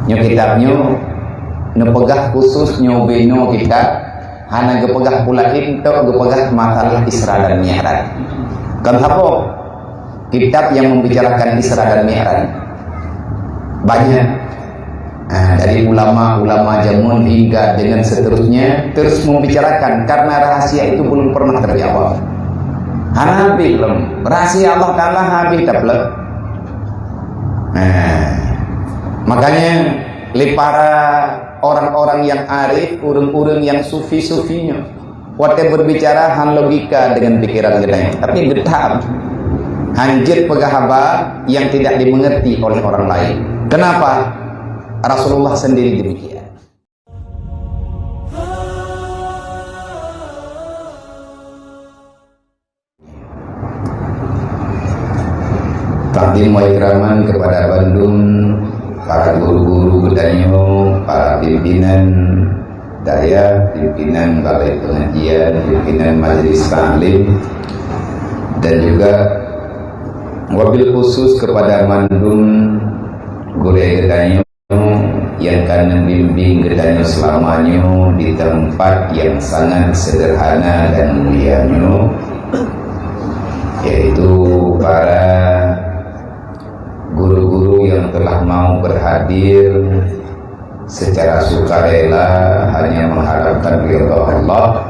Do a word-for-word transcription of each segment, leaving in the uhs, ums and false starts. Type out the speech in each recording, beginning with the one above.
Nyoe kitab nyoe neupeugah khusus nyoe binoe kitab, hana geupeugah peulaén, tok geupeugah masalah Isra dan Mi'raj. Kon saboh kitab yang membicarakan Isra dan Mi'raj. Banyak. Ah, dari ulama-ulama jameun hingga dengan seterusnya terus membicarakan karena rahasia itu belum pernah terjawab. Hana habéh lom. Rahasia Allah Taala habéh tapeuleueh. Nah, makanya lé para orang-orang yang arif, ureuëng-ureuëng yang sufi-sufi nyoe, watée berbicara han logika dengan pikiran geutanyoe, tapi geutham. Han jeuet peugah haba yang tidak dimengerti oleh orang lain. Kenapa? Rasulullah sendiri demikian. Takdim wa ikraman kepada bandum para guru-guru geutanyoe, para pimpinan dayah, pimpinan balai pengajian, pimpinan majlis taklim, dan juga wabil khusus kepada mandum gurée geutanyoe nyang ka neubimbéng geutanyoe seulama nyoe di teumpat nyang sangat seuderhana dan mulia nyoe, yaitu para guru-guru nyang teulah mau berhadir secara sukarela hanya mengharapkan ridha Allah,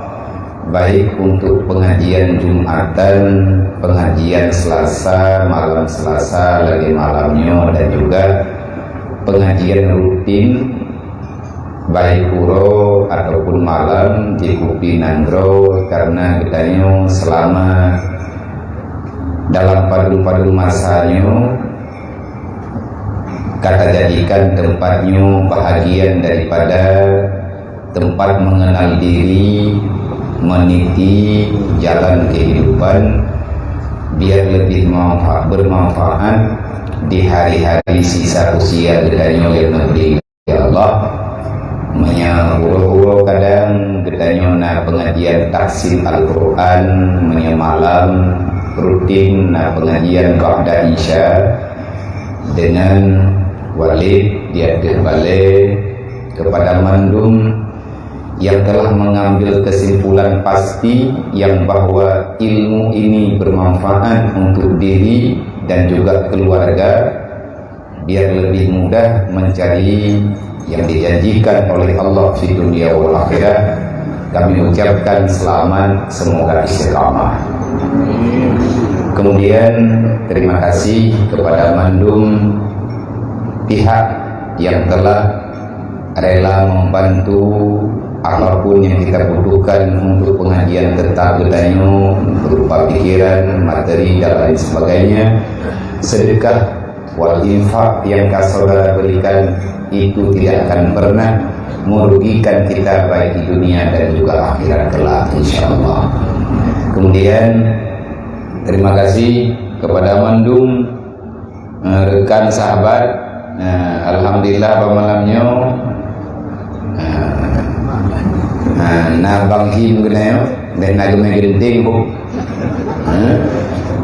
baik untuk pengajian Jumatan, pengajian Selasa, malam Selasa lagi malam nyoe, dan juga pengajian rutin baik uroe ataupun malam di Kupi Nanggroe, karena geutanyoe selama dalam padum-padum masa nyoe ka tajadikan tempat nyoe bahagian daripada tempat mengenal diri, meniti jalan kehidupan, biar lebih manfa-, bermanfaat di hari-hari sisa usia geutanyoe nyang neubri. Ya Allah, meunyoe uroe-uroe kadang geutanyoe na pengajian tahsin Al-Quran, meunyoe malam rutin na pengajian ba'da Isya dengan Walid di ateueh balée, kepada mandum yang telah mengambil kesimpulan pasti yang bahwa ilmu ini bermanfaat untuk diri dan juga keluarga, biar lebih mudah mencari yang dijanjikan oleh Allah di dunia wal akhirah, kami ucapkan selamat, semoga istiqamah. Kemudian, terima kasih kepada mandum pihak yang telah rela membantu apapun yang kita butuhkan untuk pengajian tetap geutanyoe, berupa pikiran, materi, dan lain sebagainya. Sedekah wal infak yang ka saudara berikan itu tidak akan pernah merugikan kita baik di dunia dan juga akhirat kelak, insya Allah. Kemudian, terima kasih kepada mandum, eh, rekan sahabat. Eh, alhamdulillah, pada malam nyoe, eh, eh, na Bang Him keunoe, dan na geumé geunteng, Bu. Eh,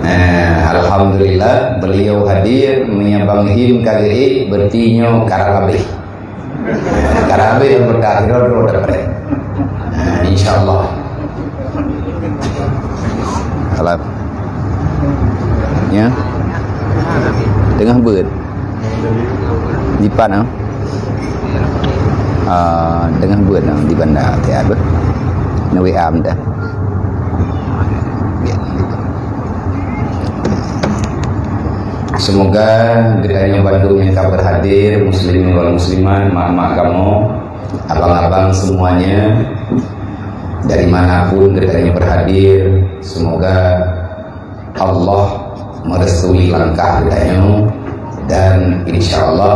eh, alhamdulillah, beliau hadir, meunyoe Bang Him ka geuék, berarti nyoe karab habéh. Karab habéh, yang berarti droe-droe dapat. Eh, insya Allah. Alah. Ya. Teungoh beuet. Dipat, ah. Ah, teungoh beuet, ah, di Banda Aceh, ah, beuet. Neuwi am dah. Ya. Semoga geutanyoe bandum nyang ka berhadir, muslimin wal muslimat, mak-mak kamoe, abang-abang semuanya, dari manapun geutanyoe berhadir, semoga Allah merestui langkah geutanyoe dan insya Allah,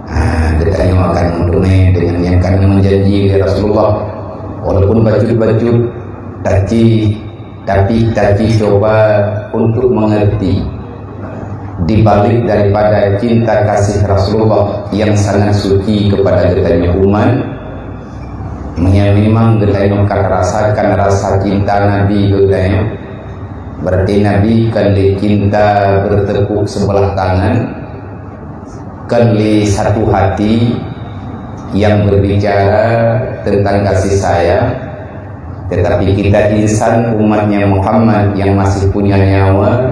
ah, geutanyoe akan meuteumé dengan nyang ka neujanji lé Rasulullah. Walaupun bacut-bacut, tapi, tapi, tapi cuba untuk mengerti di balik daripada cinta kasih Rasulullah yang sangat suci kepada geutanyoe umat, meunyoe memang geutanyoe ka rasakan rasa cinta Nabi geutanyoe, berarti Nabi kon lé cinta bertepuk sebelah tangan, Kon lé satu hati yang berbicara tentang kasih sayang, tetapi kita insan umatnya Muhammad yang masih punya nyawa,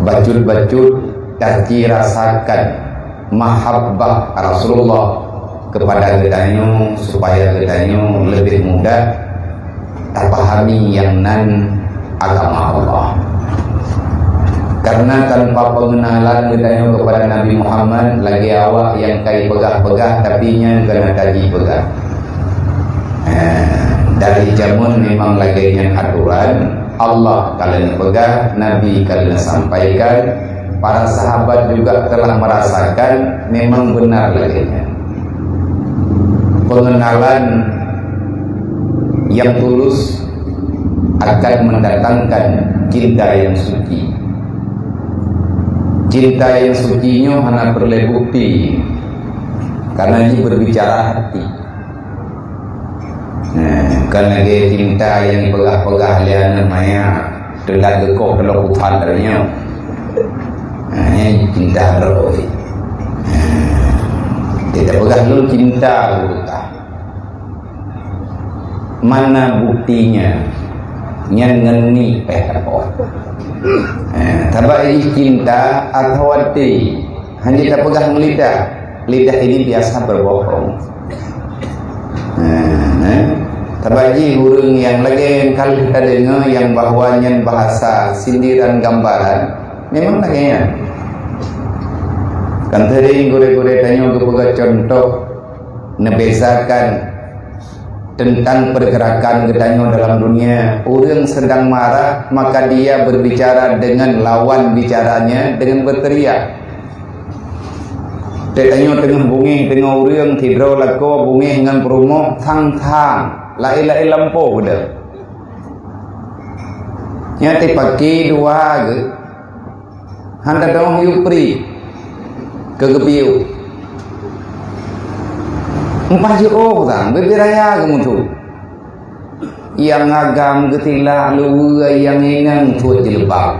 bacut-bacut tacirasakan mahabbah Rasulullah kepada geutanyoe, supaya geutanyoe lebih mudah tapahami nyang nan agama Allah. Karena tanpa pengenalan geutanyoe kepada Nabi Muhammad, lagée awak nyang kai peugah-peugah tapi nyan keuneuk taji peugah. Eh, dari jameun memang lagée nyan aturan, Allah ka lheueh peugah, Nabi ka lheueh sampaikan, para sahabat juga telah merasakan memang benar lagée nyan. Pengenalan yang tulus akan mendatangkan cinta yang suci. Cinta yang suci nyoe hana peureulée bukti, karena ini berbicara hati. Nah, kan lagée cinta yang peugah-peugah lé aneuk maya, teulat geukoh dalam hutan tadi nyoe. Nah, nyan cinta droe. Nah, tidak peugah lôn cinta geupeugah. Mana buktinya? Nyan ngon ni peh tapoh. Eh, sabab jih cinta atawa até, hana tapeugah ngon lidah. Lidah ini biasa berbohong. Eh, eh. Sabab jih ureuëng nyang lagée nyang ka lheueh tadeungoe nyang bahwa nyan bahasa sindiran gambaran, memang lagée nyan. Kan sering gurée-gurée tanyoe geupeugah contoh neubezakan tentang pergerakan geutanyoe dalam dunia. Ureuëng sedang marah, maka dia berbicara dengan lawan bicaranya dengan berteriak. Tanyoe teungoh bungéh, teungoh ureuëng sidroe lakoe bungéh ngon peurumoh, thang-thang, laén-laén lampôh deuh. Nyan teupaki dua geuh. Hana dong yue pri keu geupiôh. Empah jiôh sang bibir raya geumutu. Nyang agam geutilak luweue nyang inong tuet jilbab.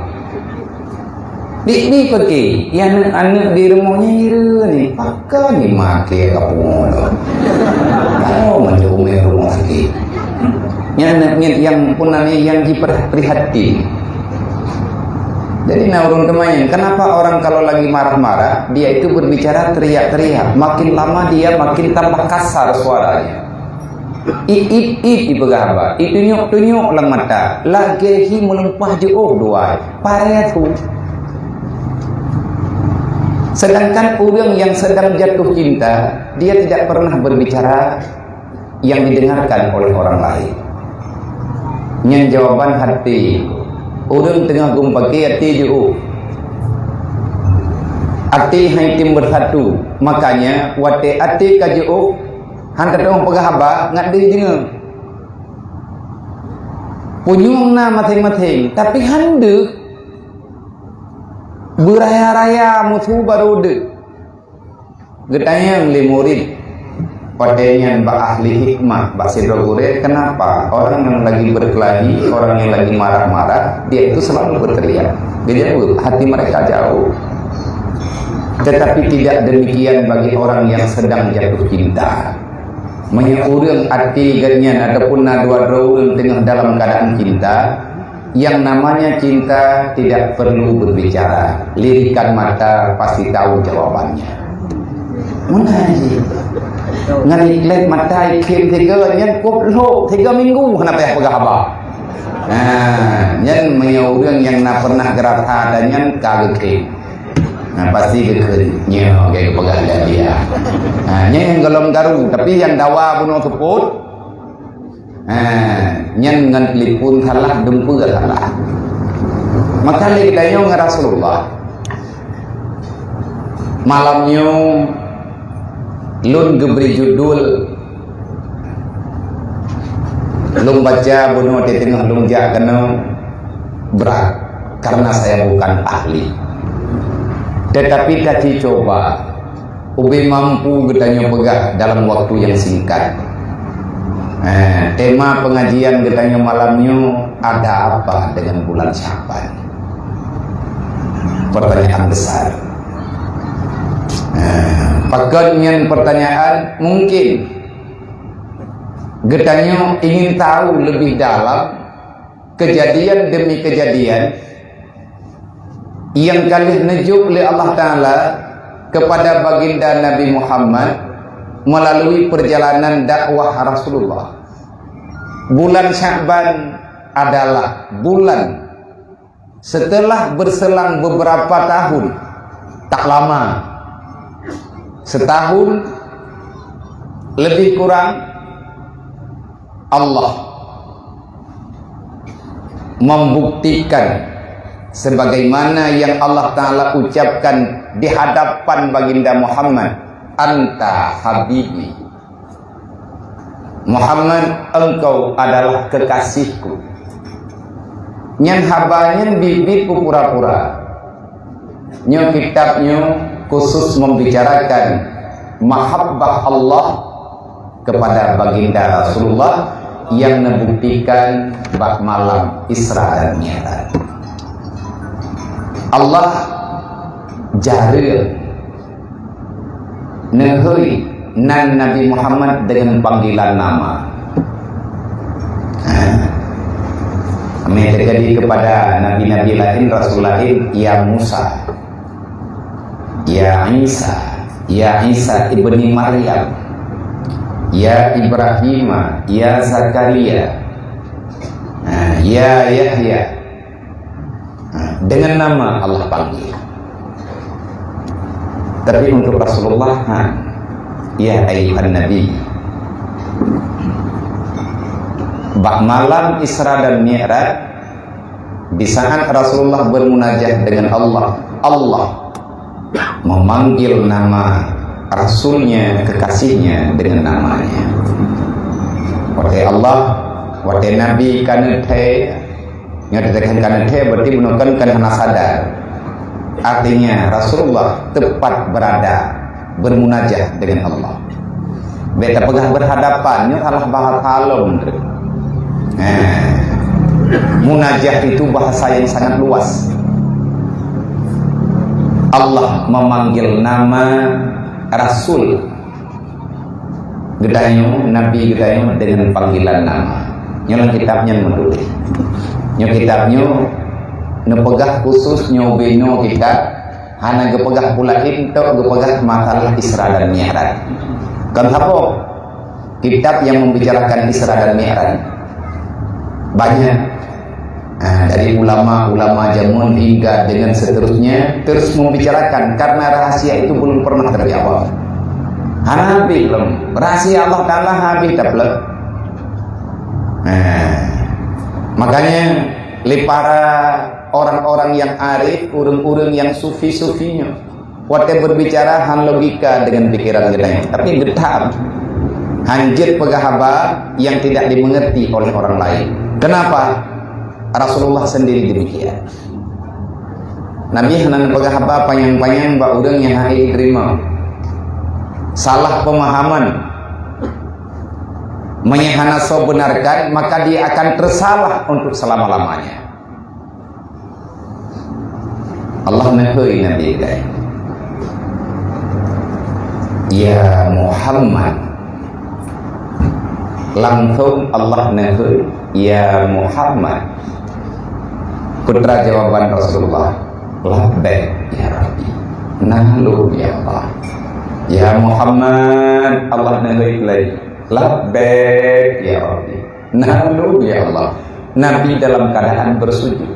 Dik ni peuke, nyang aneuk-aneuk di rumoh nyan hireuen ni, pakon ni maké ka pungo lom. Kau meunyoe umé rumoh sakét. Nyan aneuk nyang pun aneuk nyang jiprihatin. Jadi na ureuëng teuma nyan, kenapa orang kalau lagi marah-marah, dia itu berbicara teriak-teriak, makin lama dia makin tambah kasar suaranya. It, it, it dipeugah haba, itunyok-tunyok lam mata, lagée hi meulumpah jiôh dua, paré su. Sedangkan ureuëng yang sedang jatuh cinta, dia tidak pernah berbicara yang didengarkan oleh orang lain. Nyan jawaban hati. Ureuëng teungoh geumpaki hati jiôh. Hati hai tem bersatu. Makanya watée hati ka jiôh, hana teupeugah haba ngat deuh jingoe. Punyueng na maséng-maséng, tapi han deuh beuraya-raya musu barô deuh. Geutanyong lé murit, watée nyan bak ahli hikmah, bak sidroe gurée, kenapa orang yang lagi berkelahi, orang yang lagi marah-marah, dia itu selalu berteriak? Dia jawab, hati mereka jauh. Tetapi tidak demikian bagi orang yang sedang jatuh cinta. Meunyoe ureuëng até geuh nyan ataupun na dua droe ureuëng teungoh dalam keadaan cinta, yang namanya cinta tidak perlu berbicara. Lirikan mata pasti tahu jawabannya. Meunan jih. Ngon iklep mata ikhém tiga nyan kop lhok tiga minggu hana payah peugah haba. Nah, nyan meunyoe ureuëng nyang na pernah geurasa dan nyan ka geukhém. Nah, pasti geukheun nyoe gaya peugah dan dia. Nah, nyan nyang golom garu, tapi nyang dawa bunoe seupôt, ha, nyan ngon telepon salah, dumpeue salah. Maka lé geutanyoe ngon Rasulullah. Malam nyoe lôn geubri judul, lôn baca bunoe di teungoh lôn jak keunoe brat karena saya bukan ahli. Tetapi tadi coba ubé mampu geutanyoe peugah dalam waktu yang singkat. Eh, tema pengajian geutanyoe malam nyoe, ada apa dengan bulan Syaban? Pertanyaan besar. Pakon nyan pertanyaan, mungkin geutanyoe ingin tahu lebih dalam kejadian demi kejadian yang ka lheueh neujok lé Allah Taala kepada baginda Nabi Muhammad melalui perjalanan dakwah Rasulullah. Bulan Sya'ban adalah bulan setelah berselang beberapa tahun, tak lama, setahun lebih kurang, Allah membuktikan sebagaimana yang Allah Taala ucapkan di hadapan baginda Muhammad, "Anta habibi." Muhammad, engkau adalah kekasihku. Nyan haba nyan biet-biet pura-pura. Nyoe kitab nyoe khusus membicarakan mahabbah Allah kepada baginda Rasulullah yang neubuktikan bak malam Isra dan Mi'raj. Allah jareueng neuhôi nan Nabi Muhammad dengan panggilan nama. Ha. Ami terjadi kepada nabi-nabi lain, rasul lain, "Ya Musa, ya Isa, ya Isa ibni Maryam, ya Ibrahim, ya Zakaria, ha, ya Yahya." Ha, dengan nama Allah panggil. Tapi untuk Rasulullah, ha, "Ya ayuhan Nabi." Bak malam Isra dan Mi'raj, di saat Rasulullah bermunajah dengan Allah, Allah memanggil nama Rasulnya, kekasihnya dengan namanya. Watée Allah, watée Nabi ka neuthée, nyoe teutekan ka neuthée, berarti bunoe kan, kan hana sadar. Artinya, Rasulullah tepat berada bermunajah dengan Allah. Bék tapeugah berhadapan, nyoe salah bahasa lom tu. Nah, munajah itu bahasa yang sangat luas. Allah memanggil nama Rasul geutanyoe, Nabi geutanyoe dengan panggilan nama. Nyoe lam kitab nyan meutuléh. Nyoe kitab nyoe neupeugah khusus nyoe binoe kitab, hana geupeugah pula intok geupeugah masalah Isra dan Mi'raj. Kon saboh kitab yang membicarakan Isra dan Mi'raj. Banyak. Ah, dari ulama-ulama jameun hingga dengan seterusnya terus membicarakan karena rahasia itu belum pernah terjawab. Hana habéh lom. Rahasia Allah Taala habéh tapeuleueh. Nah, makanya lé para orang-orang yang arif, ureuëng-ureuëng yang sufi-sufi nyoe, watée berbicara han logika dengan pikiran geutanyoe, tapi geutham. Han jeuet peugah haba yang tidak dimengerti oleh orang lain. Kenapa? Rasulullah sendiri demikian. Nabi hana peugah haba panyang-panyang bak ureuëng nyang hana jiteurimong. Salah pemahaman. Meunyo hana soe benarkan, maka dia akan tersalah untuk selama-lamanya. Allah neuhôi Nabi Ibrahim, "Ya Muhammad." Langsung Allah neuhôi, "Ya Muhammad." Putra jawaban Rasulullah, "Labbaik ya Rabbi." Nah lôn ya Allah. "Ya Muhammad," Allah neuhôi lagi, "Labbaik ya Rabbi." Nah lôn ya Allah. Nabi dalam keadaan bersujud.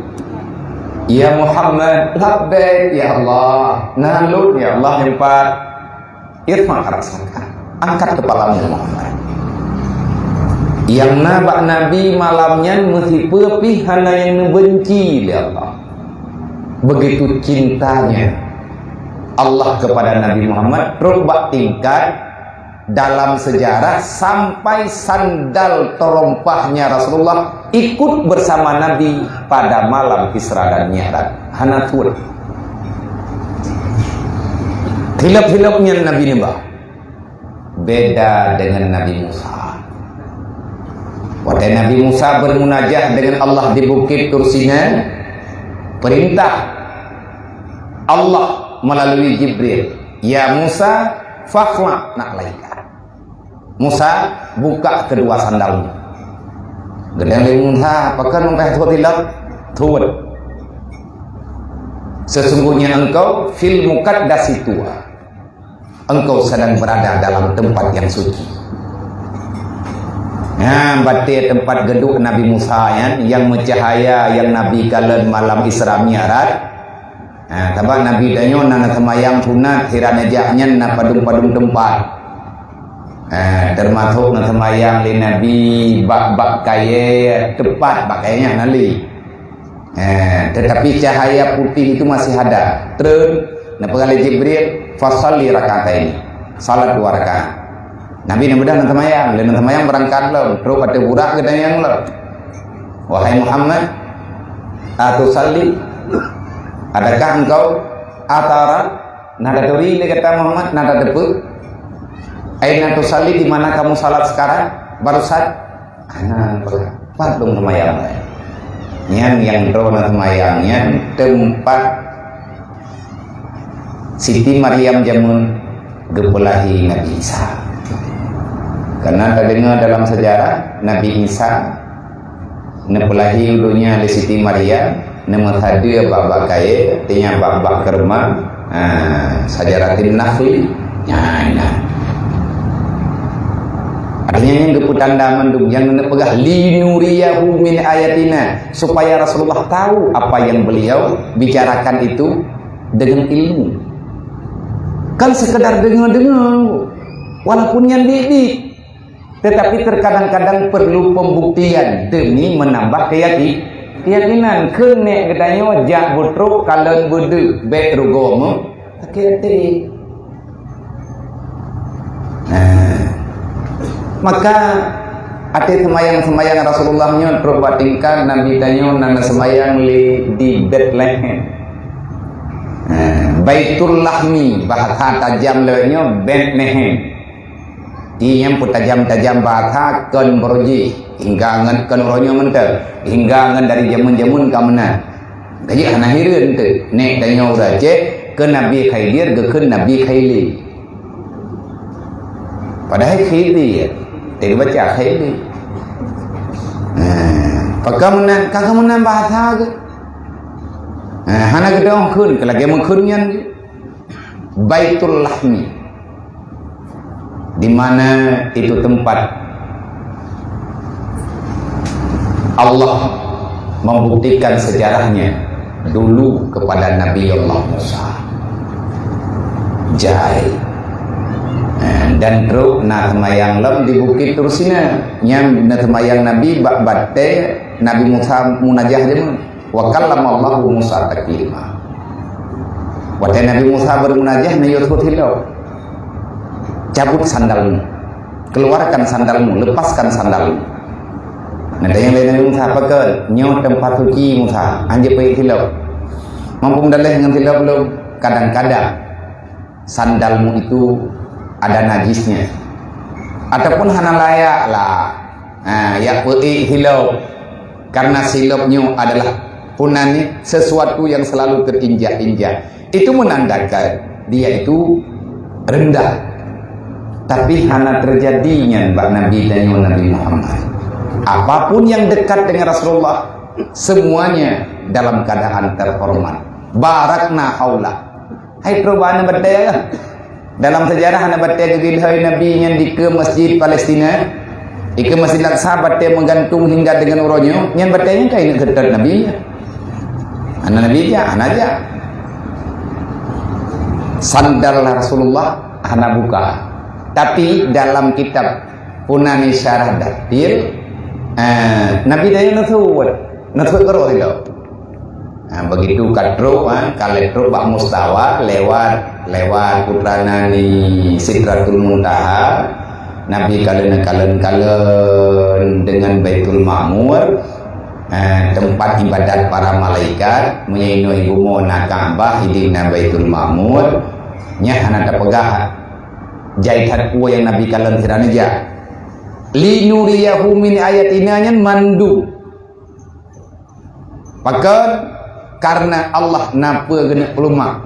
"Ya Muhammad." "Labbaik ya Allah." Nah lôn ya Allah. Empat. "Irfa' ra'saka." Angkat kepalamu, Muhammad. Yang na bak Nabi malam nyan meusipeue pih hana nyang neubenci lé Allah. Begitu cintanya Allah kepada Nabi Muhammad, trok bak tingkat dalam sejarah sampai sandal terompahnya Rasulullah ikut bersama Nabi pada malam Isra dan Mi'raj. Hana tuet. Hilap-hilap nyan Nabi neuba. Beda dengan Nabi Musa. Watée Nabi Musa bermunajah dengan Allah di Bukit Tursina, perintah Allah melalui Jibril, "Ya Musa, fakhla' na'laika." "Musa, buka kedua sandalmu." Geutanyong lé Musa, "Pakon meupaih thot ilok?" "Thot. Sesungguhnya engkau fil muqaddasi tuwa. Engkau sedang berada dalam tempat yang suci." Nah, batée teumpat geuduek Nabi Musa nyan, nyang meucahya nyang Nabi kalon malam Isra Mi'raj. Ha, sabab Nabi tanyoe na, na seumayang sunat, sira neujak nyan na padum-padum teumpat. Ha, teumasok na seumayang lé Nabi bak, bak kayée teupat, bak kayée nyan na lé. Ha, tetapi cahaya putih itu masih ada. Treun, neupeugah lé Jibril, "Fasalli rak'ataini." Salat dua rakaat. Nabi neumeudah na seumayang, lé na seumayang beurangkat lom, trok ateueh burak geutanyong lom. "Wahai Muhammad, atusalli? Adakah engkau atara?" Na taturi lé gata Muhammad, na tateupeue? "Aina tusalli, di mana kamu salat sekarang? Barusan?" Hana, pat lôn seumayang. Nyan nyang droe na seumayang, nyan teumpat Siti Maryam jameun geupeulahé Nabi Isa. Karena tadeungoe dalam sejarah, Nabi Isa neupeulahé u donya lé Siti Maryam, neumeusadeue bak-bak kayée, artinya bak-bak keurma, ha, syajaratin nakhli, nyan, nyan. Artinya, nyan geupeutanda mandum nyang neupeugah, "Linuriyahu min ayatina," supaya Rasulullah tahu apa yang beliau bicarakan itu dengan ilmu. Kan sekedar dengar-dengar, walaupun nyan biet-biet, tetapi terkadang-kadang perlu pembuktian demi menambah keyaki-, keyakinan. Keuneuk geutanyoe jak beutrok kalon beudeuh, bék rugoe meu-, sakét até. Nah, maka até seumayang-seumayang Rasulullah nyoe trok bak tingkat Nabi tanyoe na seumayang lé di Betlehem. Nah, Baitul Lahmi, bahasa tajam lewat nyoe Betlehem. Ié nyang peutajam-tajam bahasa kon baroe jih, hingga ngon kon uroe nyoe mantong, hingga ngon dari jameun-jameun ka meunan. Ka jeuet hana hireuen teuh, nèk tanyoe ureueng Aceh keu Nabi Khidir geukheun Nabi Khili. Padahai Khili, ya. Tapi baca Khili. Nah, pakon meunan, ka meunan bahasa geuh. Nah, hana geudong kheun, keu lagèe meukheun nyan geuh. Baitul Lahmi, di mana itu tempat Allah membuktikan sejarahnya dulu kepada Nabi Allah Musa. Jai. Eh, dan trok na seumayang lom di Bukit Tursina. Nyan na seumayang Nabi bak batèe Nabi Musa munajah jameun. "Wa kallamallahu Musa taklima." Watèe Nabi Musa beumunajah, na yue thot ilok, "Cabut sandalmu, keluarkan sandalmu, lepaskan sandalmu." Neutanyong lé Nabi Musa, "Pakon? Nyoe teumpat suci Musa, hana jeuet peuék silop." Mampu meudaleh ngon silop lom, kadang-kadang sandalmu itu ada najisnya. Ataupun hana layak lah. Ha, jak peuék silop. Karena silop nyoe adalah punani sesuatu yang selalu terinjak-injak. Itu menandakan dia itu rendah. Tapi hana terjadi nyan bak Nabi tanyoe Nabi Muhammad. Apapun yang dekat dengan Rasulullah, semuanya dalam keadaan terhormat. Barakna haula. Hai trok bak aneuk batèe. Dalam sejarah aneuk batèe geugilhôi Nabi nyan dikeue Masjid Palestina, dikeue Masjid Aqsa, batèe meugantung hingga dengan uroe nyoe, nyan batèe nyan ka ingat seutôt Nabi nyan. Hana Nabi jak, hana jak. Sandal Rasulullah hana buka. Tapi dalam kitab Punani Syarah Daftil, eh, Nabi tanyoe neuseuôt, neuseuôt keudroe sidroe. Ha, begitu ka trok, ha, ka lheueh trok bak mustawa lewat, lewat putra nani Sidratul Muntaha, Nabi kalon, kalon, kalon dengan Baitul Ma'mur, ha, tempat ibadat para malaikat, meunyoe inoe i bumoe na Ka'bah, idin na Baitul Ma'mur, nyan hana tapeugah jai that peue nyang Nabi kalon sira neujak. "Linuriyahu min ayatina" nyan mandum. Pakon? Karena Allah na peue geuneuk peulumah.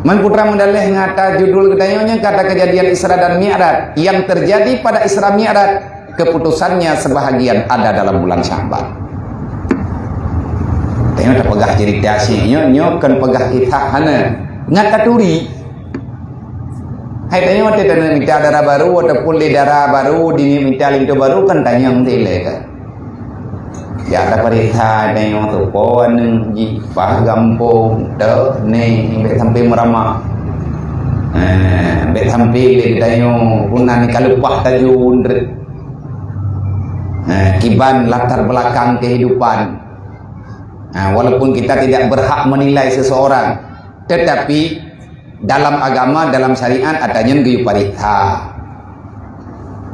Man putra meudaleh nyata judul geutanyoe nyan kata kejadian Isra dan Mi'raj. Yang terjadi pada Isra Mi'raj, keputusannya sebahagian ada dalam bulan Sya'ban. Tanyoe tapeugah cerita sih, nyoe, nyoe kan peugah kisah hana. Ngat taturi. Hai tanyoe teuh tanyoe mita dara baru ataupun lé dara baru di mita linto baru kan tanyong teuh lé kan. Ya, ada parisa tanyoe tu, po aneuk jih, pah gampông, teuh, ni, bèk sampai meurama. Eh, bèk sampai lé tanyoe, puna ni ka leupah tajun, eh, kiban latar belakang kehidupan. Eh, walaupun kita tidak berhak menilai seseorang, tetapi dalam agama, dalam syariat, ata nyan geuyue pariksa.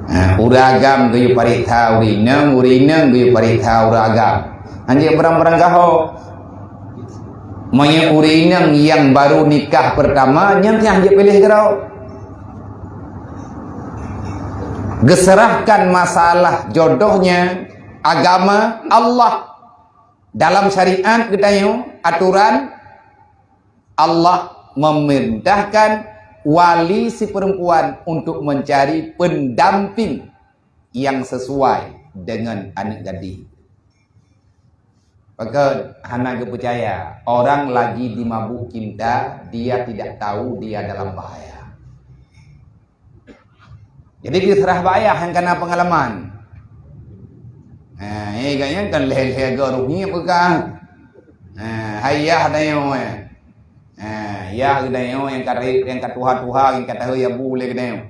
Ha, ureueng agam geuyue pariksa ureueng inong, ureueng inong geuyue pariksa ureueng agam. Hanjeuet barang-barang gaho. Meunyoe ureueng inong nyang baru nikah pertama, nyan hanjeuet piléh keudroe. Geuserahkan masalah jodohnya agama Allah. Dalam syariat geutanyoe, aturan Allah memerintahkan wali si perempuan untuk mencari pendamping yang sesuai dengan aneuk gadih. Pakon hana geupeucaya, orang lagi dimabuk cinta, dia tidak tahu dia dalam bahaya. Jadi geuseurah bak ayah nyang kana peungalaman. Ha, eh, gobnyan kan lhèe-lhèe geuh roh ngiep keu ka. Ha, hai yah tanyoe, eh. Ha, yah geutanyoe nyang ka, nyang ka tuha-tuha, nyang ka tahôi abu lé geutanyoe.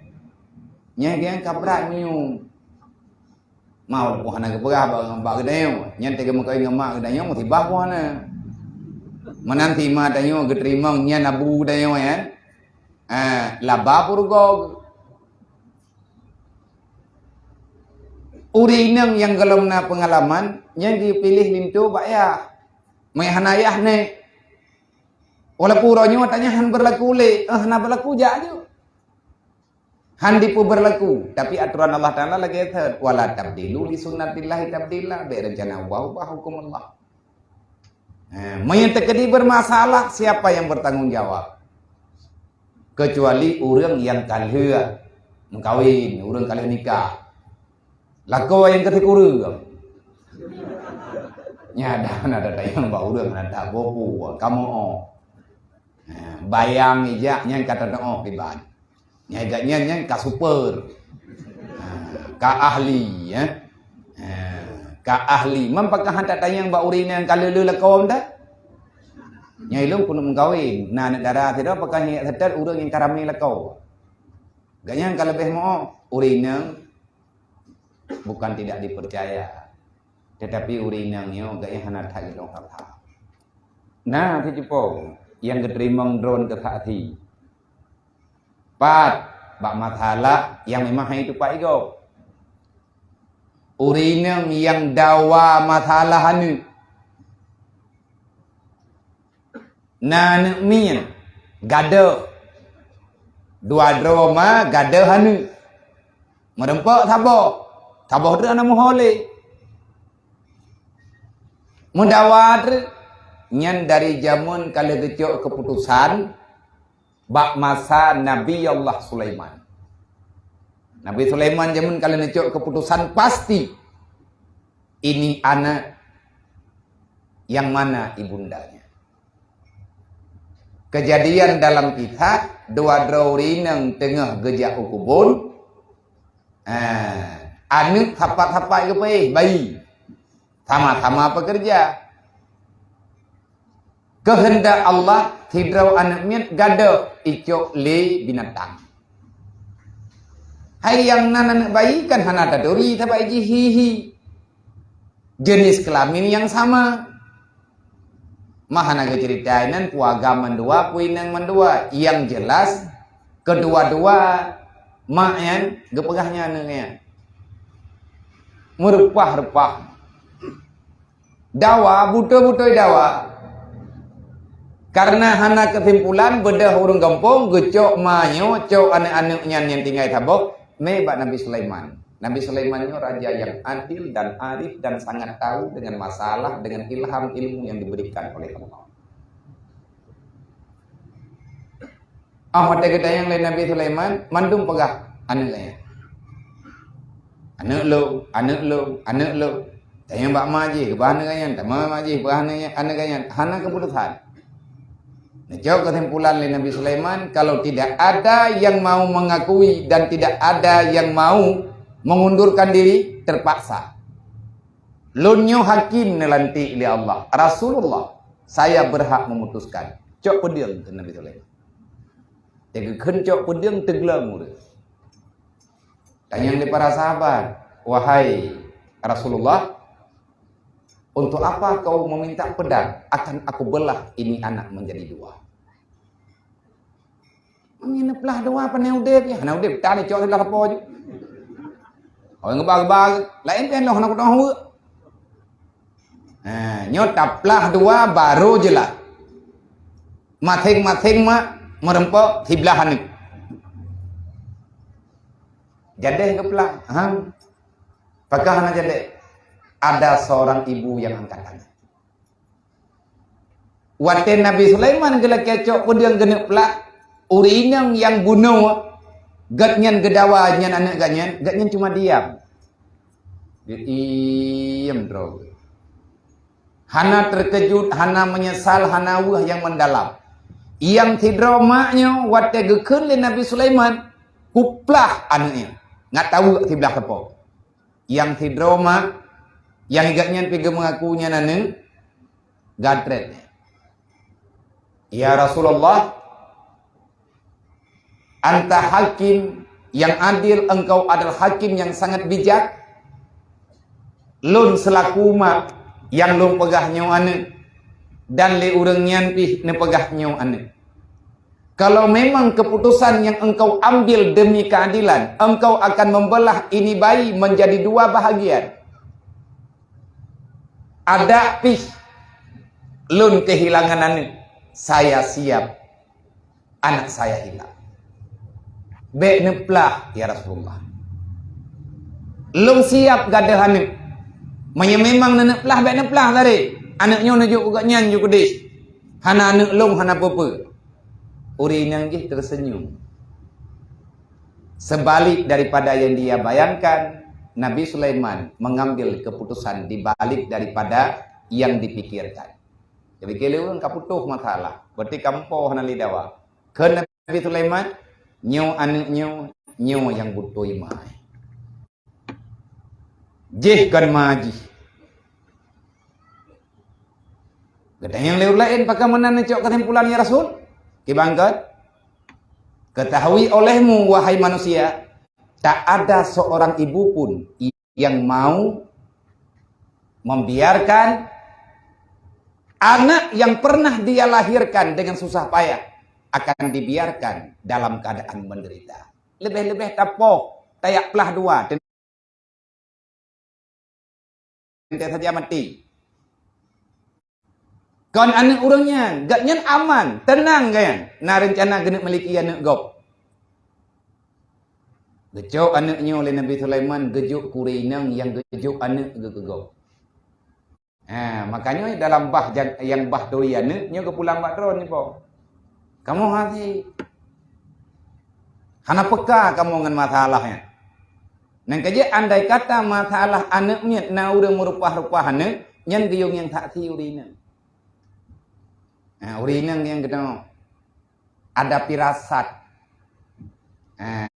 Nyan gobnyan ka brat meunyoe. Ma walaupun hana geupeugah bak, bak geutanyoe, nyan teuka meukawen ngon mak geutanyoe musibah pun hana. Meunan si ma tanyoe geuteurimong nyan abu geutanyoe, eh. Eh, laba peurugoe. Ureueng inong nyang gohlom na peungalaman, nyan geupiléh linto bak yah. Meuhana yah nèk. Walaupun uroe nyoe tanyoe han beurlaku lé, eh, hana beurlaku jak ju. Han dipeubeurlaku, tapi aturan Allah Taala lagèe that, "Wala tabdilu li sunnatillahi tabdila." Bèk rencana ubah-ubah huköm Allah. Eh, meunyoe teukeudi bermasalah, siapa yang bertanggung jawab? Kecuali ureueng nyang ka lheueh meukawen, ureueng ka lheueh nikah. Lakoe nyang keu sikureueng. Nyan dah na tanyong bak ureueng na that boh pu, kamoe. Ha, bayang ijak nyan ka teunoh kiban. Nyan ijak nyan, nyan ka super. Ha, ka ahli, ya. Ha, ka ahli. Man pakon han tatanyong bak ureueng nyang ka lheueh-lheueh lakoe dah? Nyan ilôn keuneuk meukawen. Na aneuk dara sidroe pakon han seutôt ureueng nyang ka ramé lakoe. Gobnyan ka leubeh moh, ureueng inong bukan tidak dipercaya, tetapi ureueng inong nyoe gobnyan hana that geudong that-that. Na teuceupo nyang geuteurimong droe keu saksi. Pat bak masalah nyang memang han itupat igob. Ureueng inong nyang dawa masalah aneuk. Na aneuk miet, gadôh. Dua droe ma gadôh aneuk. Meureumpok saboh. Saboh treuk hana meuho lé. Meudawa treuk. Nyan dari jameun ka lheueh geucok keuputosan bak masa Nabi Allah Sulaiman. Nabi Sulaiman jameun ka lheueh neucok keuputosan pasti. Ini anak yang mana ibundanya. Kejadian dalam kisah, dua droe ureueng inong teungoh geujak u keubon. Ah, aneuk sapat-sapat geupeugah bayi. Sama-sama pekerja. Keuheundak Allah, sidroe aneuk miet gadôh icok lé binatang. Hai nyang nan aneuk bayi kan hana taturi sabab jih hi-hi. Jenis kelamin yang sama. Mah hana geuceurita inan peue agam mandua, peue inong mandua. Yang jelas, keudua-dua mak nyan geupeugah nyan aneuk nyan. Meureupah-reupah. Dawa, beutôi-beutôi dawa. Karena hana keusimpulan, beudôh ureueng gampông geucok ma nyoe, cok aneuk-aneuk nyan nyang tinggai saboh, mé bak Nabi Sulaiman. Nabi Sulaiman nyoe raja yang adil dan arif dan sangat tahu dengan masalah, dengan ilham ilmu yang diberikan oleh Allah. Ah, watée geutanyong lé Nabi Sulaiman, mandum peugah aneuëk geuh nyan. Aneuëk lôn, aneuëk lôn, aneuëk lôn. Tanyong bak ma jih, keubah aneuëk geuh nyan, tamong ma jih, keubah aneuëk geuh nyan, aneuëk geuh nyan. Hana keuputosan. Neucok keusimpulan lé Nabi Sulaiman, kalau tidak ada yang mau mengakui dan tidak ada yang mau mengundurkan diri, terpaksa. Lôn nyoe hakim neulantik lé Allah, Rasulullah, saya berhak memutuskan. Cok peudeueng, kheun Nabi Sulaiman. Teukheun cok peudeueng teugleng ureuëng. Tanyong lé para sahabat, "Wahai Rasulullah, untuk apa kau meminta pedang? Akan aku belah ini anak menjadi dua." Meunyoe neuplah dua pane udeb, ya hana udeb, tan icok siblah sapo ju. Oh, ngeubah-ubah, laén pih loh hana kudoh weuek. Ha, nyoe taplah dua baru jeulaih. Maséng-maséng mak meureumpok siblah aneuëk. Jadeh geuplah, ha? Pakon hana jadeh? Ada seorang ibu yang angkat tangan. Watée Nabi Sulaiman geulakée cok peudeueng geuneuk plah, ureuëng inong nyang bunoe gobnyan geudawa nyan aneuëk gobnyan, gobnyan cuma diam. Geuiem droe. Hana terkejut, hana menyesal, hana weueh nyang mendalam. Nyang sidroe mak nyoe watée geukheun lé Nabi Sulaiman, kuplah aneuëk nyan, ngat taweuek siblah sapo. Nyang sidroe mak, nyang gobnyan pih geumeungaku nyan aneuëk, gatrét nyan. "Ya Rasulullah, anta hakim yang adil, engkau adalah hakim yang sangat bijak. Lôn seulaku mak nyang lôn peugah nyoe aneuëk, dan lé ureuëng nyan pih neupeugah nyoe aneuëk. Kalau memang keputusan yang engkau ambil demi keadilan, engkau akan membelah ini bayi menjadi dua bahagian. Adak pih lôn kehilangan aneuëk, saya siap anak saya hilang. Bék neuplah, ya Rasulullah. Lôn siap gadôh aneuëk. Meunyoe memang neuneuk plah, bék neuplah tadi. Aneuëk nyoe neujok keu gobnyan ju keudeh. Hana aneuëk lôn, hana peue-peue." Ureuëng inong jih tersenyum. Sebalik daripada yang dia bayangkan, Nabi Sulaiman mengambil keputusan di balik daripada yang dipikirkan. Jadi, keu lôn ka putôh masalah, berarti ka meupo hana lé dawa. Kheun Nabi Sulaiman, "Nyoe aneuëk nyoe, nyoe nyang beutôi ma." Jih kon ma jih. Geutanyong lé ureuëng laén, "Pakon meunan neucok keusimpulan, ya Rasul?" Kiban kheun, "Ketahui olehmu, wahai manusia, tak ada seorang ibu pun yang mau membiarkan anak yang pernah dia lahirkan dengan susah payah akan dibiarkan dalam keadaan menderita." Leubeh-leubeh tapoh, tajak plah dua, teuntée saja maté. Kon aneuëk ureuëng nyan, gobnyan aman, teunang gobnyan, na reuncana geuneuk miliki aneuëk gob. Geucok aneuëk nyoe lé Nabi Sulaiman, geujok keu ureuëng inong nyang geujok aneuëk geuh keu gob. Ha, makanya dalam bah jan-, nyang bah turi aneuëk nyoe geupulang bak droe nyoe po. Kamoe hase. Hana peka kamoe ngon masalah nyan. Nyan ka jeuet andai kata masalah aneuëk miet na ureuëng meurupah-rupah aneuëk, nyan geuyue ngieng saksi ureuëng inong. Ha, ureuëng inong nyang keunoe. Ada firasat. Ha,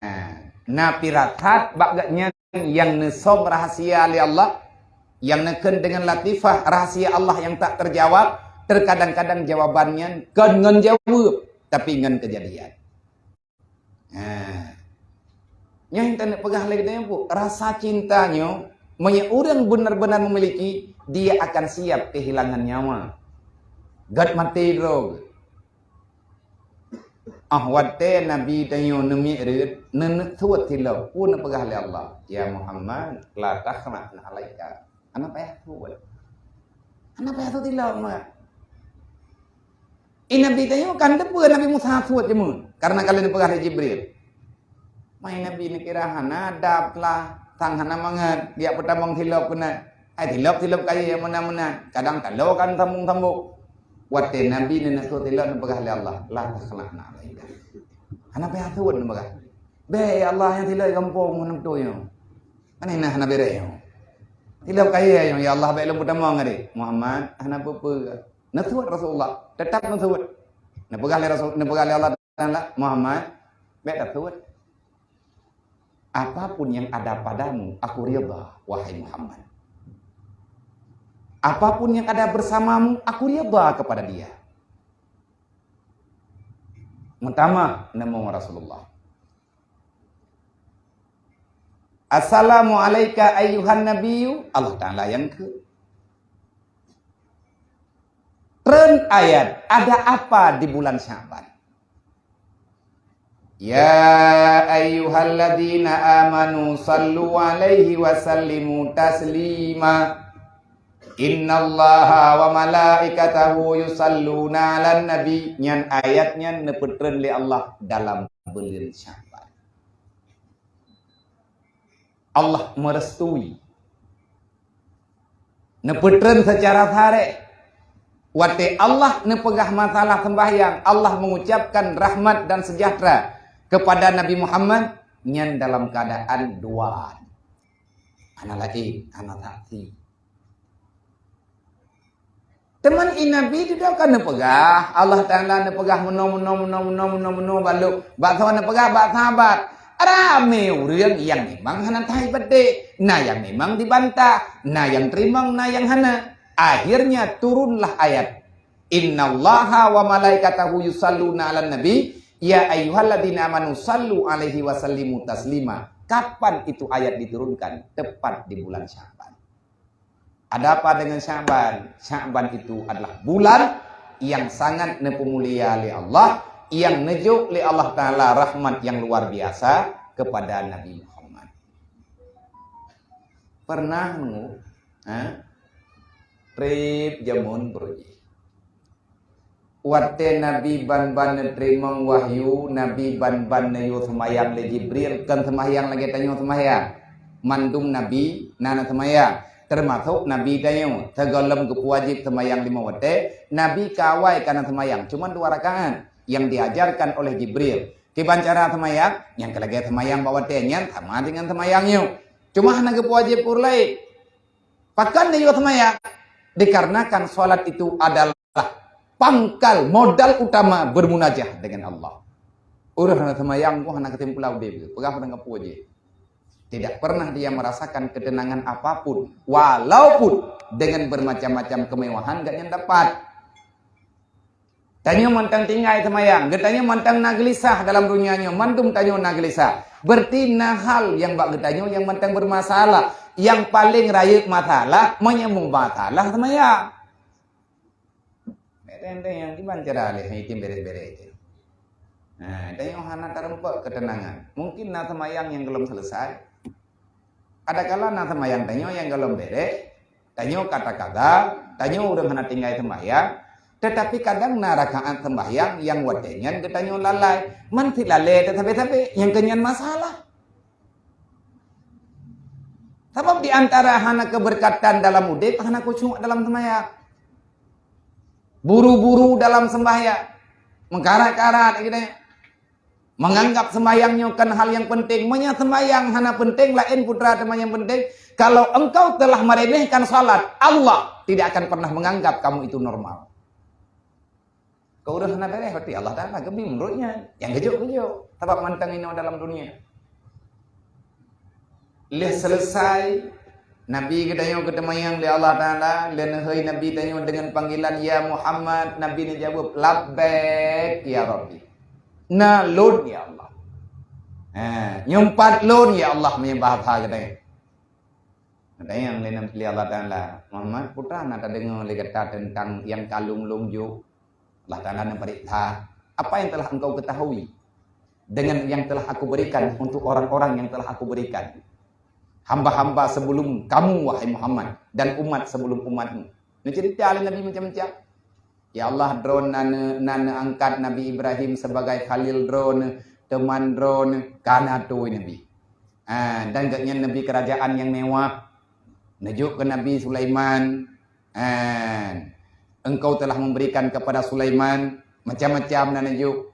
na firasat bak gobnyan nyang neusom rahasia lé Allah, nyang neukheun dengan latifah rahasia Allah yang tak terjawab, terkadang-kadang jawaban nyan kon ngon jaweueb, tapi ngon keujadian. Ha. Nyoe nyang taneuk peugah lé geutanyoe, rasa cinta nyoe, meunyoe ureuëng benar-benar memiliki, dia akan siap kehilangan nyawa. Gét maté droe. Ah, watée Nabi tanyoe neumiet reuet, neuneuk suet silop, peue neupeugah lé Allah, "Ya Muhammad, la takhla'na alaika." Hana payah suet. Hana payah suet silop, Mak. Eh, Nabi tanyoe kan teupeue Nabi Musa suet jameun, karena ka lheueh neupeugah lé Jibril. Mai Nabi neukira hana adab lah, sang hana mangat, geujak peutamong silop keunan. Hai silop-silop kayée nyang meunan-meunan, kadang taloe kan sambong-sambong. Watée Nabi neuneuk suet silop neupeugah lé Allah, "La takhla'na alaika." Hana payah thot neupeugah, "Bèk, ya Allah, nyang silop gampông meunan beutôi nyoe. Pane na hana beureh nyoe. Silop kayèe nyoe, ya Allah, bèk lôn peutamong ngon deh." Muhammad, hana peue-peue. Neuthot Rasulullah, teutap neuthot. Neupeugah lé Rasul, neupeugah lé Allah Taala, "Muhammad, bèk tathot. Apapun yang ada padamu, aku ridha, wahai Muhammad. Apapun yang ada bersamamu, aku ridha kepada dia." Meutamah neumoe Rasulullah. "Assalamu alaika ayyuhan nabiyyu." Allah Taala nyang kheun. Treun ayat, ada apa di bulan Sya'ban? "Ya ayyuhalladzina amanu sallu alaihi wa sallimu taslima. Innallaha wa malaikatahu yusalluna 'alan nabi." Nyan ayat nyan neupeutreun lé Allah dalam buleuen Sya'ban. Allah meurestui. Neupeutreun seucara sareh. Watèe Allah neupeugah masalah seumbahyang, Allah mengucapkan rahmat dan sejahtera kepada Nabi Muhammad, nyan dalam keadaan dua. Hana laén, hana saksi. Teuma i Nabi dudoe ka neupeugah, Allah Taala neupeugah meunoe, meunoe, meunoe, meunoe, meunoe, meunoe, balok. Bak soe neupeugah? Bak sahabat. Ramé ureueng nyang memang hana that ibadat. Na nyang memang dibantah, na nyang teurimong, na nyang hana. Akhirnya turunlah ayat, "Innallaha wa malaikatahu yusalluna 'alan nabi, ya ayyuhalladzina amanu sallu alaihi wa sallimu taslima." Kapan itu ayat diturunkan? Tepat di bulan Sya'ban. Ada apa dengan Sya'ban? Sya'ban itu adalah bulan yang sangat neupeumulia lé Allah, yang neujok lé Allah Taala rahmat yang luar biasa kepada Nabi Muhammad. Pernah nunggu, ha? Trép jameun beurujih. Watèe Nabi ban-ban neuteurimong wahyu, Nabi ban-ban neuyue seumayang lé Jibril, kon seumayang lagèe tanyoe seumayang. Mandum Nabi na neuseumayang, teumasok Nabi tanyoe. Sigohlom geupeuwajéb seumayang limong watèe, Nabi ka awai ka neuseumayang, cuma dua rakaat nyang diajarkan oleh Jibril. Kiban cara seumayang, nyang keu lagèe seumayang bak watèe nyan sama dengan seumayang nyoe. Cuma hana geupeuwajéb keu ureueng laén. Pakon neuyue seumayang? Dikarenakan salat itu adalah pangkal, modal utama bermunajah dengan Allah. Ureueng hana seumayang, hana keutimpulan udép, peugah padang kapu aja. Tidak pernah dia merasakan ketenangan apapun, walaupun dengan bermacam-macam kemewahan gobnyan dapat. Tanyoe mantong tinggai seumayang, geutanyoe mantong na geulisah dalam dunia nyoe, mandum tanyoe na geulisah. Berarti na hal nyang bak geutanyoe nyang mantong bermasalah. Nyang paleng rayeuk masalah, meunyoe mubasalah seumayang. Enteng-enteng nyang kiban cara lé, hai item bereh-bereh je. Nah, tanyoe hana tarumpok ketenangan. Mungkin na seumayang nyang golom selesai. Adakala na seumayang tanyoe nyang golom bereh, tanyoe ka takaza, tanyoe ureueng hana tinggai seumayang, teutapi kadang na rakaat seumayang nyang watèe nyan geutanyoe lalai. Man silalée teusabe-sabe, nyang keunyan masalah. Sabab di antara hana keberkatan dalam udép, hana khusyuk dalam seumayang. Buru-buru dalam sembahyang. Meukarat-karat, gitu ya. Menganggap sembahyang nyoe kan hal yang penting. Meunyoe sembahyang hana penting, laén putra teuma nyang penting. Kalau engkau telah meremehkan salat, Allah tidak akan pernah menganggap kamu itu normal. Keu ureueng hana bereh, berarti Allah Taala geubi meunurot nyan. Nyang geujok-geujok. Sabab mantong inoe dalam dunia. Lheueh selesai, Nabi geutanyoe geuteumayang lé Allah Taala, lheueh neuhôi Nabi tanyoe deungon panggilan, "Ya Muhammad," Nabi neujaweueb, "Labbaik ya Rabbi." Na lôn, ya Allah. Ha, nyoe pat lôn, ya Allah, meunyoe bahasa geutanyoe. Geutanyong lé Nabi, lé Allah Taala, "Muhammad, peue na tadeungoe lé gata teuntang nyang ka lôn-lôn jok?" Allah Taala neupeuriksa, "Apa yang telah engkau ketahui dengan yang telah Aku berikan untuk orang-orang yang telah Aku berikan hamba-hamba sebelum kamu, wahai Muhammad, dan umat sebelum umatmu?" Neuceurita lé Nabi macam-macam. "Ya Allah, droeneuh na neu-, na neuangkat Nabi Ibrahim sebagai khalil droeneuh, teman droeneuh, ka na tuwoe Nabi. Ah, dan gobnyan Nabi kerajaan nyang mewah. Neujok keu Nabi Sulaiman, ah, engkau telah memberikan kepada Sulaiman macam-macam na neujok."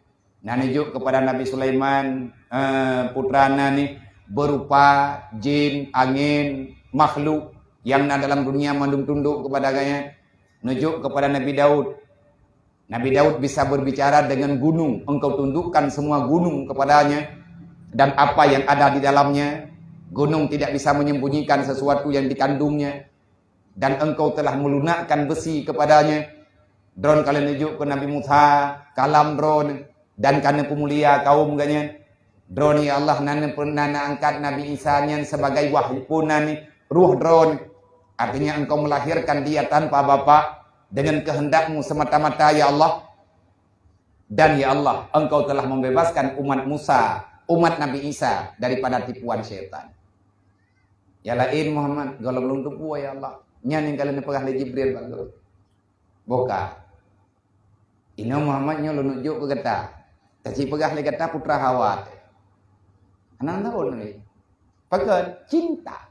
Dan neujok kepada Nabi Sulaiman, eh, putra na ni, berupa jin, angin, makhluk yang na dalam dunia mandum tunduk kepada gobnyan. Neujok kepada Nabi Daud. Nabi Daud bisa berbicara dengan gunung, "Engkau tundukkan semua gunung kepadanya, dan apa yang ada di dalamnya. Gunung tidak bisa menyembunyikan sesuatu yang dikandungnya, dan engkau telah melunakkan besi kepadanya." Droen ka lheueh neujok keu Nabi Musa kalam droen, dan ka neupeumulia kaum gobnyan. Droen, ya Allah, na neupe-, na neuangkat Nabi Isa nyan sebagai wahyu, peue nan, ruh droen. Artinya, engkau melahirkan dia tanpa bapak, dengan kehendakmu semata-mata, ya Allah. Dan, ya Allah, engkau telah membebaskan umat Musa, umat Nabi Isa, daripada tipuan syaitan. Ya laén, Muhammad, gohlom lôn teupeue, ya Allah. Nyan nyang ka lheueh neupeugah lé Jibril bak lôn. Boh ka. Inoe Muhammad, nyoe lôn neujok keu gata. Teucipeugah lé gata putra Hawa teuh. Hana tahu lé. Pakon? Cinta.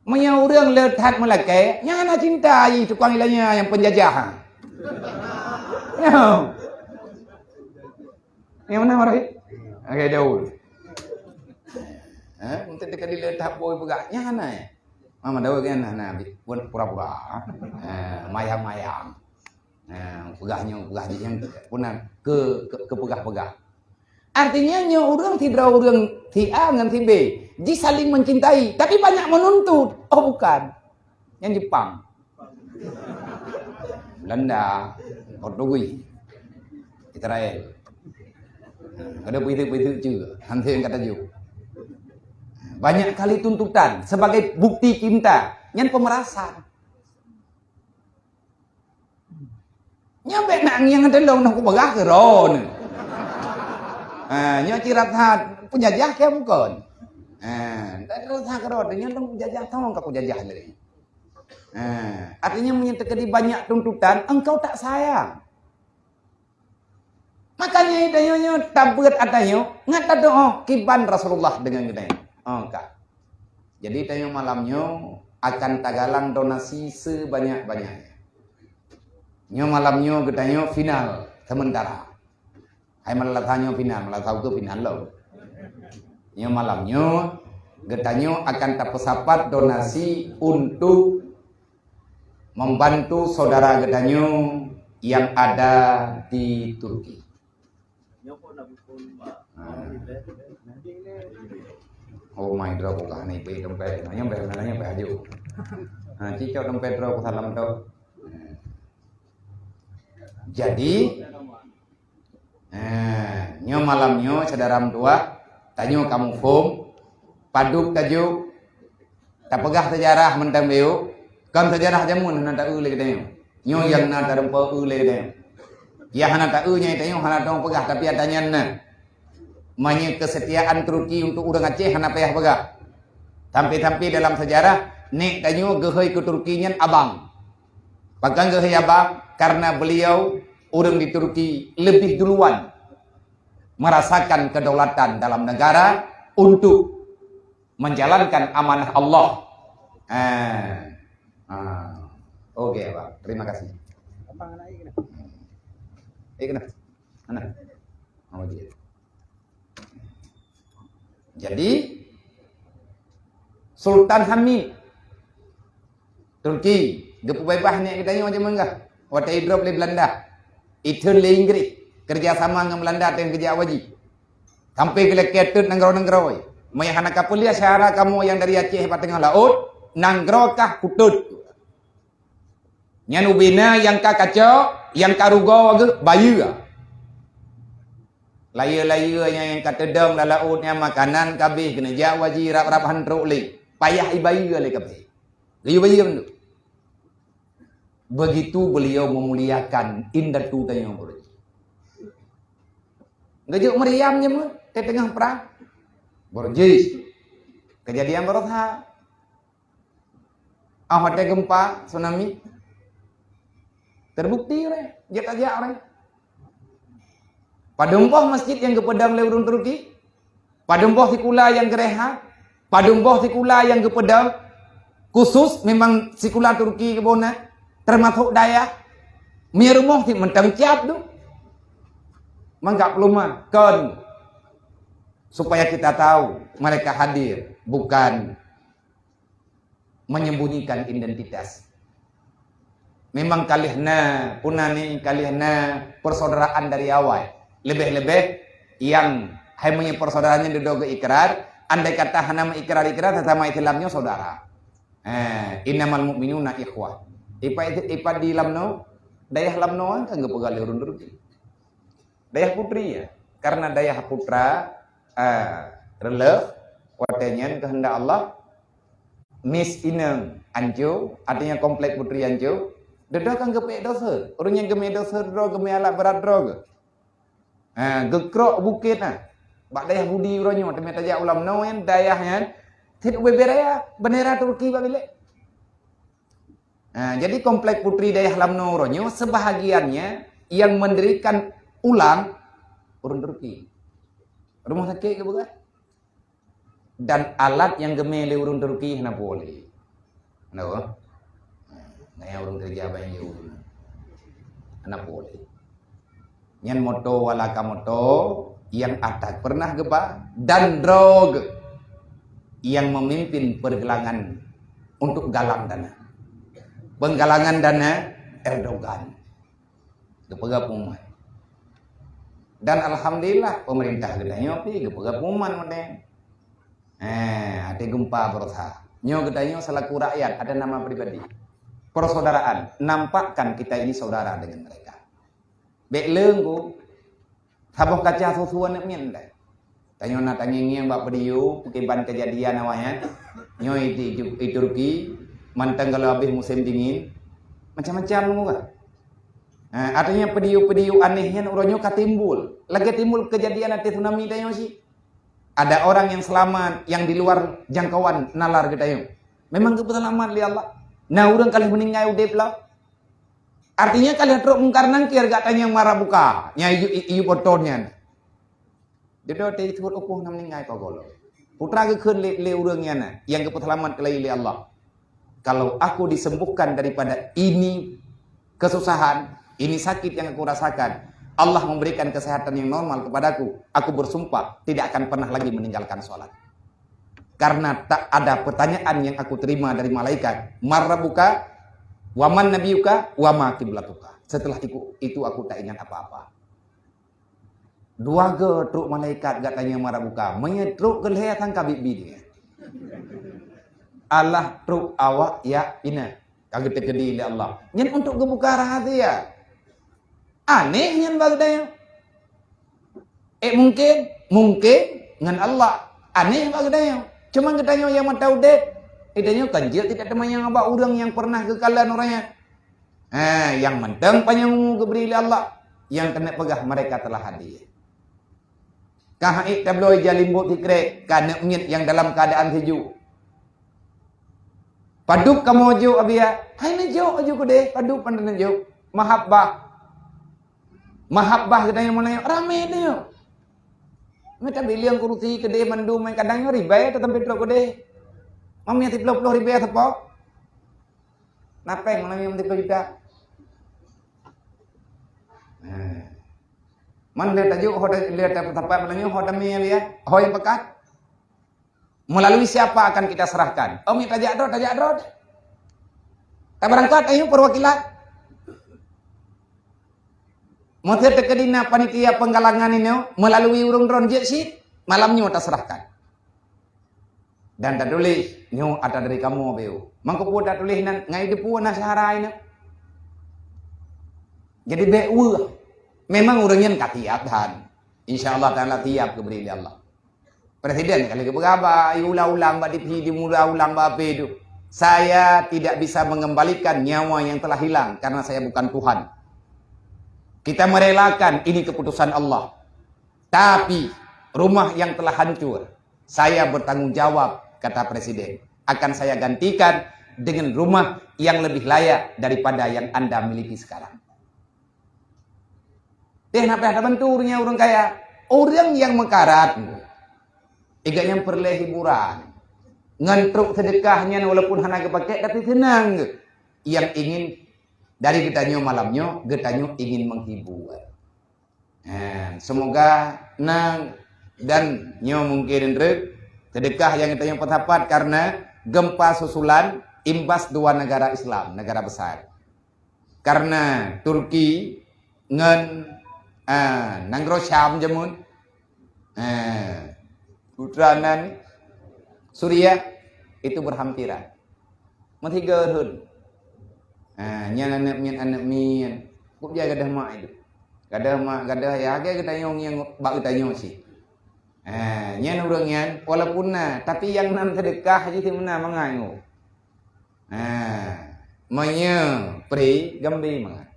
Meunyoe ureueng le that meulakée, nyan hana cinta, ai tukang ilanya nyang penjajah. Nyoe. Nyang mana, Marohi? Oke, Daud. Ha? Untuk dekat di letak boy peugah. Nyang hana, eh? Mama Daud kan hana, pura-pura. Ha, mayang-mayang. Ha, peugah nyoe, peugah jih nyang pun ke, ke, ke peugah-peugah. Artinya, nyoe ureueng sidroe ureueng si A ngon si B, ji saling mencintai, tapi banyak menuntut. Oh, bukan. Nyang Jepang. Belanda, Portugis, Israel. Ada begitu-begitu juga. Nanti yang kata juga. Banyak kali tuntutan sebagai bukti cinta. Nyan pemerasan. Nyoe bèk na ngieng teulông na kupeugah keudroe. Ha, nyoe cit rasa penjajah ke bukan? Ha, rasa keudroe, nyoe dong penjajah, tolong ka penjajah lé. Ha, artinya meunyoe teukeudi banyak tuntutan, engkau tak sayang. Makanya tanyoe nyoe tabeuet ata nyoe, ngat tadoa kiban Rasulullah dengan geutanyoe. Oh, ka. Jadi, tanyoe malam nyoe akan tagalang donasi sebanyak-banyaknya. Nyoe malam nyoe geutanyoe final sementara. Hai malam nyoe final, malam Sabtu final lom. Nyoe malam nyoe geutanyoe akan tapeusapat donasi untuk membantu saudara geutanyoe yang ada di Turki. Oh, mai droe ku kah ni, bri dompet. Nanya beh, nanya beh aju. Ha, cicok dompet droe ku salam tu. Jadi, eh, nyoe malam nyoe, syedara meutuwah, tanyoe kamoe phôn, padub tajuk, tapeugah seujarah mantong beu, kon seujarah jameun hana taeu lé geutanyoe. Nyoe nyang na tareumpok eu lé geutanyoe. Nyang hana taeu nyan tanyoe hana teupeugah, tapi ata nyan na. Meunyoe keusetiaan Turki untuk ureuëng Aceh hana payah peugah. Sampai-sampai dalam sejarah, nek tanyoe geuhôi keu Turki nyan abang. Pakon geuhôi abang? Karena beliau, ureuëng di Turki, lebih duluan merasakan kedaulatan dalam negara untuk menjalankan amanah Allah. Eh. Ah. Oke, Abang. Terima kasih. Abang, anak ini kena. Eh, kena. Mana? Oh, dia. Jadi, Sultan Hamid Turki geupeubeubaih nèk geutanyoe jameun gah. Watèe idrop lé Belanda, itheun lé Inggris, keureuja sama ngon Belanda teuh keujak waji. Sampai geulakèe teut nanggroe-nanggroe. Meunyo hana ka peuleueh syedara kamoe nyang dari Aceh bak teungoh laôt, nanggroe kah kutot. Nyan ubena nyang ka kacok, nyang ka rugoe geuh bayeue. Layeue-layeue nyan nyang ka teudong lam laôt nyan makanan ka abéh keuneuk jak waji rab-rab han trok lé. Payah ibayeue lé kabéh. Geuyue bayeue mandum. Begitu beliau memuliakan indatu tanyoe Borjis. Geujok meuriam jameun teuh teungoh prang. Borjis. Keujadian baroesa. Ah, watèe geumpa, tsunami. Terbukti ureuëng, jeuet tajak ureuëng. Padum boh masjid nyang geupeudong lé ureuëng Turki? Padum boh sikula nyang geurehat? Padum boh sikula nyang geupeudong khusus memang sikula Turki keuboh na, termasuk dayah? Meunyo rumoh cit mantong cap tu. Manggab peulumah kon supaya kita tahu mereka hadir, bukan menyembunyikan identitas. Memang ka lheueh na, puna ni ka lheueh na persaudaraan dari awai. Lebih-lebih yang hai meunyoe persaudaraan nyan dudoe geu ikrar, andai kata hana meuikrar-ikrar, sesama Islam nyoe saudara. Eh, innamal mu'minuna ikhwah. Ipa, ipa di Lamno, dayah Lamno kan geupeugah lé ureuëng Turki. Dayah putri ya. Karena dayah putra, eh, reuloh, watée nyan keuheundak Allah, mis inong anco, artinya komplek putri anco, dudoe kan geupeuék dosa. Ureuëng nyang geumé dosa droe, geumé alat beurat droe geuh. Ha, geukrok bukét na. Bak dayah Budi uroe nyoe, teuma tajak u Lamno nyan, dayah nyan, cit ubé-bé raya, bendera Turki bak bilék. Ha, jadi komplek putri dayah Lamno uroe nyoe, sebahagiannya yang mendirikan ulang ureuëng Turki. Rumah sakit ke bukan? Dan alat nyang geumé lé ureuëng Turki hana puléh. Hana apa? Nah, ureuëng keureuja banyu. Hana puléh. Nyan moto walaka moto nyang atat pernah geuba dan droe geuh nyang memimpin pergelangan untuk galang dana. Penggalangan dana Erdogan. Geupeugah pengumuman. Dan alhamdulillah, pemerintah geutanyoe pih geupeugah pengumuman model. Eh, até geumpa berusaha. Nyoe geutanyoe selaku rakyat ada nama pribadi. Persaudaraan, nampakkan kita ini saudara dengan mereka. Bék leungku, saboh kaca susu aneuk miet dai. Tanyoe na tangieng-ngieng bak video, peukiban kejadian awaknyan. Nyoe di, di, di Turki, mantong kalau habéh musim dingin, macam-macam lom kan. Ha, artinya video-video aneh nyan uroe nyoe ka timbul. Lagée timbul kejadian ateueh tsunami tanyoe sih. Ada orang yang selamat, yang di luar jangkauan nalar geutanyoe. Memang geupeuseulamat lé Allah. Na ureuëng ka lheueh meuninggai udeb lom. Artinya ka lheueh trok Mungkar Nangkir gata nyang mara buka. Nyang iyu, iyu botol nyan. Dudoe teuh thot ukoh na meuninggai ka gohlom. Putra geukheun lé, lé ureuëng nyan na, nyang geupeuseulamat keulayi lé Allah. Kalau aku disembuhkan daripada ini kesusahan, ini sakit yang aku rasakan, Allah memberikan kesehatan yang normal kepadaku, aku bersumpah tidak akan pernah lagi meninggalkan sholat. Karena tak ada pertanyaan yang aku terima dari malaikat, "Man rabbuka? Wa man nabiyuka? Wa ma kiblatuka?" Setelah itu, itu aku tak ingat apa-apa. Dua go trok malaikat gata nyang mara buka. Meunyoe trok keu lhée sangka biet-biet nyan. Allah trok awak yak inan. Ka geuteukeudi lé Allah. Nyan untuk geubuka rahasia. Aneh nyan bak geutanyoe. Eh, mungkin, mungkin ngon Allah. Aneh bak geutanyoe. Cuma geutanyoe nyang mata udeb, geutanyoe kan jeuet tidak teumanyong bak ureuëng nyang pernah geukalon ureuëng nyan. Ha, nyang mantong panyang umu geubri lé Allah, nyang keuneuk peugah mereka telah hadir. Ka haiek tabloe jalimbot sikrek, ka aneuk miet nyang dalam keuadaan seujok. Padub kamoe jok, Abiya? Hai neujok aju keudeh, padub pan neujok. Mahabbah. Mahabbah geutanyoe meunyoe ramé tanyoe. Mita bilieng kurusi keudeh mandum, kadang nyoe ribèe teutampe trok keudeh. Mami siploh-ploh ribèe seupok. Napeng malam nyoe meuteupeu juta. Nah. Man lé tajuk ho da-, lé ta-, tapat malam nyoe ho dami ya, ho nyang pekat. Melalui siapa akan kita serahkan? Om nyang tajak droe, tajak droe. Tabeurangkat ayue perwakilan. Meusé teukeudi na panitia penggalangan inoe melalui ureuëng droen jeuet cit, malam nyoe taserahkan. Dan tatuléh, "Nyoe atra dari kamoe, Beu." Mangko peue tatuléh nan ngai deupue na syahara inoe. Jadi bék weueh. Memang ureuëng nyan ka siap that. Insya Allah Taala siap geubri lé Allah. Presiden kali geupeugah ba, ulang-ulang bak D P, diulang-ulang bak apa itu. Saya tidak bisa mengembalikan nyawa yang telah hilang karena saya bukan Tuhan. Kita merelakan ini keputusan Allah. Tapi rumah yang telah hancur, saya bertanggung jawab, kata Presiden. Akan saya gantikan dengan rumah yang lebih layak daripada yang Anda miliki sekarang. Teuh na payah tabantu ureuëng nyang ureuëng kaya. Ureuëng nyang meukarat, iga nyang peureulée hiburan. Ngon trok seudeukah nyan walaupun hana geupakék, tapi seunang geuh. Nyang ingin dari geutanyoe malam nyoe, geutanyoe ingin menghibur. Ha, semoga na dan nyoe mungkin treuk sedekah nyang geutanyoe peusapat karena gempa susulan imbas dua negara Islam, negara besar. Karena Turki ngon, ah, nanggroe Syam jameun, ah, putra nan Suriah itu berhampiran. Meusigoe rhot. Ah, nyan aneuk miet, aneuk miet. Kok dia gadoh mak itu? Gadoh mak, gadoh ayah, lagèe geutanyoe ngieng bak geutanyoe cit. Ah, nyan ureueng nyan, walaupun na, tapi nyang nan sedekah jih meunan mangat nyoe. Ha, meunyoe pri, gambe mangat.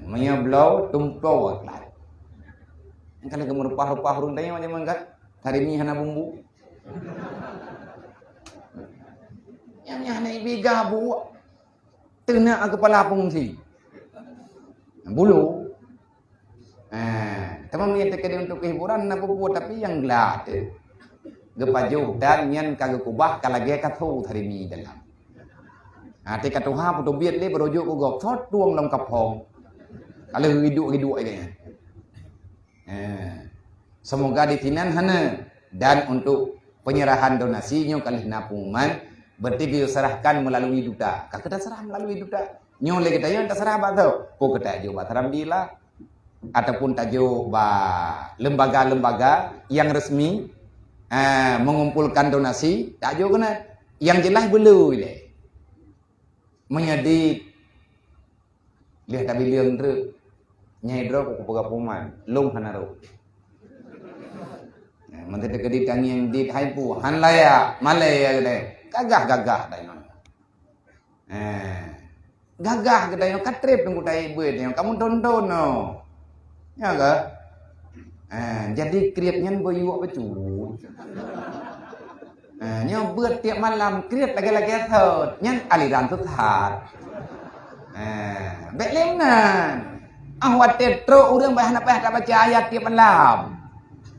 Meunyoe bloe, tumpôk keulayi. Kan lagèe meurupah-rupah ureueng tanyoe jameun kan, hari ni hana bumbu. Nyang nyan hana ibi gabuek. Teunak keupala pengungsi. Bulu. Eh, teuma meunyoe teukeudi untuk kehiburan, na peue-peue, tapi nyang gleh teuh. Geupajoh dan nyan ka geukubah ka lagèe kasô sarimi dalam. Até ka tuha peuteubiet lé beurojok keu gob, sot tueng lam kaphong. Ka lheueh hidup-hidup lagèe nyan. Eh, semoga di sinan hana. Dan untuk penyerahan donasi nyoe ka lheueh na pengumuman, berarti geusarahkan melalui duta. Ka kita serah melalui duta. Nyoe lé kita nyang tasarah bak tu. Peue kita jok bak Alhamdulillah. Ataupun tajok bak lembaga-lembaga yang resmi, eh, mengumpulkan donasi, tajok keunan. Yang jelas beuloi lé. Meunyoe dit, lheueh tabi leueng treuk. Nyai droe kupeugah puman, lôn hana rôh. Eh, meuntreuk keudit tangieng dit hai pu, han layak, malèe ya geude. Gagah-gagah dah nyoe. Eh, gagah geutanyoe ka trép teungku taék beuet nyoe, kamoe tonton nyoe. Nyoe keuh? Eh, jadi kriet nyan beuyuek bacut. Eh, nyoe beuet tiep malam kriet lagèe-lagèe thot. Nyan aliran sesat. Eh, bèk lé meunan. Ah, watèe trok ureueng bah hana payah tabaca ayat tiep malam.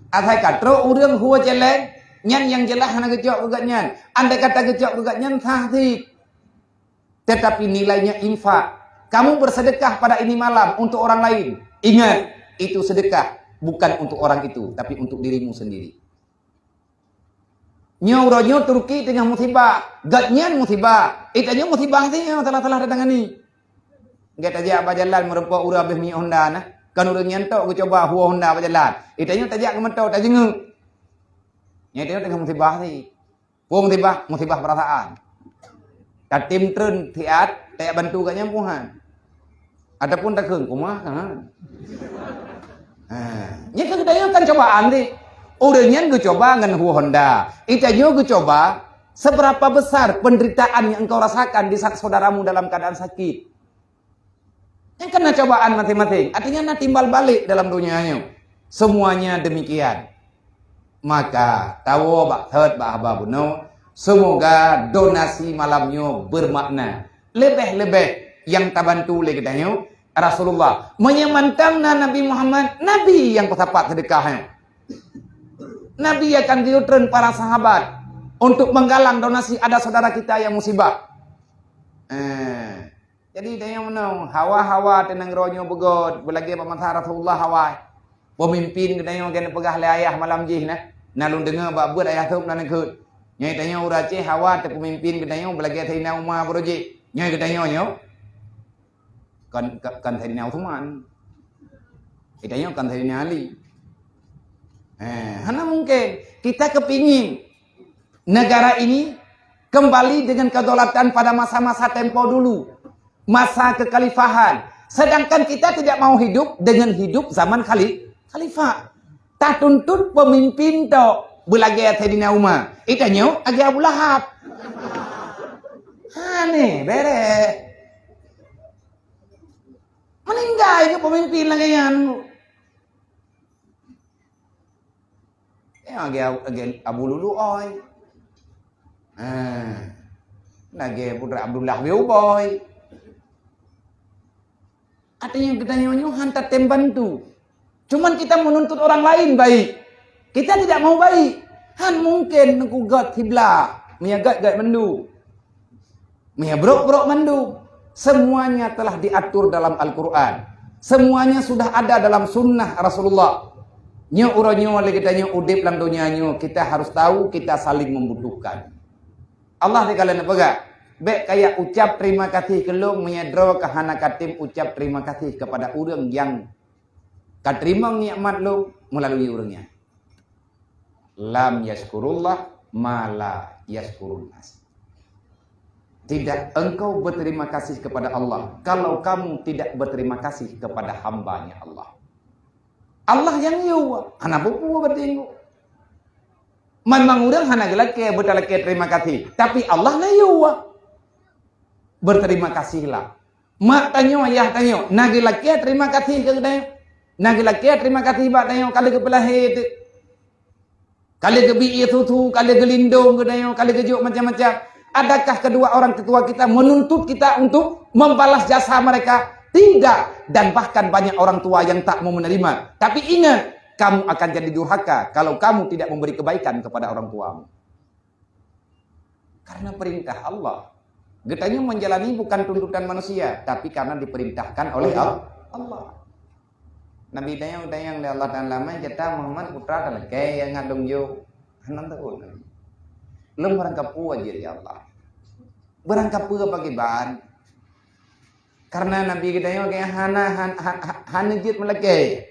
Asai ka trok ureueng hue céléng, nyan nyang jeulaih hana geucok keu gobnyan. Andai kata geucok keu gobnyan, sah cit. Tetapi nilainya infak. Kamu bersedekah pada ini malam untuk orang lain. Ingat, itu sedekah bukan untuk orang itu, tapi untuk dirimu sendiri. Nyoe uroe nyoe Turki teungoh musibah. Gobnyan musibah. Itanyoe musibah sih, nyoe salah-salah datang ni. Gata jak bak jalan meureumpok ureueng habéh minyeuk honda nah. Kan ureueng nyan tok geucoba hue honda bak jalan. Itanyoe tajak keu moto, tajeungeuk. Nyoe itanyoe teungoh musibah sih. Peue musibah? Musibah perasaan. Tatem treun siat, tajak bantu gobnyan peue han. Ataupun takheun, "Kumah, ha?" Ha, nyan keuh geutanyoe kan cobaan teuh. Ureueng nyan geucoba ngon hue honda. Itanyoe geucoba seberapa besar penderitaan yang engkau rasakan di saat saudaramu dalam keadaan sakit. Nyan kan na cobaan maséng-maséng. Artinya na timbal balik dalam donya nyoe. Semuanya demikian. Maka, tawoe bak thot bak haba bunoe, semoga donasi malam nyoe bermakna. Leubeh-leubeh nyang tabantu lé geutanyoe Rasulullah. Meunyoe mantong na Nabi Muhammad, Nabi nyang peusapat seudeukah nyoe. Nabi akan geuyue treun para sahabat untuk menggalang donasi ada saudara kita yang musibah. Eh, Jadi, tanyoe meunoe, hawa-hawa teuh nanggroe nyoe beugöt, beulagèe bak masa Rasulullah hawa. Peumimpin geutanyoe geupeugah lé ayah malam jih nah, na lôn deungoe bak beuet ayah sôb na neukheun. Nyoe tanyoe ureueng Aceh hawa teuh peumimpin geutanyoe beulagèe Saidina Umar beurujek. Nyoe geutanyoe nyoe, kon, kon, kon Saidina Utsman. Geutanyoe kon Saidina Ali. Eh, hana mungkin. Kita kepingin negara ini kembali dengan kedaulatan pada masa-masa tempo dulu, masa kekhalifahan. Sedangkan kita tidak mau hidup dengan hidup zaman khali-, khalifah. Tatuntut pemimpin tok beulagèe Saidina Umar. Itanyoe lagèe Abu Lahab. Aneh, bèrèh. Meninggai keu pemimpin lagèe nyan. Ya, lagèe, lagèe Abu Lulu oi. Ha. Lagèe Putra Abdullah bin Ubay. Artinya geutanyoe nyoe han tatem bantu. Cuman kita menuntut orang lain baik. Kita tidak mau baik. Han mungkin neugöt siblah. Meunyoe göt-göt mandum. Meunyoe brok-brok mandum. Semuanya telah diatur dalam Al-Quran. Semuanya sudah ada dalam sunnah Rasulullah. Nyoe uroe nyoe lé geutanyoe udeb lam donya nyoe, kita harus tahu kita saling membutuhkan. Allah teuka lé neupeugah, "Bék kajak ucab terima kasih keu lôn meunyoe droe ka hana katem ucab terima kasih kepada ureuëng nyang ka teurimong nikmat lôn meulalu ureuëng nyan." Lam yaskurullah ma la yaskurun nas. Tidak engkau berterima kasih kepada Allah kalau kamu tidak berterima kasih kepada hambanya Allah. Allah nyang yue, hana peue-peue berarti. Memang ureuëng hana geulakée beutalakée terima kasih, tapi Allah na yue. Berterima kasihlah. Mak tanyoe, ayah tanyoe, na geulakée terima kasih keu geutanyoe. Na geulakée terima kasih bak tanyoe ka lheueh geupeulahé teuk. Ka lheueh geubri ie susu, ka lheueh geulindong geutanyoe, ka lheueh geujok macam-macam. Adakah kedua orang tua kita menuntut kita untuk membalas jasa mereka? Tidak. Dan bahkan banyak orang tua yang tak mau menerima. Tapi ingat, kamu akan jadi durhaka kalau kamu tidak memberi kebaikan kepada orang tuamu. Karena perintah Allah. Geutanyoe menjalani bukan tuntutan manusia, tapi karena diperintahkan oleh Al-, Allah. Nabi tanyong-tanyong lé Allah Taala, "Mai gata Muhammad putra talakée nyang ngat lôn jok." Hana teuôt Nabi. "Lôn barangkapeue jeuet, ya Allah? Barangkapeue pakriban?" Karena Nabi geutanyoe hana, han-, han-, han-, hana jeuet meulakée.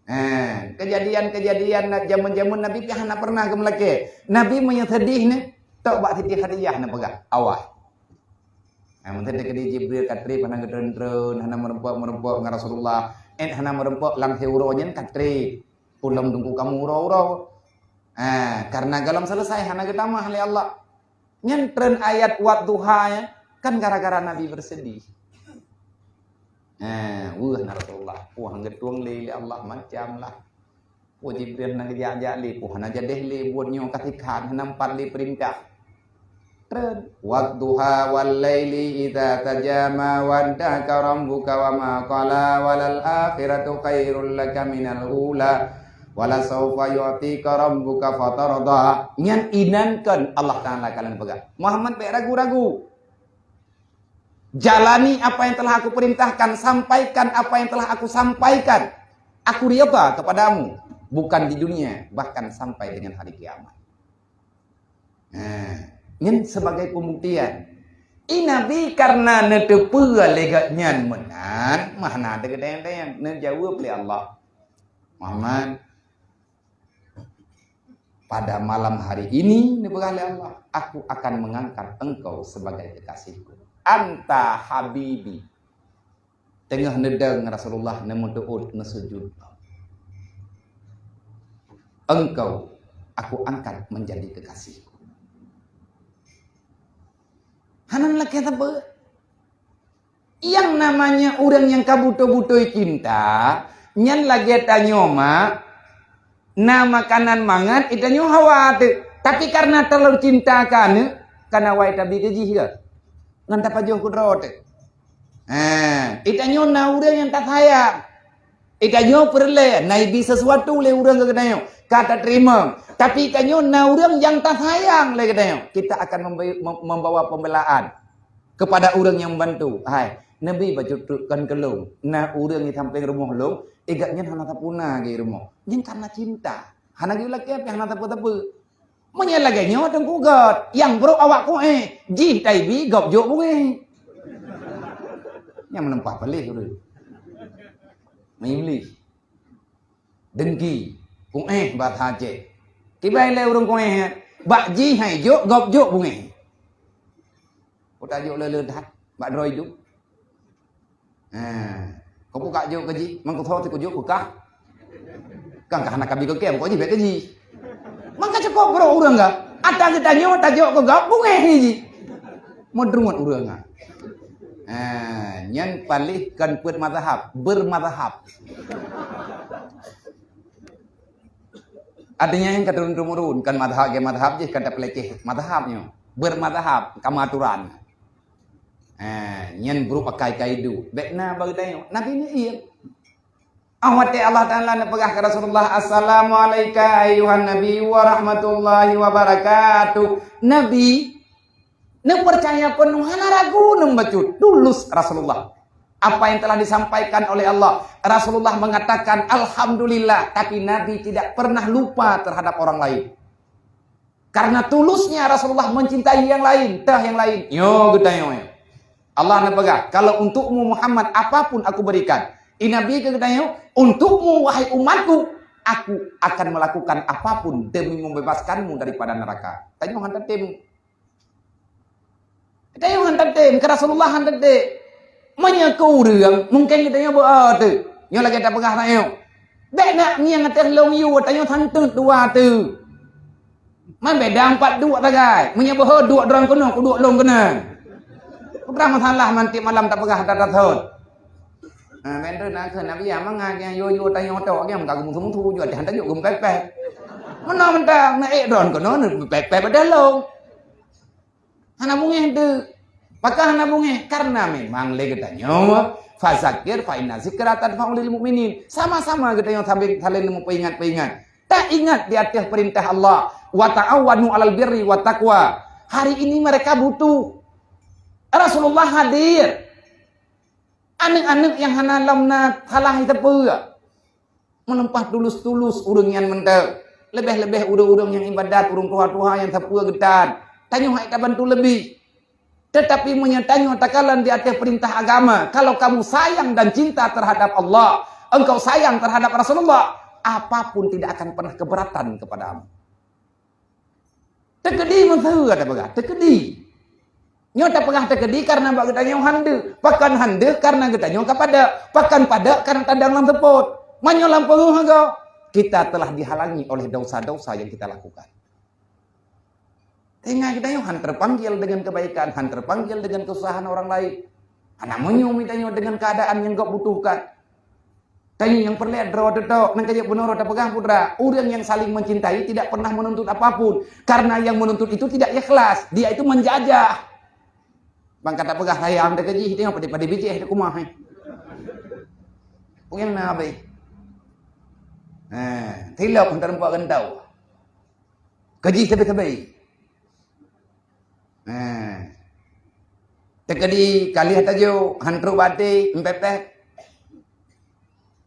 Eh, kejadian-kejadian na-, jameun-jameun Nabi pih hana pernah geumeulakée. Nabi meunyoe seudeh nyoe, tok bak Siti Khadijah neupeugah, "Awai." Eh, meuntreun teukeudi Jibril ka treb hana geutreun-treun, hana meureumpok-meureumpok ngon Rasulullah. Eh, hana meureumpok lam siuroe nyan ka treb. Ulôn teungku kamoe uroe-uroe. Eh, karena gohlom selesai hana geutamah lé Allah. Nyan treun ayat Wadduha nyan kan gara-gara Nabi bersedih. Eh, weueh na Rasulullah, puih geutueng lé, lé Allah macam lah. Puih Jibril hana geujak-jak lé, puih hana jadeh lé, buet nyoe ka sikhan, hana meupat lé peurintah. Treun, "Wadduha wal laili idza saja ma wadda'aka rabbuka wa ma qala, wa lal akhiratu khairul laka minal ula, wa la saufa yu'tika rabbuka fatarda." Nyan inan kon Allah Taala ka lheueh peugah. Muhammad bék ragu-ragu. Jalani apa yang telah Aku perintahkan, sampaikan apa yang telah Aku sampaikan. Aku ridha kepadamu, bukan di dunia, bahkan sampai dengan hari kiamat. Nah, nyan sebagai pembuktian. I Nabi karena neuteupeue lé gobnyan meunan, mah na teugeudeng-deng, neujaweueb lé Allah. Muhammad, pada malam hari ini, neupeugah lé Allah, Aku akan mengangkat engkau sebagai kekasihku. Anta habibi. Teungoh neudong Rasulullah neumeutuot neusujud. Engkau Aku angkat menjadi kekasihku. Hana lakée sapeue. Yang namanya ureuëng nyang ka beutôi-beutôi cinta, nyan lagée tanyoe mak, na makanan mangat, itanyoe hawa teuk. Tapi karena terlalu cinta keu aneuk, kana wai tabi keu jih ke? Ngon tapajoh keu droe teuk. Ha, itanyoe na ureuëng nyang tasayang. Itanyoe peureulée na ibi sesuatu lé ureuëng keu geutanyoe, ka tateurimong. Tapi itanyoe na ureuëng nyang tasayang lé geutanyoe, kita akan membe-, mem-, membawa pembelaan kepada ureuëng nyang membantu. Hai, neubi bacut kon keu lôn, na ureuëng di sampéng rumoh lôn, i gobnyan hana tapuna geuh rumoh. Nyan karena cinta. Hana geulakée pih hana sapeue-sapeue. Meunyoe lagée nyoe teungku göt, nyang brok awak kuéh, jih taibi gob jok bungéh. Nyang meuneumpah paléh ureuëng. Meuiblih. Dengki. Kuéh bahasa Aceh. Kiban lé ureuëng kuéh, bak jih hai jok, gob jok bungéh. Ku tajok le-le that bak droe idup. Ha. Kau buka jok keu jih, mangkutho ti kujok keu kah. Kan kah hana kabi keu kém, kok jih bék keu jih. Mangka cukop brok ureuëng ka. Ata geutanyoe tajok keu gob bungéh jih. Meudruet ureuëng ka. Ha, nyan paléh kon peuet mazhab, bermazhab. Artinya nyan ka turun-temurun, kon mazhab ke mazhab jih, kon tapeuleceh mazhab nyoe. Bermazhab, kama aturan. Eh, nyan brok akai-akai idup. Bék na bak geutanyoe. Nabi ni iya. Ah, watée Allah Taala neupeugah keu Rasulullah, "Assalamualaika ayyuhan nabi wa rahmatullahi wa barakatuh." Nabi, neupeucaya peunoh, hana ragu, neumbacut. Tulus Rasulullah. apa yang telah disampaikan oleh Allah. Rasulullah mengatakan, "Alhamdulillah," tapi Nabi tidak pernah lupa terhadap orang lain. Karena tulusnya Rasulullah mencintai yang lain, tah yang lain. Nyoe geutanyoe. Allah neupeugah, "Kalau untukmu Muhammad apapun aku berikan." I Nabi keu geutanyoe, "Untukmu wahai umatku, aku akan melakukan apapun demi membebaskanmu daripada neraka." Tanyoe han tatem. Tanyoe han tatem, keu Rasulullah han tatem. Meunyoe keu ureuëng, mungken geutanyoe beu teuh. Nyoe lagée tapeugah tanyoe. Bék nak ngieng ateueh lông yue, tanyoe santeut dua teuh. Man beda empat duek sagai. Meunyoe beuhe duek droe keunoe, kuduek lông keunan. Peue masalah man tiep malam tapeugah that-that thon. Ha, ben tu na keu Nabi ya mangat nyang yo-yo tanyoe tok nyang ka geumusu-musu jua dah tajuk geumepeh-peh. Meunoe mantong na ék droe keunoe neupeh-peh beda lông. Hana beungéh teuh. Pakon hana beungéh? Karena memang lé geutanyoe, "Fazakir fa inna zikra tanfa'ul lil mu'minin." Sama-sama geutanyoe sabe-, saling meupeuingat-peuingat. Taingat di ateueh peurintah Allah, "Wa ta'awanu 'alal birri wat taqwa." Hari ini mereka butuh. Rasulullah hadir. Aneuk-aneuk nyang hana lom na salah sapeue. Meulimpah tulus-tulus ureuëng nyan mantong. Leubeh-leubeh ureuëng-ureuëng nyang ibadat, ureuëng tuha-tuha nyang sapeue geutan. Tanyoe hana tabantu leubeh. Tetapi meunyoe tanyoe takalon di ateueh peurintah agama, "Kalau kamu sayang dan cinta terhadap Allah, engkau sayang terhadap Rasulullah, apapun tidak akan pernah keberatan kepadamu." Teukeudi meuseue tapeugah, teukeudi. Nyoe tapeugah teukeudi karena bak geutanyoe han deuh. Pakon han deuh? Karena geutanyoe ka padab. Pakon padab? Karena tadong lam seupôt. Meunyoe lam peungeuh agoe, kita telah dihalangi oleh dosa-dosa yang kita lakukan. Sehingga geutanyoe han terpanggil dengan kebaikan, han terpanggil dengan kesusahan orang lain. Hana meunyoe geutanyoe dengan keadaan nyang gob butuhkan. Tanyoe nyang peureulée droe teutok, nyan ka jeuet bunoe droe tapeugah putra. Ureuëng yang saling mencintai tidak pernah menuntut apapun, karena yang menuntut itu tidak ikhlas. Dia itu menjajah. Bang ka tapeugah sayang teuh keu jih, tengok padé-padé bijéh teuh kumah, eh. Ureuëng na habéh. Eh, tilok hantar empat gantau. Keu jih sabe-sabe. Eh. Teukeudi ka lheueh tajok, han trok bak até, meupeh-peh.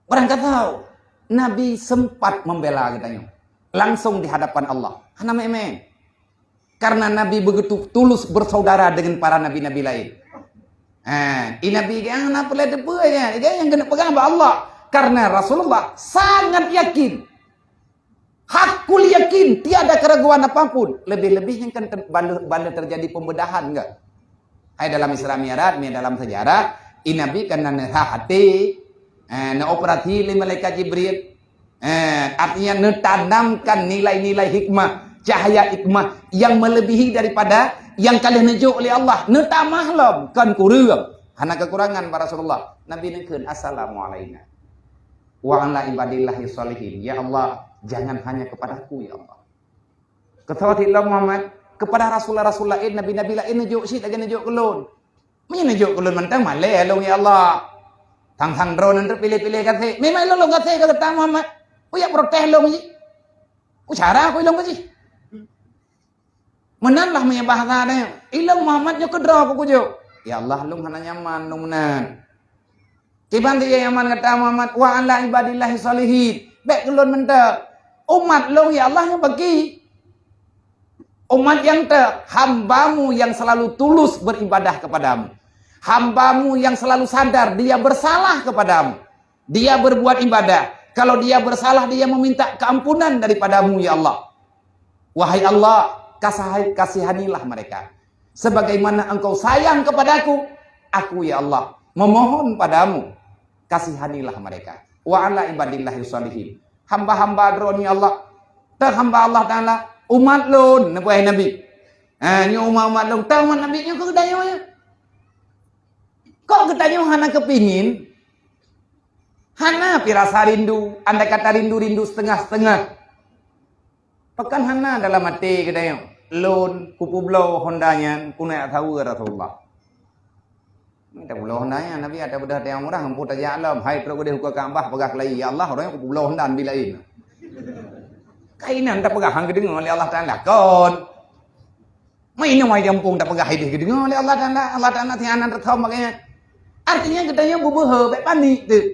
Barangkasoe, Nabi sempat membela geutanyoe. Langsung di hadapan Allah. Hana meu'en-meu'en. Karena Nabi begitu tulus bersaudara dengan para nabi-nabi lain. Eh, i Nabi geuh hana peureulée teupeue nyan. Geuh nyang keuneuk peugah bak Allah. Karena Rasulullah sangat yakin. Hakul yakin, tiada keraguan apapun. Lebih-lebih nyang kan ter-, bala, bala terjadi pembedahan ke. Hai dalam Isra Mi'raj, mi dalam sejarah, i Nabi kan na neuhah até, eh, neuoperasi lé malaikat Jibril. Eh, artinya neutanamkan nilai-nilai hikmah, cahaya hikmah yang melebihi daripada yang ka lheueh neujok lé Allah. Neutamah lom, kon kureueng. Hana kekurangan bak Rasulullah. Nabi neukheun, "Assalamu alaina." "Wa ala ibadillahi shalihin." Ya Allah, jangan hanya kepadaku, ya Allah. Kata lom Muhammad, kepada rasul-rasul lain, nabi-nabi lain neujok cit lagée neujok keu lôn. Meunyoe neujok keu lôn mantong malée lôn, ya Allah. Sang-sang droe nyan piléh-piléh gaséh. Memang lôn gaséh keu gata Muhammad. Ku jak protes lôn jih. Ku cara ku lôn jih. Meunan lah meunyoe bahasa nyoe. Ilôn Muhammad nyoe keudroe kujok. Ya Allah, lôn hana nyaman lôn meunan. Kiban ti nyaman gata Muhammad, wa ala ibadillahi shalihin. Bék keu lôn mantong. Umat lôn ya Allah nyoe bagi. Umat nyang teuh, hamba-Mu yang selalu tulus beribadah kepada-Mu. Hamba-Mu yang selalu sadar dia bersalah kepada-Mu. Dia berbuat ibadah. Kalau dia bersalah, dia meminta keampunan daripada-Mu, ya Allah. Wahai Allah, kasah-, kasihanilah mereka. Sebagaimana Engkau sayang kepadaku, aku, ya Allah, memohon padamu, kasihanilah mereka. Wa ala ibadillahi shalihin. Hamba-hamba droe, ya Allah. Teuh hamba Allah Ta'ala, umat lôn, neupeugah Nabi. Ha, nyoe umat-umat lôn, teuh umat Nabi nyoe keu geutanyoe nyoe. Kok geutanyoe hana keupingin? Hana pi rasa rindu, andai kata rindu-rindu setengah-setengah. Pakon hana dalam até geutanyoe, lôn kupeubloe honda nyan, keuneuk saweue Rasulullah. Mita peubloe honda nyan, Nabi ata beudah tayang murah, ampôn tajak lom, hai trok keudeh ukeue Ka'bah, peugah keu laén, "Ya Allah, uroe nyoe kupeubloe honda nabi laén." Kainan tapeugah han geudeungoe lé Allah Ta'ala, kon. Meuinoe ai gampông tapeugah idéh geudeungoe lé Allah Ta'ala, Allah Ta'ala sinan reutom bak geuh nyan. Artinya geutanyoe beubeuhe, bèk panik teuk.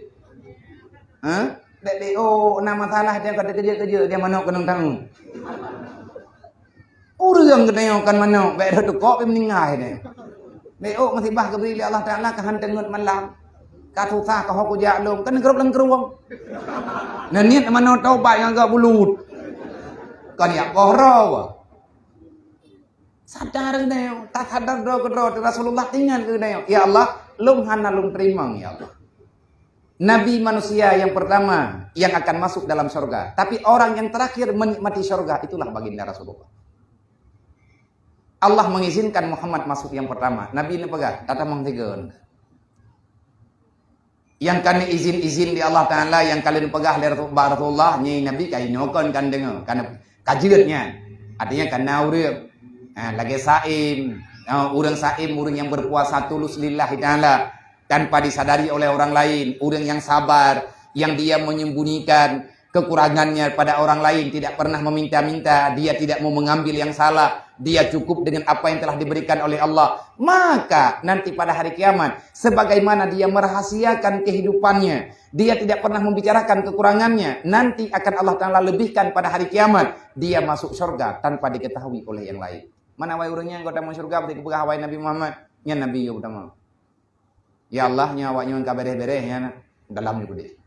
Ha? Bèk, bèk, oh, na masalah dia kata kerja-kerja dia manok keunong tangan. Ureueng geutanyoe kan manok, bèk rhot tukok pih meuninggai dia. Bèk, oh, musibah geubri lé Allah Taala ka han teungeut malam. Ka susah ka ho kujak lom, kan grop lam krueng. Nah, niet manoe tobat nyang agak bulut. Kan yak kohro. Sadar geutanyoe, tasadar droe keudroe, Rasulullah ingat geutanyoe, "Ya Allah, lôn hana lôn teurimong, ya Allah." Nabi manusia yang pertama yang akan masuk dalam surga, tapi orang yang terakhir menikmati surga itulah baginda Rasulullah. Allah mengizinkan Muhammad masuk yang pertama. Nabi neupeugah, "Tatamong tiga." Nyang ka izin-izin di Allah Taala, nyang ka lheueh peugah lé Rasul-, bak Rasulullah, nyoe Nabi ka inoe kon kan deungoe, kan ka jeuet nyan. Artinya, kana ureueng, ha, lagèe saim, ha, ureueng saim, ureueng yang berpuasa tulus lillahi taala, tanpa disadari oleh orang lain, ureueng yang sabar, yang dia menyembunyikan kekurangannya pada orang lain, tidak pernah meminta-minta, dia tidak mau mengambil yang salah, dia cukup dengan apa yang telah diberikan oleh Allah. Maka nanti pada hari kiamat, sebagaimana dia merahasiakan kehidupannya, dia tidak pernah membicarakan kekurangannya, nanti akan Allah Taala lebihkan pada hari kiamat, dia masuk surga tanpa diketahui oleh yang lain. Mana wai ureueng nyan geutamong syurga, beuti geupeugah wai Nabi Muhammad, nyan Nabi geutamong. Ya Allah, nyoe awak nyoe ka bereh-bereh, nyan dalam ju keudeh.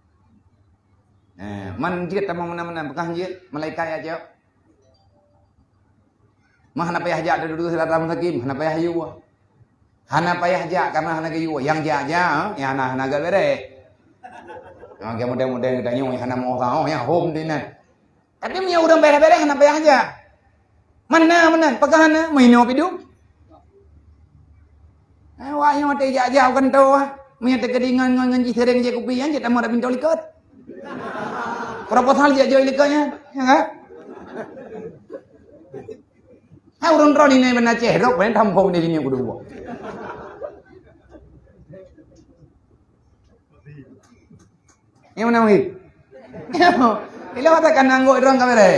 Eh, man jeuet tamong meunan-meunan, peugah jeuet, malaikat jak jaweueb. Mah hana payah jak, dudoe sirata mustaqim, hana payah yue. Hana payah jak, karena hana geuyue. Nyang jak-jak, nyang hana, hana geubereh. Nyang model-model geutanyoe, nyang hana meuusaha, nyang hom dinan. Tapi meunyoe ureueng bereh-bereh, hana payah jak. Mana, mana? Pakon hana? Meuinoe pidong. Eh, wak nyoe watèe jak-jak u kantô, ah. Meunyoe teukeudi ngon, ngon, ngon jih sering jép kupi, nyan jeuet tamong bak pintoe likot. Proposal jeuet jok likot nyan, ya kan? Ha, ureueng droeneuh nyan ban Aceh, rot ban tampông di sinoe keudua. Nyang mana mungkin? Ilôn mata kan anggô droe kamera.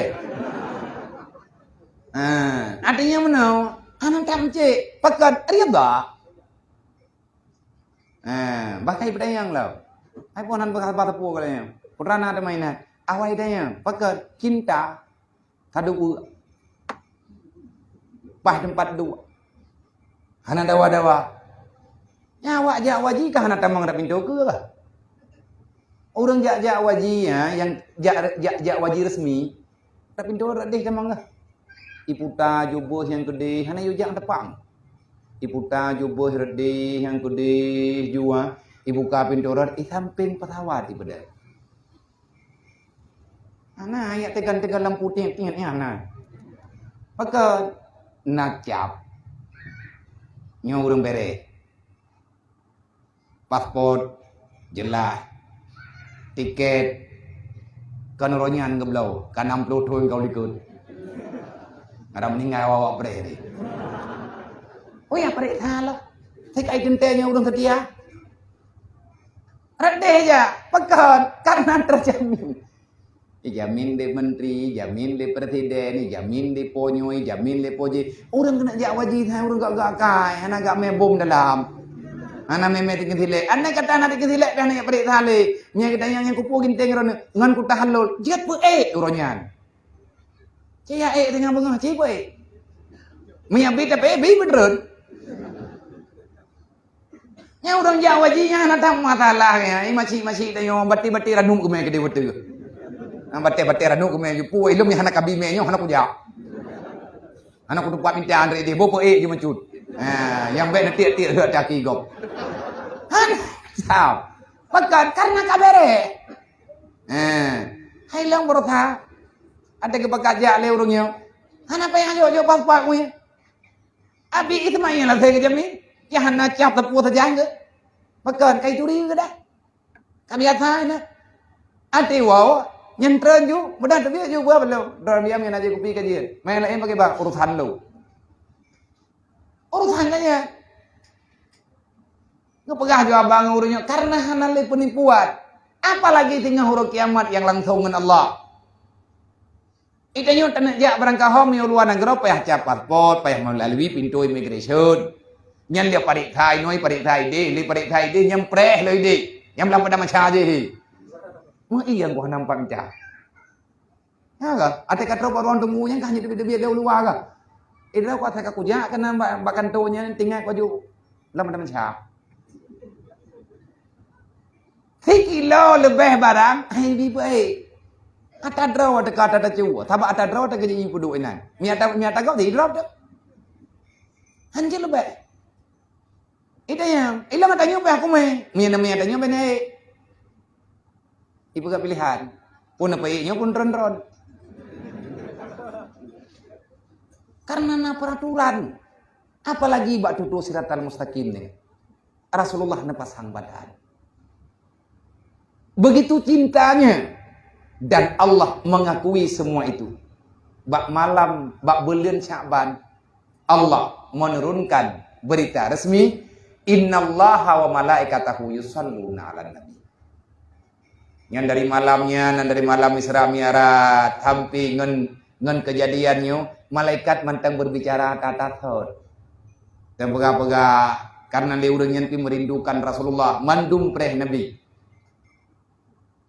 Ha, artinya meunoe, hana that meucék, pakon ridha. Ha, bahkan ipeudayang lom. Hai pun han beukah sabar teupeu keu lagèe nyan. Putra na teuma ingat. Awai dayang, pakon cinta. Saduek uek. Paih teumpat duek. Hana dawa-dawa. Nyan awak jak waji ka hana tamong rot pintoe keue kah? Ureueng jak-jak waji, ya, nyang jak, jak, jak waji resmi, rot pintoe rot deh tamong kah? Iputa ju beuh nyang keudeh, hana yue jak teupang. Iputa ju beuh rot deh nyang keudeh jua, ibuka pintoe rot, isampéng peusawat ipeudeh. Hana, jak teugan-teugan lampu tiet-tiet nyan hana. Pakon na cap. Nyoe ureueng bereh. Paspot jeulaih. Tiket kon uroe nyan geubloe, ka nam ploh thon ka u likot. Ngon meuninggai awak-awak bereh tadi. Oh ya, pareksa lah. Sikai teuntèe nyoe ureueng seutia. Rot deh jak, pakon? Karena terjamin. Ijamin lé menteri, ijamin lé presiden, ijamin lé po nyoe, ijamin lé po jih. Ureueng keuneuk jak waji, hai ureueng gak-gak kai, hana gak mè bom dalam. Hana mè-mè tikeue silek. Andai kata hana tikeue silek, pih hana jak pareksa lé. Nyan geutanyoe nyang kupeue ginteng droeneuh, ngon kuta halol, jeuet peuék uroe nyan. Cit jak ék teungoh beungoh, cit peuék. Meunyo bi tapeuék, bi beudrot. Nyan ureueng jak waji nyan hana that masalah nyan. Ié masyik-masyik tanyoe, bati-bati ranup keumè keudeh beutôi. Nah, batèe-batèe ranup keumè ju pu, ilôn nyang hana kabi mè nyoe hana kujak. Hana kutupat minta antre deh, boh peuék ju meucut. Ha, nyang bèk neutiek-tiek rhot kaki gob. Hana, sab. Pakon? Karena ka bereh. Ha, hai lôn beureusaha. Ada geupeugah jak lé ureueng nyoe. Hana payah jok-jok paspot nyoe. Abi Ismail asai geujamin, nyang hana cap teupeu sajan geuh. Pakon kai turi geuh dah. Ka biasa na. Até woe, nyan treun ju, mudah teubiet ju buah belom. Droe diam nyang na jikupi kajian. Main laén pakai bak urusan lo. Urusan ka nyan. Geupeugah ju abang ureueng nyoe karena hana lé peunipuan. Apalagi singoh uroe kiamat nyang langsong ngon Allah. Geutanyoe taneuk jak barangkaho meunyoe luwa nanggroe payah cap paspot, payah meulalui pintoe immigration. Nyan lé paréksa inoe, paréksa idéh, lé paréksa idéh, nyan preh lé idéh. Nyan blah pada masa jih. Meuieng geuh nampak mita. Ya kan? Até ka trok bak ruang tamu nyan ka hana teubiet-teubiet lé u luwa kan. Idroe kuasa ka kujak keunan bak, bak kantô nyan tinggai baju lam mata meucah. Sikilo leubeh barang, hai bi baik. Ata droe teuka ata tacue, sabab ata droe teuka jadi peuduek inan. Miata, miata gop di drop tu. Hanjeuet leubeh. Itanyong, ilong tanyoe pih aku meh. Mie na mie tanyoe bene. Ipeugah pilihan. Pun apa nyoe pun ron-ron. Karena na peraturan. Apalagi bak tutoe siratal mustaqim ni. Rasulullah neupasang badan. Begitu cintanya dan Allah mengakui semua itu. Bak malam, bak buleuen Sya'ban, Allah menurunkan berita resmi, "Innallaha wa malaikatahu yusalluna 'alan nabi." Nyan dari malam nyan, nyan dari malam Isra Mi'raj, sampai ngon, ngon kejadian nyoe, malaikat mantong berbicara tata thot. Dan peugah-peugah, karena lé ureuëng nyan pi merindukan Rasulullah, mandum preh Nabi.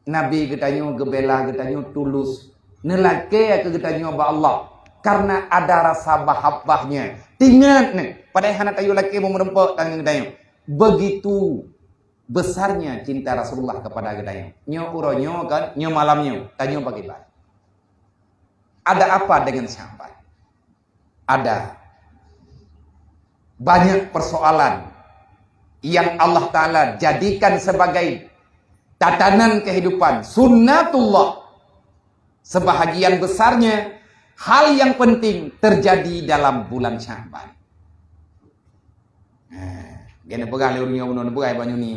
Nabi geutanyoe geubela geutanyoe tulus. Neulakée keu geutanyoe bak Allah. Karena ada rasa mahabbahnya. Ingat ni, padahai hana tanyoe lakée meureumpok tanyoe geutanyoe. Begitu besarnya cinta Rasulullah kepada geutanyoe. Nyoe uroe nyoe kan, nyoe malam nyoe, tanyoe pakriban. Ada apa dengan Sya'ban? Ada banyak persoalan yang Allah Ta'ala jadikan sebagai tatanan kehidupan, sunnatullah. Sebahagian besarnya hal yang penting terjadi dalam bulan Sya'ban. Nah, geupeugah lé ureuëng nyoe bunoe, neupeugah bak nyoe ni.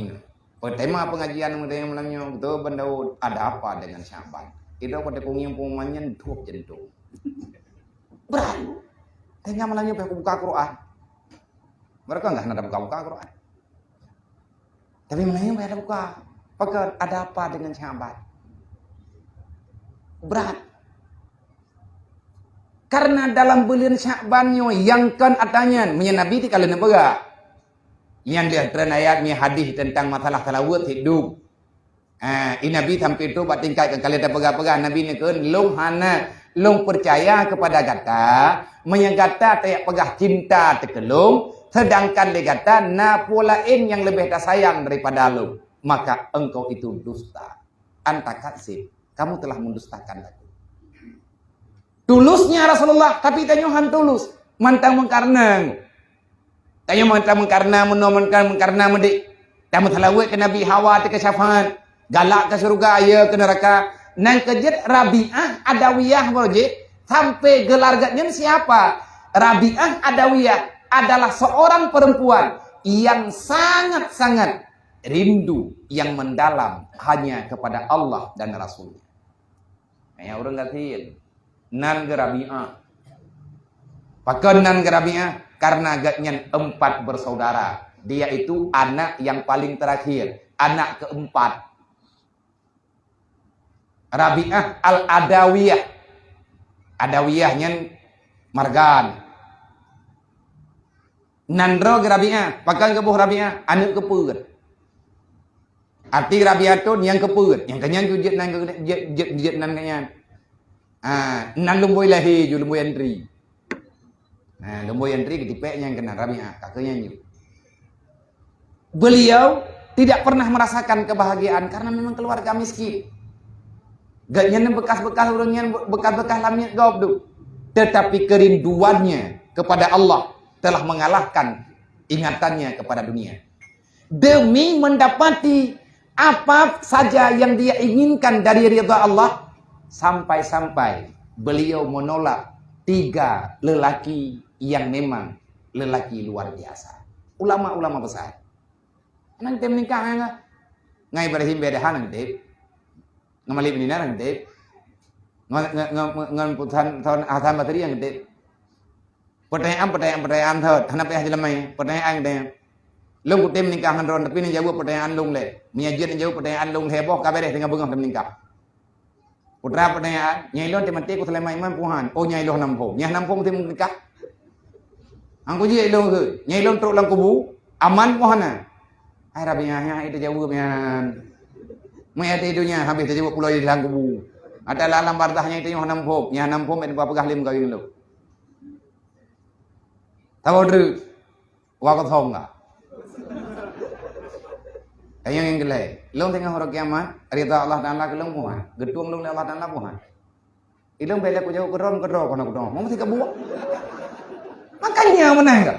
Tema pengajian malam nyoe, beutôi ban Daud, ada apa dengan Sya'ban? Idroe pada kungieng pengumuman nyan dua jentung. Berat. Tengah malam nyoe payah buka Quran. Mereka enggak hana buka-buka Quran. Tapi malam nyoe payah buka. Pakon, ada apa dengan Sya'ban? Berat. Karena dalam buleuen Sya'ban nyoe nyang kon ata nyan, meunyoe Nabi teuka lheueh neupeugah. Nyan lheueh treun ayat nyan hadis tentang masalah salaweuet hidup. Ah, i Nabi sampai tu bak tingkat nyang ka lheueh tapeugah-peugah, Nabi neukheun, "Lôn hana, lôn peucaya kepada gata, meunyoe gata tajak peugah cinta teuh keu lôn, sedangkan lé gata na peue laén nyang leubeh tasayang daripada lôn, maka engkau itu dusta." Anta kadzib, kamu telah mendustakan aku. Tulusnya Rasulullah, tapi tanyoe han tulus. Mantong meukarna. Tanyoe mantong meukarna, meunoe mantong meukarna meudik. Tameusalaweuet keu Nabi, hawa teuka syafaat. Galak keu syeuruga, ya keu neuraka. Nyang keujeuet Rabi'ah Adawiyah baroe jih, sampai gelar geuh nyan siapa? Rabi'ah Adawiyah adalah seorang perempuan yang sangat-sangat rindu yang mendalam hanya kepada Allah dan Rasul-Nya. Hai ureuëng gasien, nan geuh Rabi'ah. Pakon nan geuh Rabi'ah? Karena gobnyan empat bersaudara. Dia itu anak yang paling terakhir, anak keempat. Rabi'ah Al-Adawiyah. Adawiyah nyan marga. Nan droe geuh Rabi'ah, pakon geuboh Rabi'ah, aneuëk keupeuet. Arti Rabi'atun nyang keupeuet, nyang keunyan ju jeuet nan, jeuet, jeuet, jeuet nan keunyan. Ah, nan lumboi lahé ju lumboi antri. Nah, lumboi antri geutipék nyang keunan Rabi'ah, ka keunyan ju. Beliau tidak pernah merasakan kebahagiaan karena memang keluarga miskin. Gobnyan bekas-bekas ureuëng nyan, bekas-bekas lamiet gob tu. Tetapi kerinduannya kepada Allah telah mengalahkan ingatannya kepada dunia. Demi mendapati apa saja yang dia inginkan dari ridha Allah, sampai-sampai beliau menolak tiga lelaki yang memang lelaki luar biasa. Ulama-ulama besar. Nang tem nikah ngai, ngai Ibrahim Bedahan nang tem. Ngon Malik Nina nang tem. Ngon, ngon, ngon, ngon putusan tahun Hasan Basri nang tem. Pertanyaan, pertanyaan, pertanyaan thot. Hana payah jeulaman. Pertanyaan geutanyoe. Lôn kutem nikah ngon droen, tapi neujaweueb pertanyaan lôn lé. Meunyo jeuet neujaweueb pertanyaan lôn lhée boh, ka beres teungoh beungoh tem nikah. Putra pertanyaan, nyai lôn teumaté ku Sulaiman Iman puhan. Oh, nyai lôn nam phom. Nyai nam phom tem nikah. Hang kujeuet ilôn keu, nyang ilôn trok lam kubu, aman poh hana? Hai Rabi'ah, nyan hai tajaweueb nyan. Meu'ah di dunia habéh tajaweueb pulo di dalam kubu. Ada alam barzakh nyang tanyoe hana muphom, nyang hana muphom bèk neupeugah lé meukawen lôn. Tahu deh, wa kosong ka. Kayang nyang keulai, lôn teungoh uroe kiamat, ridha Allah Taala keu lôn puhan, geutueng lôn lé Allah Taala puhan. Ilôn bèk lé kujaweueb keudroe-keudroe keunoe-keunoe. Mau mesti kebuah. Makanya menang ka.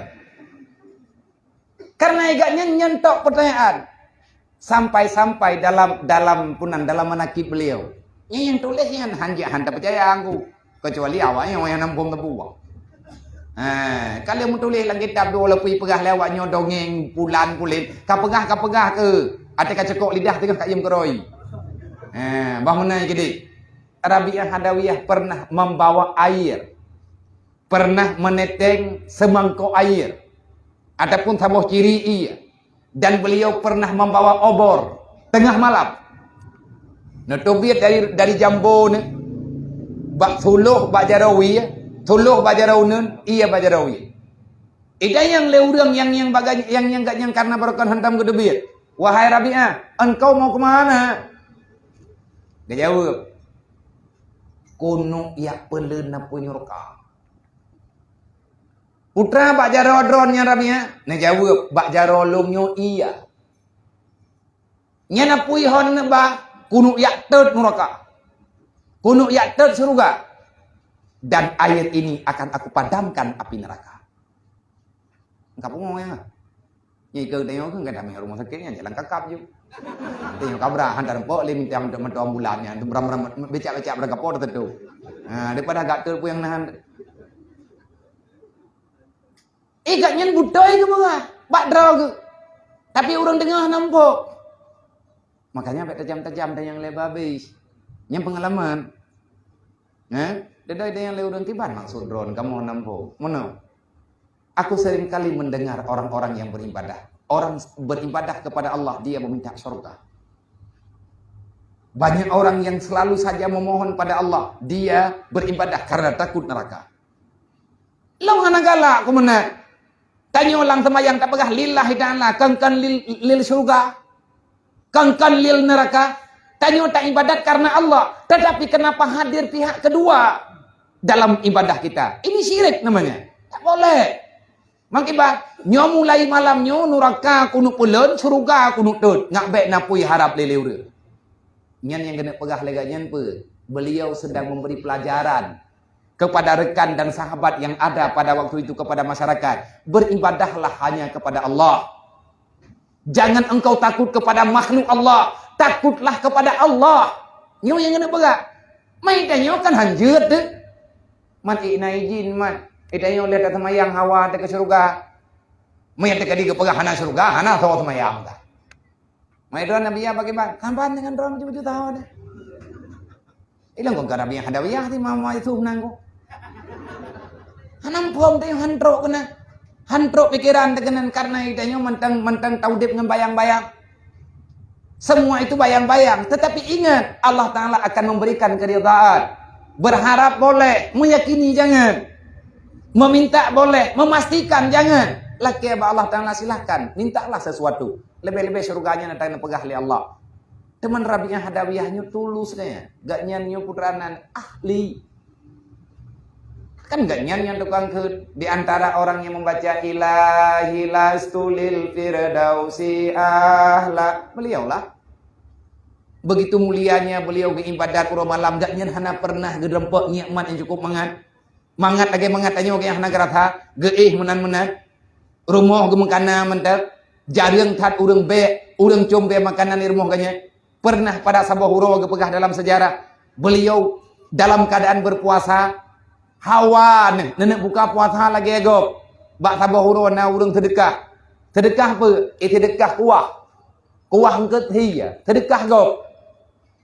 Karena igak nyan nyan tok pertanyaan. Sampai-sampai dalam, dalam punan, dalam manakib beliau. Nyan nyang tuléh nyan hanjeuet han tapeucaya angku. Kecuali awaknyan nyang nampung teubuah. Ha, kalau meutuléh lam kitab dua lapui peugah lé awaknyoe dongeng pulan pulen, ka peugah, ka peugah ke? Até ka cekok lidah teungoh ka iem keudroe. Ha, bah meunan keudéh. Rabi'ah Adawiyah pernah membawa air, pernah meneteng semangkok air, ataupun saboh ciri ie, dan beliau pernah membawa obor tengah malam. Neuteubiet dari, dari jambo ne, bak suluh bak jaroe ie, suluh bak jaroe uneun, ie bak jaroe ie. Idayang lé ureuëng nyang, nyang bagai, nyang, nyang gak nyang karena barokon hantam geuteubiet. "Wahai Rabi'ah, engkau mau ke mana?" Geujaweueb, "Keuneuk jak peuleuen apui nuraka." "Putra bak jaroe droeneuh nyan Rabi'ah?" Neujaweueb, "Bak jaroe lôn nyoe ie." "Nyan apui hon neubah, keuneuk jak teut nuraka. Keuneuk jak teut syeuruga. Dan air ini akan aku padamkan api neraka." Ka pungo nyan. Nyan ikeue tanyoe keuh ka damé rumoh sakét nyan jalan kakap ju. Tanyoe kabra han tareumpok lé minta meuto ambulan nyan, tu beram-beram becak-becak beurangkapo teutu. Ha, daripada gak teut puyang nahan. Eh, gak nyan beutôi geupeugah bak droe geuh. Tapi ureuëng deungoe hana muphom. Makanya bèk tajam-tajam dan nyang lé babis. Nyan pengalaman. Eh? Dedai dan nyang lé ureuëng kiban maksud droen kamoe hana muphom. Meunoe. Aku sering kali mendengar orang-orang yang beribadah. Orang beribadah kepada Allah, dia meminta surga. Banyak orang yang selalu saja memohon pada Allah, dia beribadah karena takut neraka. Lôn hana galak keumeunang. Tanyoe lam seumayang tapeugah lillahi ta'ala, kon-kon lil, lil syurga, kon-kon lil neraka. Tanyoe taibadat karena Allah, tetapi kenapa hadir pihak kedua dalam ibadah kita? Ini syirik namanya. Tak boleh. Makiban, nyoe mulai malam nyoe nuraka keuneuk peuleuen, syurga keuneuk teut, ngat bèk na apui harab lé-lé ureuëng. Nyan nyang keuneuk peugah lé gobnyan peue? Beliau sedang memberi pelajaran kepada rekan dan sahabat yang ada pada waktu itu kepada masyarakat. Beribadahlah hanya kepada Allah. Jangan engkau takut kepada makhluk Allah, takutlah kepada Allah. Nyoe nyang keuneuk peugah. Mai tanyoe kan hanjeuet deh. Man ik na ijin man. Itanyoe lé taseumayang hawa teuka syeuruga. Meunyo teuka di geupeugah hana syeuruga, hana soe seumayang dah. Mai droe Nabi ya bagi bang, kaban dengan droe baju-baju tahu deh. Ilang kong Nabi yang ada wiyah di mama itu nanggu. Hana muphom teuh han trok keunan. Han trok pikiran teuh keunan karena itanyoe mantang, mantang taudeb ngon bayang-bayang. Semua itu bayang-bayang, tetapi ingat, Allah Ta'ala akan memberikan keridhaan. Berharap boleh, meyakini jangan. Meminta boleh, memastikan jangan. Lakée bak Allah Ta'ala silahkan, mintalah sesuatu. Lebih-lebih syurga nyan ata neupeugah lé Allah. Teuma Rabi'ah Adawiyah nyoe tulus nyan. Gobnyan nyoe putra nan ahli. Kan gobnyan nyang tukang kheun di antara orang yang membaca Ilahi lastu lil firdausi ahla. Beliaulah. Begitu mulianya beliau geuibadat uroe malam, gobnyan hana pernah geudeumpok nikmat nyang cukup mangat. Mangat lagée mangat tanyoe gobnyan hana geurasa, geuéh meunan-meunan. Rumoh geumeukana mantap, jareueng that ureuëng bék, ureuëng com bék makanan di rumoh gobnyan. Pernah pada saboh uroe geupeugah dalam sejarah, beliau dalam keadaan berpuasa, hawa neuh, neuneuk buka puasa lagée gob. Bak saboh uroe na ureuëng seudeukah. Seudeukah peue? Eh, seudeukah kuah. Kuah eungkot hi, seudeukah gob.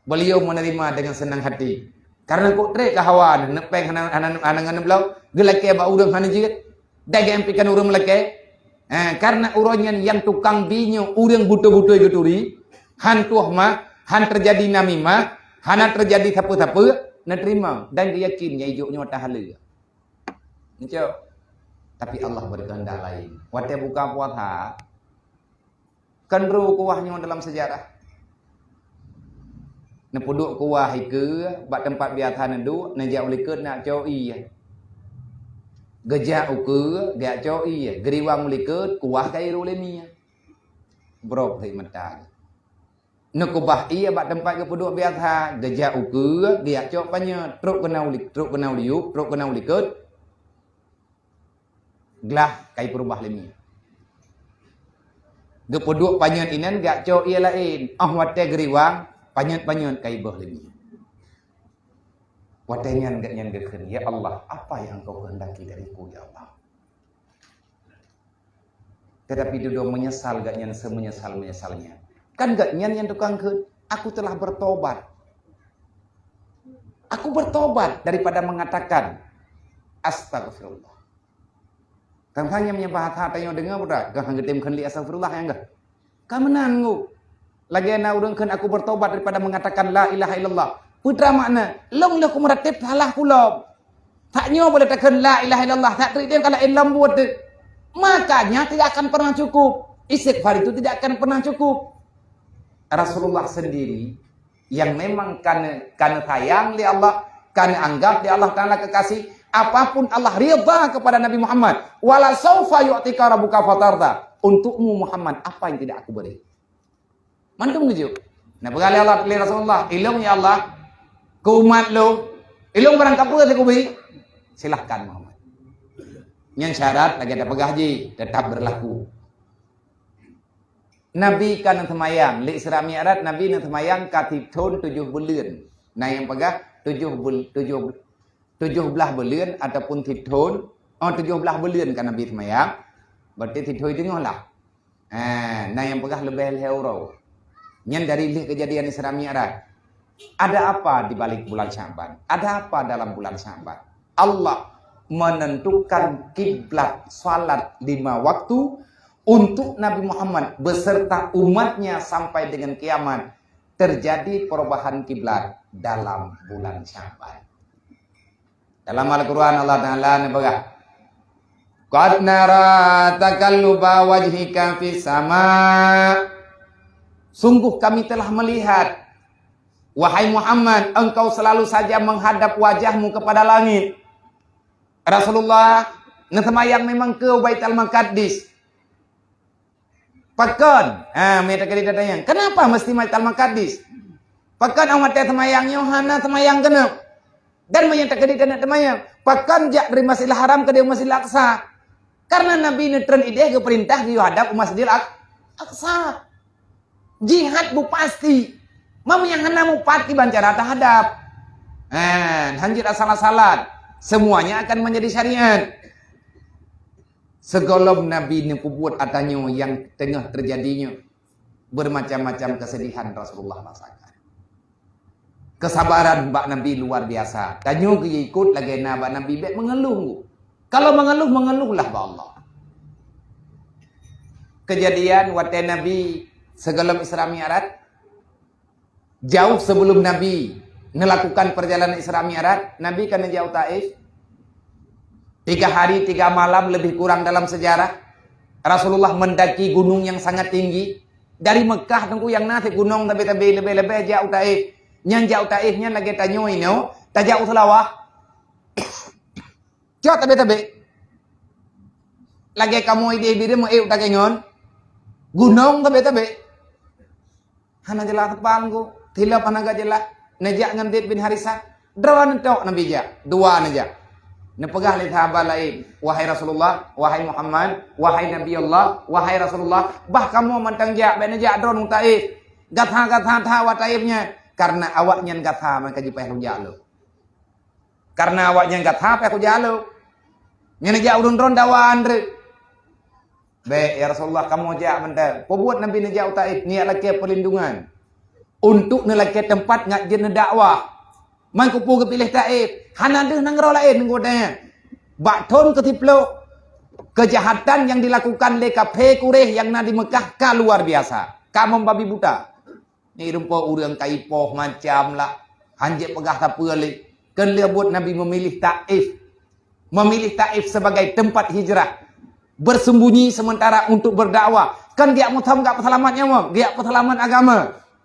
Beliau menerima dengan senang hati. Karena kok trek ka hawa neuh, neupeng hana, hana, hana ngon bloe, geulakée bak ureuëng hana jeuet. Dageng pikan ureuëng meulakée. Eh, karena uroe nyan nyang tukang bi nyoe ureuëng beutôi-beutôi geuturi, han tuoh mah, han teujadi namimah, hana teujadi sapeue-sapeue, neuteurimong dan geuyakin nyang ijok nyoe tahala. Nyoe. Tapi Allah berkehendak lain. Watée buka puasa, kan ru kuah nyoe dalam sejarah. Neupeuduek kuah ikeue bak teumpat biasa neuduek, neujak u likot nak cok ié. Geujak ukeue, geujak cok ié, geuriwang u likot, kuah ka iru lé mie. Brok hik mata. Neukeubah ié bak teumpat geupeuduek biasa, geujak ukeue, geujak cok panyöt, trok keunoe u li-, trok keunoe u liyueb, trok keunoe u likot. Glah ka ipeureubah lé mie. Geupeuduek panyöt inan geujak cok ié laén, óh watée geuriwang, panyöt-panyöt ka iböh lé mie. Watée nyan gobnyan geukheun, "Ya Allah, apa yang Engkau kehendaki dariku, ya Allah?" Tetapi dudoe meunyeusal gobnyan seumeunyeusal-meunyeusal nyan. Kan gobnyan nyang tukang kheun, "Aku telah bertobat. Aku bertobat daripada mengatakan, 'Astagfirullah.'" Kan hanya meunyoe bahasa tanyoe deungoe, budak, kah geutem kheun lé astagfirullah nyang gah. Ka meunan ngu. Lagée na ureuëng kheun, "Aku bertobat daripada mengatakan la ilaha illallah." Peue teuma makna? Lôn lheueh kumeuratéb salah kulom. That nyoe boleh takheun la ilaha illallah, that teurideng ka laén lom buet teuh. Makanya tidak akan pernah cukup. Istighfar itu tidak akan pernah cukup. Rasulullah sendiri yang memang kana, kana sayang lé Allah, kana anggap lé Allah Taala kekasih, apapun Allah ridha kepada Nabi Muhammad, "Wala saufa yu'tika rabbuka fatarda." Untukmu Muhammad, apa yang tidak aku beri? Mandum geujok. Nah, peugah lé Allah, lé Rasulullah, "Ilong ya Allah, keu umat lo, ilong barang kapeue teukubi?" Silahkan Muhammad. Nyan syarat lagée tapeugah jih, tetap berlaku. Nabi ka neuseumayang, lé Isra Mi'raj Nabi neuseumayang ka sithon tujoh buleuen. Na nyang peugah tujoh bul-, tujoh, tujoh blaih buleuen ataupun sithon, oh, tujoh blaih buleuen ka Nabi seumayang. Berarti sithon teungoh lah. Eh, na nyang peugah leubeh lhée uroe. Nyan dari lheueh keujadian Isra Mi'raj. Ada apa di balik bulan Sya'ban? Ada apa dalam bulan Sya'ban? Allah menentukan kiblat salat lima waktu untuk Nabi Muhammad beserta umatnya sampai dengan kiamat, terjadi perubahan kiblat dalam bulan Sya'ban. Dalam Al-Quran Allah Ta'ala neupeugah, "Qad nara taqalluba wajhika fis sama." Sungguh kami telah melihat, wahai Muhammad, engkau selalu saja menghadap wajahmu kepada langit. Rasulullah neuseumayang memang keu Baitul Maqdis. Pakon? Ha, meunyoe takheun ditanyong, "Kenapa mesti Baitul Maqdis? Pakon awak watée seumayang nyoe hana seumayang keunoe?" Dan meunyoe takheun ditanyong, "Pakon jak dari Masjidil Haram keudeh Masjidil Aqsa?" Karena Nabi neutreun ideh geupeurintah geuyue hadap u Masjidil Aq-, Aqsa. Jihad bu pasti. Meunyoe hana mupat kiban cara tahadap. Ha, hanjeuet asal-asalan. Semuanya akan menjadi syariat. Sigohlom Nabi neupeubuet ata nyoe nyang teungoh teujadi nyoe, bermacam-macam kesedihan Rasulullah rasakan. Kesabaran bak Nabi luar biasa. Tanyoe geuikot lagée na bak Nabi bék mengeluh. Kalau mengeluh, mengeluhlah bak Allah. Kejadian watée Nabi sigohlom Isra Mi'raj, jauh sebelum Nabi melakukan perjalanan Isra Mi'raj, Nabi kan neujak u Taif. Tiga hari, tiga malam lebih kurang dalam sejarah. Rasulullah mendaki gunung yang sangat tinggi. Dari Mekah teungku nyang na sit gunong tabe-tabe, leubeh-leubeh jak u Taif. Nyan jak u Taif nyan lagée tanyoe inoe, tajak u Seulawah. Cok tabe-tabe. Lagée kamoe ideh Bireuen meu-ék u Takengon. Gunong tabe-tabe. Hana jeulaih teupang ku. Tilop hana geujeulaih. Neujak ngon Zaid bin Harisah. Droeneuh tok Nabi jak. Dua neujak. Neupeugah lé sahabat laén, "Wahai Rasulullah, wahai Muhammad, wahai Nabi Allah, wahai Rasulullah, bah kamoe mantong jak, bék neujak droeneuh u Taif. Gata-gata that u Taif nyan." Karena awaknyan gata meuka jipaih rujak lom. Karena awaknyan gata paih kujak lom. Nyan neujak ureuëng droen dakwah Andre. Bék, ya Rasulullah, kamoe jak mantong. Peubuet Nabi neujak u Taif, neujak lakée perlindungan. Untuk neulakée teumpat ngat jeuet neudakwah. Man kupeue geupiléh Taif, hana deuh nanggroe laén ngon gobnyan. Bak thon keusiplôh, kejahatan yang dilakukan lé kafé Quraisy yang na di Mekah ka luar biasa, ka membabi buta. Nyoe rupa ureuëng ka ipoh macam lah, hanjeuet peugah sapeue lé. Keu lheueh buet Nabi memilih Taif. Memilih Taif sebagai tempat hijrah, bersembunyi sementara untuk berdakwah. Kan geujak muthom, geujak peuseulamat nyawa, geujak peuseulamat agama.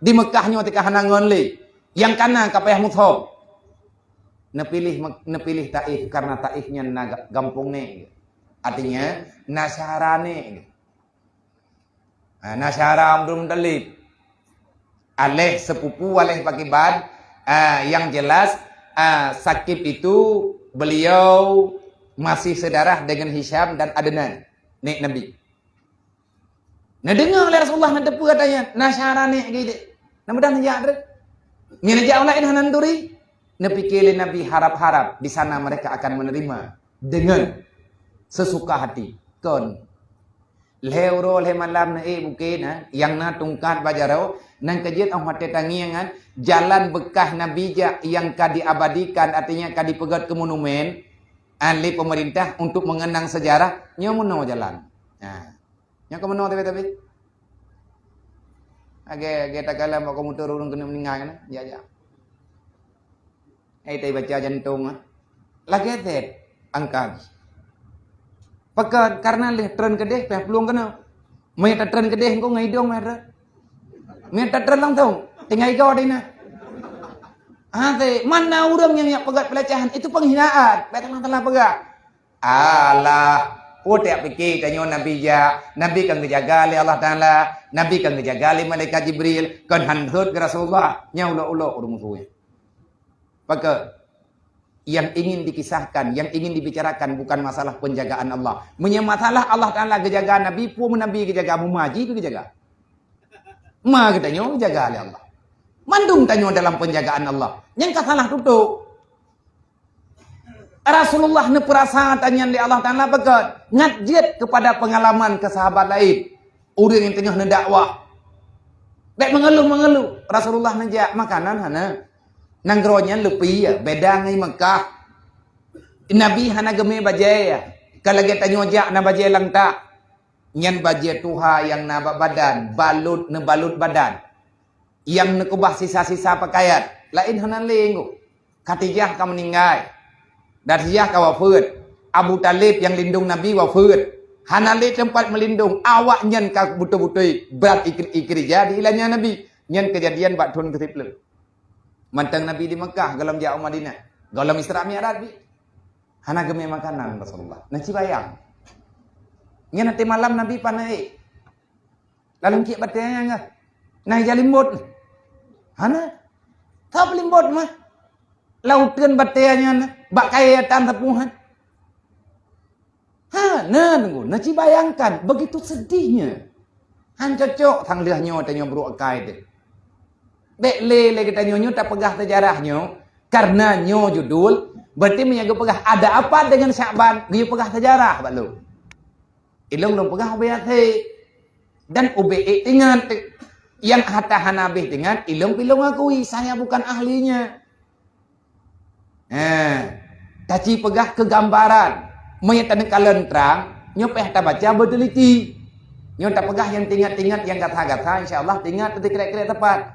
Di Mekah nyoe teuka hana ngon lé. Nyang kana ka payah muthom. Neupiléh Mek-, neupiléh Taif karena Taif nyan na ga-, gampông nèk. Artinya, na syedara nèk. Ha, na syedara Abdul Muttalib. Aléh sepupu, aléh pakriban, ah, yang jelas, ah, Saqif itu beliau masih sedarah dengan Hisham dan Adnan, nèk Nabi. Neudeungoe lé Rasulullah, neuteupeue ata nyan, na syedara nèk geuh deh. Nah, mudah neujak treuk. Nyan neujak ureueng laén hana neuturi. Neupike lé Nabi harab-harab di sana mereka akan menerima dengan sesuka hati. Kon. Lhèe uroe lhèe malam neuék bukét na, nyang na tungkat bak jaroe, nyan keuh jeuet 'oh watèe tangieng nyan, jalan beukah Nabi jak nyang ka diabadikan, artinya ka dipeugöt keu monumen, an lé pemerintah untuk mengenang sejarah, nyoe meunoe jalan. Nah, nyoe ka meunoe tapi-tapi. Lagèe, lagèe takalon bak komuter ureueng keuneuk meuninggai kan, jak-jak. Eh, tai baca jantong, ah. Lagèe that angka. Pakon, karena lheueh treun keudeh, payah plueng keunoe. Meunyo tatreun keudeh, engko ngon idong meuhat rot. Meunyo tatreun langsung, tinggai igoe di na. Ah, teuh, mana ureueng nyang, nyang peugah pelecehan, itu penghinaan. Bèk salah-salah peugah. Alah, peue tajak pike tanyoe Nabi jak, Nabi kan geujaga lé Allah Taala, Nabi kan geujaga lé malaikat Jibril, kon han rhot keu Rasulullah, nyan ulok-ulok ureueng musoh nyan. Pakon, yang ingin dikisahkan, yang ingin dibicarakan bukan masalah penjagaan Allah. Meunyo masalah Allah Taala geujaga Nabi, peue Nabi geujaga, meuma jih geujaga. Ma geutanyoe geujaga lé Allah. Mandum tanyoe dalam penjagaan Allah. Nyang ka salah tutoe. Rasulullah neupeurasa ata nyan lé Allah Taala pakon, ngat jeuet keupada peungalaman keu sahabat laén. Ureueng nyang teungoh neudakwah. Bèk meungeuluh-meungeuluh. Rasulullah neujak makanan hana. Nanggroe nyan leupie, beda ngon Mekah. Nabi hana geumè bajèe, ka lagèe tanyoe jak na bajèe lam tak. Nyan bajèe tuha nyang na bak badan, balot, neubalot badan. Nyang neukeubah sisa-sisa pakaian, laén hana lé ngon. Khadijah ka meuninggai. Khadijah ka wafeuet. Abu Thalib nyang lindong Nabi wafeuet. Hana lé teumpat meulindong, awak nyan ka beutôi-beutôi brat ikri-, ikrija di ilannya Nabi. Nyan keujadian bak thôn keu siplôh. Mantong Nabi di Mekah, gohlom jak u Madinah. Gohlom Isra Mi'raj bi. Hana geumè makanan Rasulullah. Na ci bayang. Nyan watèe malam Nabi paneuk ék. Lalu cit batèe nyan kah? Na ija limbot. Hana. Ka peulimbot mah. Lam uteuen batèe nyan, bak kayèe tan sapeue nyan. Ha, na teungku, na ci bayangkan, begitu sedihnya. Han cocok sang lheueh nyoe tanyoe brôk akai teuh. Bèk lé lé geutanyoe nyoe tapeugah seujarah nyoe, karena nyoe judul, berarti meunyo geupeugah ada apa dengan Syakban, geupeugah seujarah bak lôn. Ilôn lôn peugah ubé até. Dan ubé ék teuingat. Nyang hata hana habéh teuingat, ilôn pih lôn akui, saya bukan ahlinya. Eh, taci peugah keugambaran. Meunyo taneuk kalon trang, nyoe payah tabaca beuteliti. Nyoe tapeugah nyang teuingat-teuingat, nyang gata-gata, insya Allah teuingat, teukrek-krek tepat.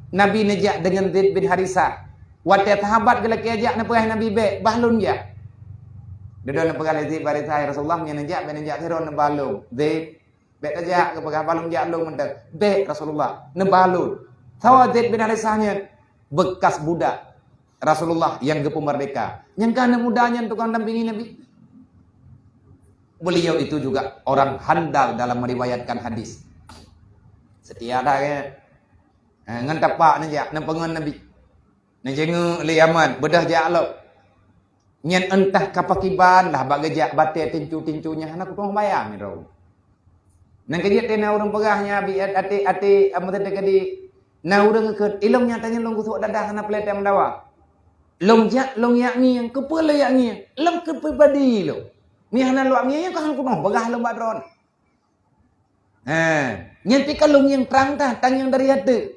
Nabi neujak deungon Zaid bin Harisah. Watèe sahabat geulakèe jak neupeugah Nabi bèk, bah lôn jak. Dudoe neupeugah lé Zaid bin Harisah, "Ya Rasulullah, meunyo neujak, bèk neujak sidroe, neuba lôn." Zaid, "Bèk tajak," geupeugah, "ba lôn jak lôn mantong." "Bèk, Rasulullah, neuba lôn." Sawa Zaid bin Harisah nyan bekas budak Rasulullah nyang geupeumeurdeka. Nyang ka aneuk muda nyan tukang dampingi Nabi. Beliau itu juga orang handal dalam meriwayatkan hadis. Seutia that, eh. Eh, ngon tapak neujak, neupeungon Nabi. Neujeungeuk lé Yaman, beudôh jak lom. Nyan entah ka pakriban lah bak geujak batèe tincu-tincu nyan hana kutueng bayang droe. Nyan keuh jeuet na ureueng peugah nyan, abi, até, até, até, até, na ureueng geukheun, "Ilôn nyata nyan lôn geusuak dadah hana peuleueh meudawa. Lôn jak, lôn jak ngieng, keupeue lôn jak ngieng? Lôn keupeue pribadi lôn. Meunyo hana lôn ngieng, nyan ka hana kutueng peugah lôn bak droeneuh." Ha, nyan pih ka lôn ngieng trang that, tangieng dari até.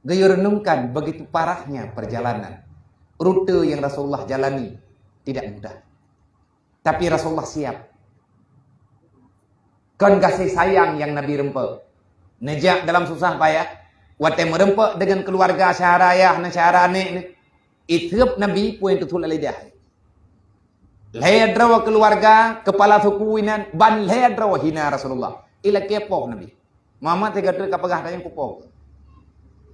Geuyue renungkan begitu parahnya perjalanan. Rute yang Rasulullah jalani tidak mudah. Tapi Rasulullah siap. Kon gaséh sayang nyang Nabi reumpok. Neujak dalam susah payah, watèe meureumpok deungon keuluwarga, syedara ayah, na syedara aneuk nyan. Iteuep Nabi peue nyang teuthôt lam lidah. Lhèe droe keuluwarga, keupala suku inan, ban lhèe droe hina Rasulullah. Ilakèe poh Nabi. Muhammad sigoe treuk ka peugah tanyoe kupoh.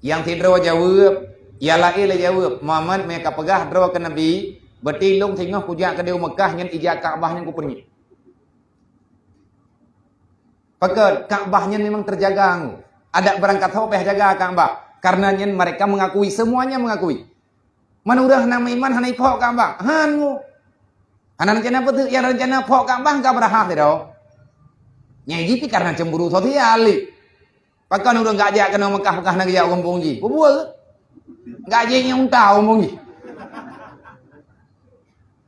Nyang sidroe jaweueb, nyang laén lé jaweueb, "Muhammad, meunyo ka peugah droe keu Nabi, berarti lôn singoh kujak keudéh u Meukah nyan ija Ka'bah nyan kupeunyang." Pakon, Ka'bah nyan memang terjaga ngu. Adak beurangkat ho payah jaga Ka'bah. Karena nyan mereka mengakui, semuanya mengakui. Man ureuëng hana meuiman, hana iphok Ka'bah. Han ngu. Hana rencana peue teuk, nyang rencana phok Ka'bah ka beurahah sidroe. Nyang jih pih karena cemburu sosial lé. Pakon ureuëng gak jak keunoe Meukah, Meukah na geujak u gampông jih. Peue buet? Gak jih nyang unta u gampông jih.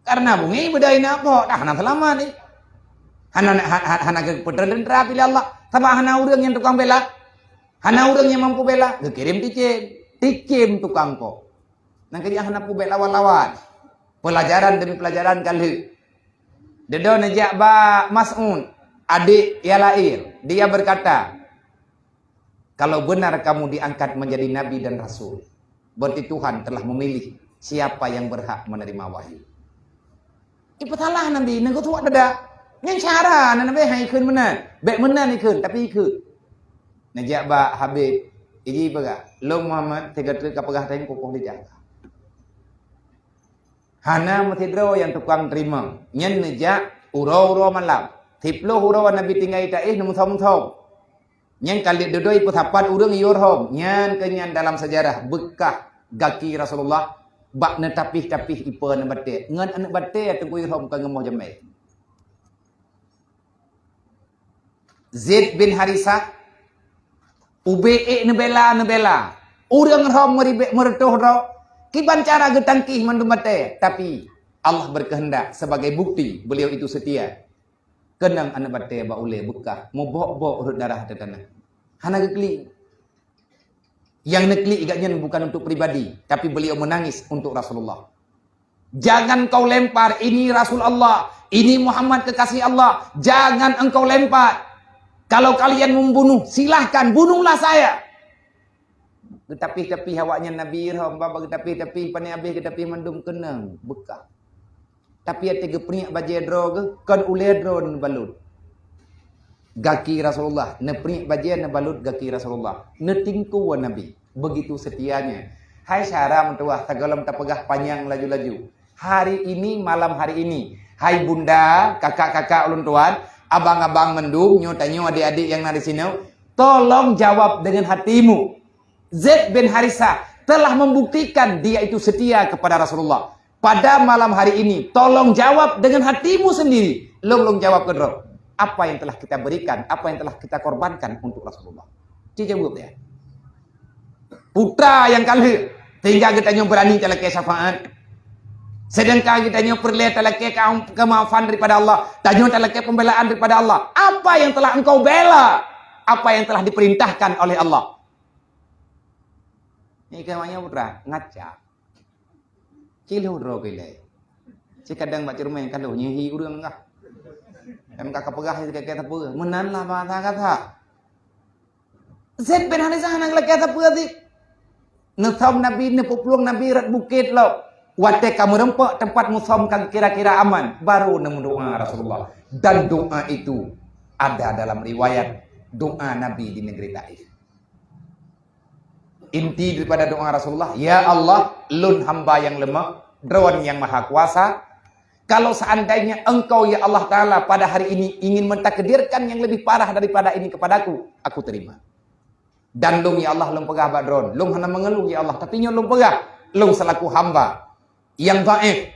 Karena bungé beudai na phok, dah hana seulamat lé. Hana, ha-, ha-, hana geupeuteuntra piléh Allah. Sabab hana ureuëng nyang tukang bela. Hana ureuëng nyang mampu bela, geukirém ticém. Ticém tukang phok. Nang keu jih hana peubék lawan-lawan. Pelajaran demi pelajaran ka lheueh. Dudoe neujak bak Mas'ud, adék Yalail. Dia berkata, "Kalau benar kamu diangkat menjadi nabi dan rasul, berarti Tuhan telah memilih siapa yang berhak menerima wahyu." Ipeusalah Nabi, neugeusuak dada. Nyan cara na Nabi hai ikheun meunan. Bék meunan ikheun, tapi ikheun. Neujak bak Habib, iji peugah, "Lôn Muhammad, sigoe treuk ka peugah tanyoe kupoh lidah." Hana meusidroe nyang tukang teurimong. Nyan neujak uroe-uroe malam. Siploh uroe Nabi tinggai Taif neumeusom-som. Nyan ka lheueh dudoe peusapat ureuëng yue rhom. Nyan keuh nyan dalam sejarah beukah gaki Rasulullah bak neutapih-tapih ipe aneuëk batée. Ngon aneuëk batée teungku yue rhom ka geumoh jamé. Zaid bin Harisah, ubé ék neubela-neubela. Ureuëng rhom meuribée meureutoh droe, kiban cara geutangkih mandum batée. Tapi, Allah berkehendak sebagai bukti beliau itu setia. Keunong aneuëk batée bak ulée beukah, mubok-bok rhot darah ateueh tanoh. Hana geuklik. Nyang neuklik gobnyan bukan untuk pribadi, tapi beliau menangis untuk Rasulullah. "Jangan kau lempar, ini Rasul Allah, ini Muhammad kekasih Allah. Jangan engkau lempar. Kalau kalian membunuh, silahkan bunuhlah saya." Geutapih-tapih awaknyan Nabi rhom, baba geutapih-tapih, pane abéh geutapih mandum keunong beukah. Tapi até geupriek bajée droe geuh, kon ulée droe neubalot gaki Rasulullah, neupriek bajée neubalot gaki Rasulullah, neutingkue Nabi. Begitu setianya. Hai syara meutuwah, sigohlom tapeugah panyang laju-laju. Hari ini, malam hari ini, hai bunda, kakak-kakak ulôn tuan, abang-abang mandum, nyoe tanyoe adék-adék nyang na di sinoe, tolong jawab dengan hatimu. Zaid bin Harisah telah membuktikan dia itu setia kepada Rasulullah. Pada malam hari ini, tolong jawab dengan hatimu sendiri. Lôn, lôn jawab keudroe. Apa yang telah kita berikan, apa yang telah kita korbankan untuk Rasulullah? Ci jaweueb ya. Putra nyang ka lheueh, sehingga geutanyoe berani talakée syafaat. Sedangkan geutanyoe peureulée talakée kaum kemaafan daripada Allah, tanyoe talakée pembelaan daripada Allah. Apa yang telah engkau bela? Apa yang telah diperintahkan oleh Allah? Ni keu awaknyan putra, ngaca. Cilok droe keu ilée. Ci kadang bak ceureumen ka lheueh nyehi ureuëng kah. Em ka kapeugah keu sapeue? Meunan lah bahasa kata. Zaid bin Harisah hana geulakée sapeue cit. Neusom Nabi, neupeuplong Nabi rot bukét lom. Watée ka meureumpok teumpat meusom ka kira-kira aman, baru neumeudoá Rasulullah. Dan doa itu ada dalam riwayat doa Nabi di negeri Taif. Inti daripada doa Rasulullah, "Ya Allah, lôn hamba nyang lemah, Droen nyang maha kuasa. Kalau seandainya Engkau, ya Allah Taala, pada hari ini ingin mentakdirkan yang lebih parah daripada ini kepadaku, aku terima. Dan lôn, ya Allah, lôn peugah bak Droen, lôn hana meungeuluh, ya Allah, tapi nyoe lôn peugah, lôn selaku hamba nyang dhaif,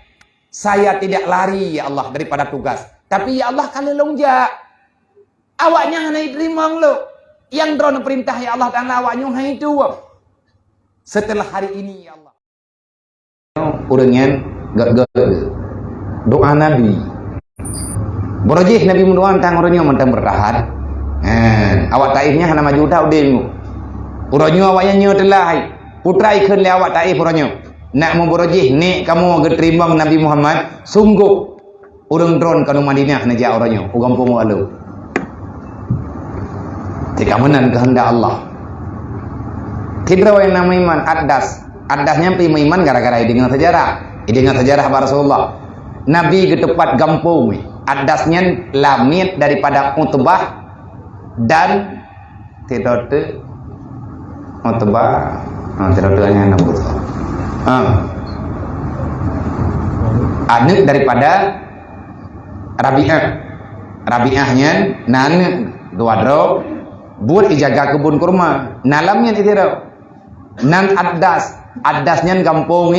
saya tidak lari, ya Allah, daripada tugas. Tapi, ya Allah, ka lheueh lôn jak, awaknyan hana jiteurimong lôn. Nyang Droen peurintah, ya Allah Taala, awaknyan hana jituwoe. Setelah hari ini, ya Allah." Ureuëng nyan gét-gét doa Nabi. Beurojih Nabi meudoa tang uroe nyoe mantong beurtahan. Heh, awak Taif nyan hana maju that udeb nyoe. Uroe nyoe awaknyan nyoe teulah hai. Putra ikheun lé awak Taif uroe nyoe. Nak meubeurojih nek kamoe geuteurimong Nabi Muhammad, sunggoh ureuëng Droen keunoe Madinah neujak uroe nyoe u gampông Walu. Tika meunan keuheundak Allah. Sidroe nyang na meuiman Adas. Adas nyan pih meuiman gara-gara ideungoe seujarah. Ideungoe seujarah bak Rasulullah. Nabi geuteupat gampông, Adas nyan lamiet daripada Utbah dan sidroe teuk Utbah. Ha, sidroe teuk nyan nama Utbah. Ha. Aneuk daripada Rabi'ah. Rabi'ah nyan na aneuk dua droe, buet ijaga keubon kurma. Na lamiet sidroe. Nan Adas. Adas nyan gampông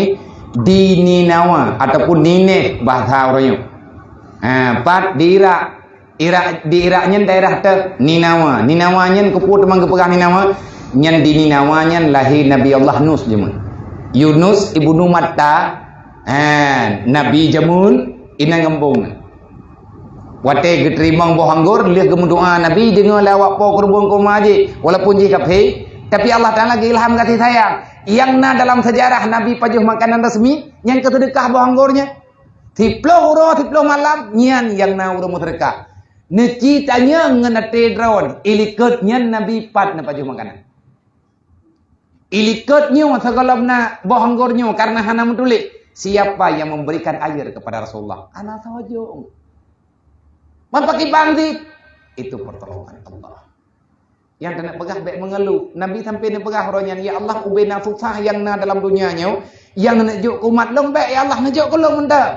di Ninawa ataupun Nineh bahasa uroe nyoe. Ha, pat di Irak. Irak, di Irak nyan daerah teuh Ninawa. Ninawa nyan keupeue teuma geupeugah Ninawa? Nyan di Ninawa nyan lahé Nabi Allah Nus jameun. Yunus ibnu Matta, ha, Nabi jameun inan gampông. Watée geuteurimong boh anggor, lheueh geumeudoá Nabi deungoe lé awak po keureubeuen kurma jih, walaupun jih kafé, tapi Allah Taala geuilham kasih sayang. Nyang na dalam sejarah Nabi pajoh makanan resmi, nyang geuseudeukah boh anggor nyan. Siploh uroe, siploh malam, nyan nyang na ureuëng meuseudeukah. Neuci tanyong ngon até droe, ilikot nyan Nabi pat neupajoh makanan. Ilikot nyoe sigohlom na boh anggor nyoe karena hana meutuléh, "Siapa yang memberikan air kepada Rasulullah?" Hana soe jaweueb. Man pakriban cit? Itu pertolongan Allah. Nyang keuneuk peugah bék meungeuluh. Nabi sampai neupeugah uroe nyan, "Ya Allah, ubena susah nyang na dalam donya nyoe, nyang neujok keu umat lôn bék, ya Allah, neujok keu lôn mantong.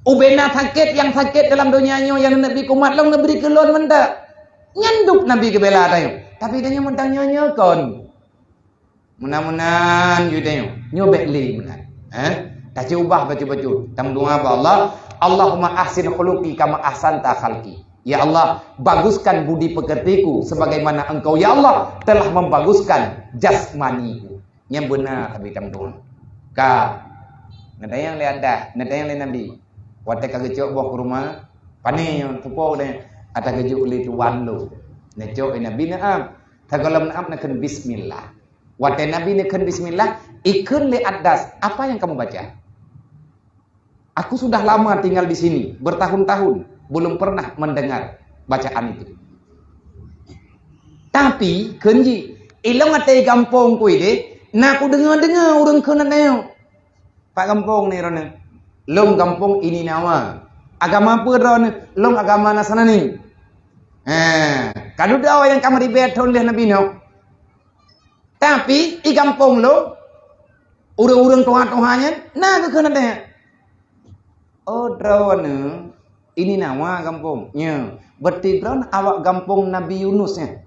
Ubena sakét nyang sakét dalam donya nyoe nyang neubri keu umat lôn, neubri keu lôn mantong." Nyan dum Nabi geubela tanyoe. Tapi tanyoe mantong nyoe-nyoe kon. Mudah-mudahan jih tanyoe. Nyoe bék lé meunan. Eh? Tacuba bacut-bacut. Tameudoá bak Allah, "Allahumma ahsin khuluqi kama ahsanta khalqi." Ya Allah, baguskan budi pekertiku sebagaimana Engkau, ya Allah, telah membaguskan jasmaniku. Nyang beuna tabi tameudoá. Ka. Neutanyong lé Adas, neutanyong lé Nabi. Watée ka geucok boh kurma, pane nyoe tupo deh, ata geujok lé tuan lôn. Neucok lé Nabi neuab. Sigohlom neuab neukheun bismillah. Watée Nabi neukheun bismillah, ikheun lé Adas, "Apa yang kamu baca?" "Aku sudah lama tinggal di sini, bertahun-tahun, belum pernah mendengar bacaan itu." Tapi, kheun jih, "Ilong até gampông kui deh, na kudeungoe-deungoe ureuëng kheun até nyoe." Pat gampông ni droeneuh? Lôn gampông Ininawa. Agama peue droeneuh? Lôn agama Nasrani. Ha, ka dudoe nyang ka meuribée thon lheueh Nabi Nuh. Tapi i gampông lôn, ureuëng-ureuëng tuha-tuha nyan na geukheun até. Oh, droeneuh Ininawa gampông. Nyoe, berarti droeneuh awak gampông Nabi Yunus nyan.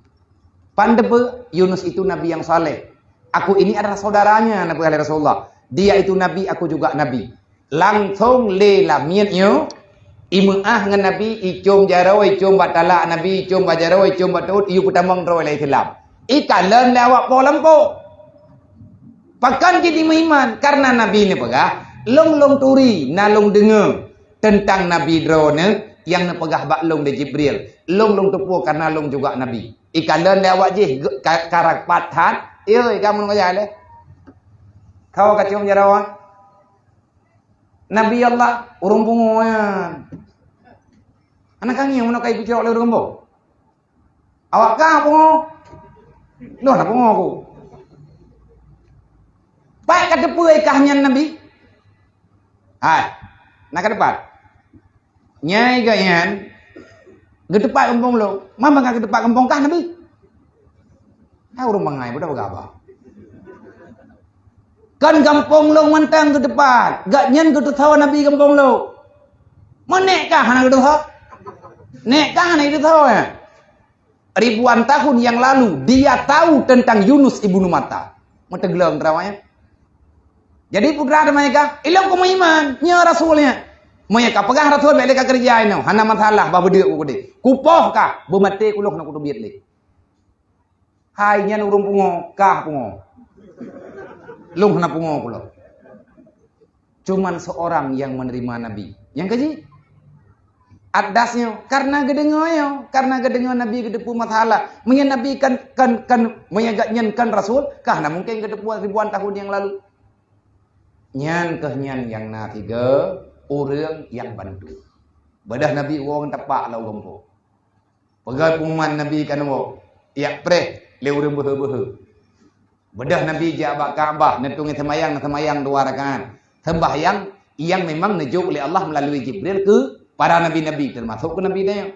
Pan teupeue, Yunus itu nabi yang saleh. Aku ini adalah saudaranya, na peugah lé Rasulullah. Dia itu nabi, aku juga nabi. Langsong lé lamiet nyoe, imeuáh ngon Nabi, icom jaroe, icom bak talak Nabi, icom bak jaroe, icom bak teuôt, iyue peutamong droe lé Islam. Ikalon lé awak po lampôh. Pakon jih imeuiman? Karena Nabi neupeugah, "Lôn lôn turi, na lôn deungoe teuntang Nabi droeneuh nyang neupeugah bak lôn lé Jibril. Lôn lôn teupeue karena lôn juga Nabi." Ikalon lé awak jih ge-, ka-, ka rapat that. Yoi, kamoe ngon lé. Kau kacung jaroe. Nabi Allah, ureuëng pungo nyan. Aneuk kang nyang mana kai picok lé ureuëng gembong. Awak kah pungo? Loh, na pungo aku. Pat ka teupeue kah nyan Nabi? Hai, na ka teupat. Nyai gobnyan geuteupat gampông lôn. Mama ka geuteupat gampông kah Nabi? Hai ureuëng bangai, budak begabah. Kan gampông lôn mantong geuteupat. Gobnyan geuteusoe Nabi gampông lôn. Meunèk kah hana geuteusoe? Nèk kah hana geuteusoe, ya? Ribuan tahun yang lalu, dia tahu tentang Yunus ibnu Matta. Meuteugleng teuma, ya. Jadi, putra teuma ka, ilong kamoe iman, nyoe rasul nyan. Meunyoe ka peugah rasul, bék lé ka keureuja inoe, hana masalah, bah beudeuek u keudeh. Kupoh ka, beumaté kuloh na kuteubiet lé. Hai nyan ureuëng pungo, kah pungo. Lôn hana pungo kuloh. Cuman seorang yang menerima Nabi. Nyang keujih, Adas nyoe, karena geudeungoe nyoe, karena geudeungoe Nabi geuteupeue masalah. Meunyoe Nabi kan, kan, kan, meunyoe gobnyan kan rasul, kah na mungkin geuteupeue ribuan tahun yang lalu. Nyan keuh nyan nyang na tiga ureuëng nyang bantu. Beudôh Nabi woe ngon tapak lam gampông. Peugah pengumuman Nabi ka neuwoe, jak preh lé ureuëng beuhe-beuhe. Beudôh Nabi jak bak Ka'bah, neutueng seumayang, seumayang dua rakaat. Seumbahyang yang memang neujok lé Allah melalui Jibril keu para nabi-nabi, teumasok keu Nabi tanyoe.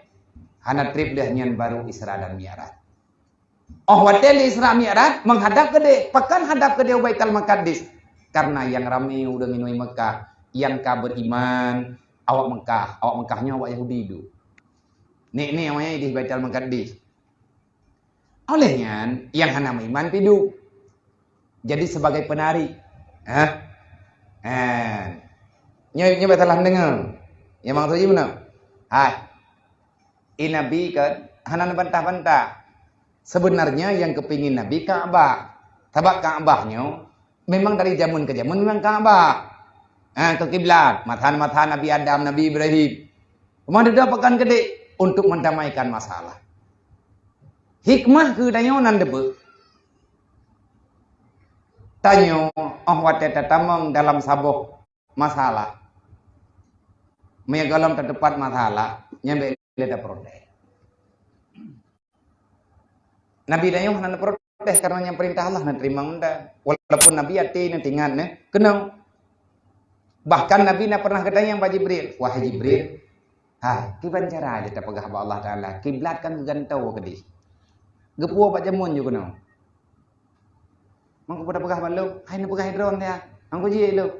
Hana treb lheueh nyan baru Isra dan Mi'raj. Oh watée lé Isra Mi'raj, menghadap keudeh. Pakon hadap keudeh u Baitul Maqdis? Karena nyang ramé ureuëng inong Meukah, nyang ka beriman, awak Meukah, awak Meukah nyoe awak Yahudi tu. Nek-nek awaknyan di Baitul Maqdis. Oleh nyan, nyang hana meuiman pih duek. Jadi sebagai penari. Hah? Eh. Nyoe, nyoe bak salah deungoe. Nyang maksud jih meunan. Hai. I Nabi kan hana neubantah-bantah. Sebenarnya yang kepingin Nabi Ka'bah. Sabab Ka'bah nyoe memang dari zaman ke zaman memang Ka'bah. Ha, ke kiblat, masa-masa Nabi Adam, Nabi Ibrahim. Cuma dudoe pakon keudeh untuk mendamaikan masalah. Hikmah keu tanyoe nan deubeuk. Tanyoe, oh watée tatamong dalam saboh masalah. Meunyoe gohlom tateupat masalah, nyan bék lé taprotes. Nabi tanyoe hana neuprotes karena nyang peurintah Allah neuteurimong mantong. Walaupun Nabi até neutingat neu, keunoe. Bahkan Nabi na pernah geutanyong bak Jibril, "Wahai Jibril, hai, kiban cara jih tapeugah bak Allah Taala, kiblat kan geugantoe keudeh. Geupuwoe bak jameun ju keunoe." Mangko peugah bak lôn, "Hai neupeugah droe ya." Mangko jih lôn.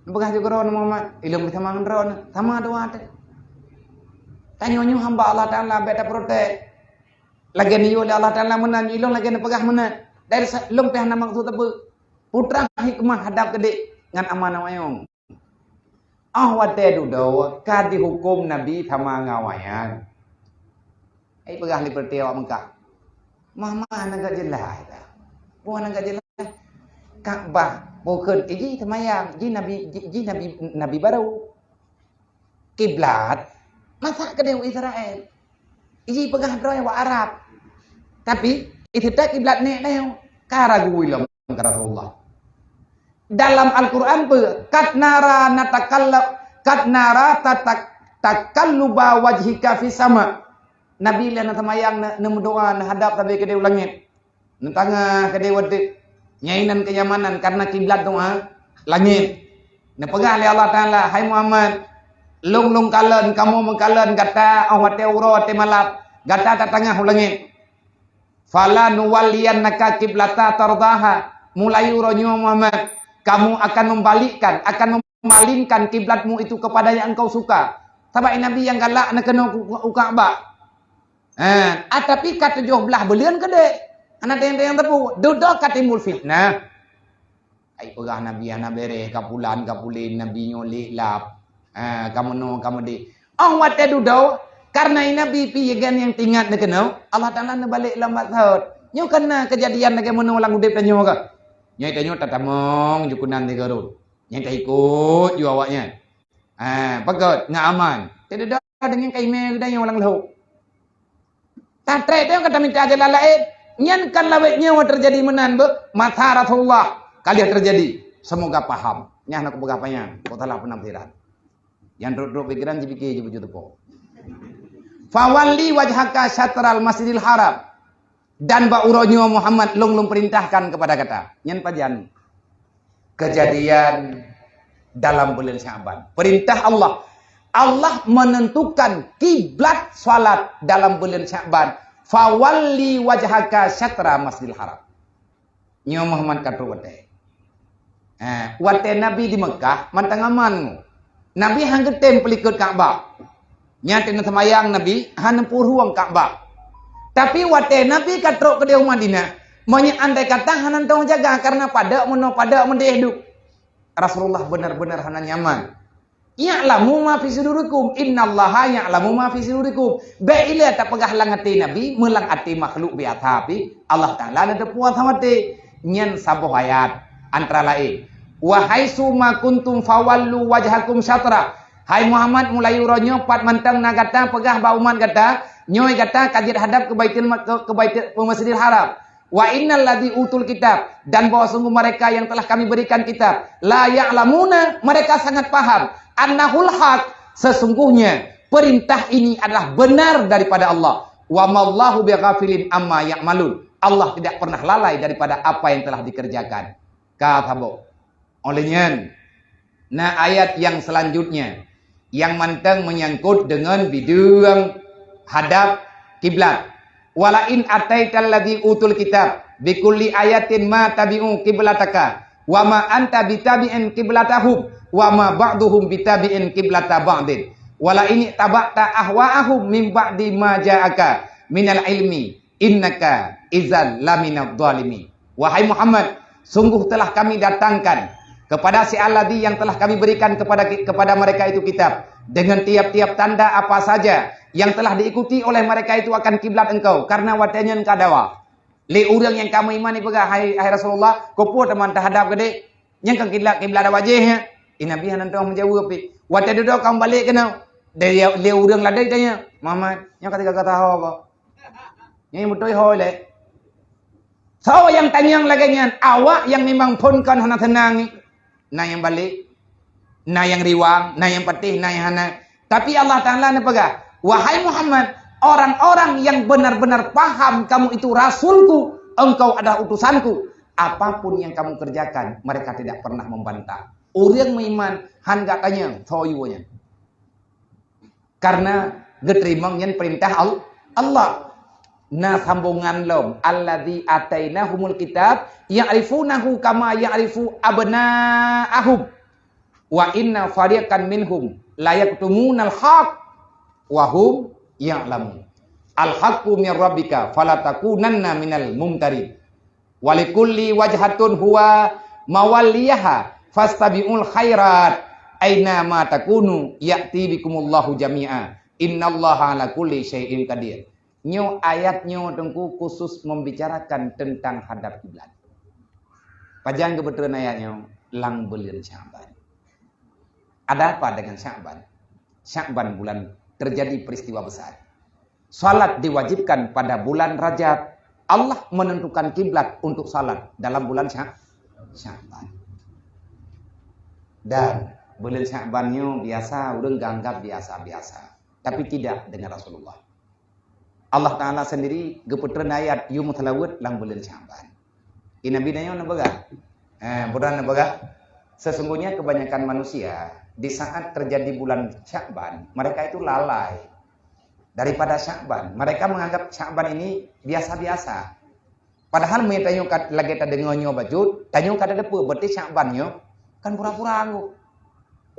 Neupeugah ju droe Muhammad, ilôn sama ngon droe, sama dua teuh. Tanyoe nyoe hamba Allah Taala bék taprotes. Lagée neuyue lé Allah Taala meunan, ilôn lagée neupeugah meunan. Dari sa-, lôn pih hana maksud teupeu. Putra hikmah hadab keudeh ngon amanah wayong. Ah watée dudoe ka dihuköm Nabi sama ngon awaknyan. Ai peugah lé peureuté awak Meukah. Mama hana gak jeulaih dah. Boh hana gak jeulaih. Ka'bah, bukon iji seumayang, ji Nabi, ji, ji Nabi, Nabi baru. Kiblat, masa keudeh Israel. Iji peugah droe wak Arab. Tapi, isi tak kiblat nek dah. Ka ragu ilom. Kata Rasulullah. Dalam Al-Quran pe, "Kat nara natakalla-, kat nara tatak-, takalluba wajhika fis sama." Nabi lheueh na seumayang, na, na meudoa, na hadab sabe keudeh u langét. Na tangah keudeh u ateueh. Nyainan kenyamanan karena kiblat doa langét. Na peugah lé Allah Taala, "Hai Muhammad, lôn lôn kalon, kamoe meukalon gata, oh watée uroe, watée malam, gata tatangah u langét." "Fala nuwalliyannaka qiblata tardaha." Mulai uroe nyoe Muhammad, kamu akan membalikkan, akan memalingkan kiblatmu itu kepada yang engkau suka. Sabab Nabi nyang galak na keunoe u, u Ka'bah. Ha, ah, tapi ka tujoh blaih buleuen keudeh. Hana teueng-teueng teupeu. Dudoe ka timbul fitnah. Ai peugah Nabi hana bereh, ka pulan, ka pulen, Nabi nyoe lé lap. Ha, ka meunoe, ka meudeh. Oh watée dudoe, karena Nabi pih gan nyang tingat na keunoe, Allah Taala neubalek lambat saut. Nyoe kana keujadian lagée meunoe lam udeb tanyoe ka. Nyoe tanyoe tatamong ju keunan di Garut. Nyang taikot ju awaknyan. Ha, peugét ngon aman. Teudeungoe deungon kaimé geutanyoe lam lhok. Tatrek teuh ka tamita jalan laén. Nyan kan lawét nyoe teujadi meunan beuh masa Rasulullah ka lheueh teujadi. Semoga paham. Nyan aku peugah panyang, kok salah penafsiran. Nyang trok-trok pikiran jipike jih baju teupok. "Fawalli wajhaka syatral Masjidil Haram." Dan bak uroe nyoe Muhammad lôn lôn perintahkan kepada gata. Nyan pajan. Kejadian dalam bulan Sya'ban. Perintah Allah. Allah menentukan kiblat salat dalam bulan Sya'ban. "Fawalli wajhaka syatra Masjidil Haram." Nyoe Muhammad ka trok watée. Eh, watée Nabi di Mekah mantong aman. Nabi han geutem peulikot Ka'bah. Nyan teungoh seumayang Nabi hana peurueng Ka'bah. Tapi watée Nabi ka trok keudeh u Madinah, meunyoe andai kata hana teujaga karena padek meunoe padek meudeh duek. Rasulullah benar-benar hana nyaman. "Ya'lamu ma fi sudurikum, innallaha ya'lamu ma fi sudurikum." Bék ilée tapeugah lam até Nabi, meulang até makhluk biasa pih, Allah Taala na teupuasa watée. Nyan saboh ayat, antara laén, "Wa haitsu ma kuntum fawallu wajhakum syatra." Hai Muhammad, mulai uroe nyoe pat mantong na gata peugah bak umat gata, nyoe gata ka jeuet hadab keu Baitul Ma-, keu, keu Baitul, keu Masjidil Haram. "Wa innal ladzi utul kitab," dan bahwa sungguh mereka yang telah Kami berikan kitab, "la ya'lamuna," mereka sangat paham, "annahul haq," sesungguhnya perintah ini adalah benar daripada Allah. "Wa mallahu bighafilin amma ya'malun." Allah tidak pernah lalai daripada apa yang telah dikerjakan. Ka saboh. Oleh nyan, Na ayat nyang seulanjutnya nyang mantong meunyangkot deungon bideueng hadab kiblat. "Wala in ataital ladzi utul kitab bikulli ayatin ma tabi'u kiblataka wa ma anta bitabi'in kiblatahum wa ma ba'duhum bitabi'in kiblata ba'din. Wala in taba'ta ahwa'ahum min ba'di ma ja'aka minal ilmi innaka izal laminadh dhalimin." Wahai Muhammad, sungguh telah Kami datangkan kepada si alladzi yang telah Kami berikan kepada kepada mereka itu kitab dengan tiap-tiap tanda apa saja yang telah diikuti oleh mereka itu akan kiblat engkau karena watée nyan ka dawa. Lé ureuëng nyang ka meuiman ipeugah, "Hai, hai Rasulullah, keupeue teuma tahadab keudeh? Nyang ka kiblat, kiblat wajéh nyan." Nabi hana teuh meujaweueb pih. Watée dudoe ka meubalek keunoe, lé ureuëng ladai tanya, "Muhammad, nyang ka tiga kata ho apa?" Nyang beutôi ho lé. Soe nyang tanyong lagée nyan, awak nyang memang phon kon hana seunang. Na nyang balek, na nyang riwang, na nyang patéh, na nyang hana. Tapi Allah Taala neupeugah, "Wahai Muhammad, orang-orang yang benar-benar paham kamu itu rasulku, engkau adalah utusanku, apapun yang kamu kerjakan, mereka tidak pernah membantah." Ureuëng meuiman han gak tanyong soe yue nyan. Karena geuteurimong nyan peurintah Al-, Allah. Na sambongan lom, "Alladzi atainahumul kitab ya'rifunahu kama ya'rifu abna'ahum. Wa inna fariqan minhum layaktumunal haq wa hum ya'lamun. Al-haqqu mir rabbika fala takunanna minal mumtarin. Walikulli wajhatun huwa mawalliyaha fastabiqul khairat aina ma takunu ya'ti bikumullahu jami'a. Innallaha ala kulli syai'in qadir." Nyoe ayat nyoe Teungku khusus membicarakan tentang hadab kiblat. Pajan geupeutreun ayat nyoe? Lam buleuen Sya'ban. Ada apa dengan Sya'ban? Sya'ban bulan terjadi peristiwa besar. Salat diwajibkan pada bulan Rajab. Allah menentukan kiblat untuk salat dalam bulan Sya-, Sya'ban. Dan bulan Sya'ban nyoe biasa ureuëng anggap biasa-biasa, tapi tidak dengan Rasulullah. Allah Taala sendiri geupeutreun ayat yue meuseulaweuet lam buleuen Sya'ban. Nabi nyoe neupeugah, eh, bukan neupeugah, sesungguhnya kebanyakan manusia di saat terjadi bulan Sya'ban, mereka itu lalai daripada Sya'ban. Mereka menganggap Sya'ban ini biasa-biasa. Padahal meunyoe tanyoe ka, lagée tadeungoe nyoe bacut, tanyoe ka tateupeue, berarti Sya'ban nyoe kan pura-pura anggô.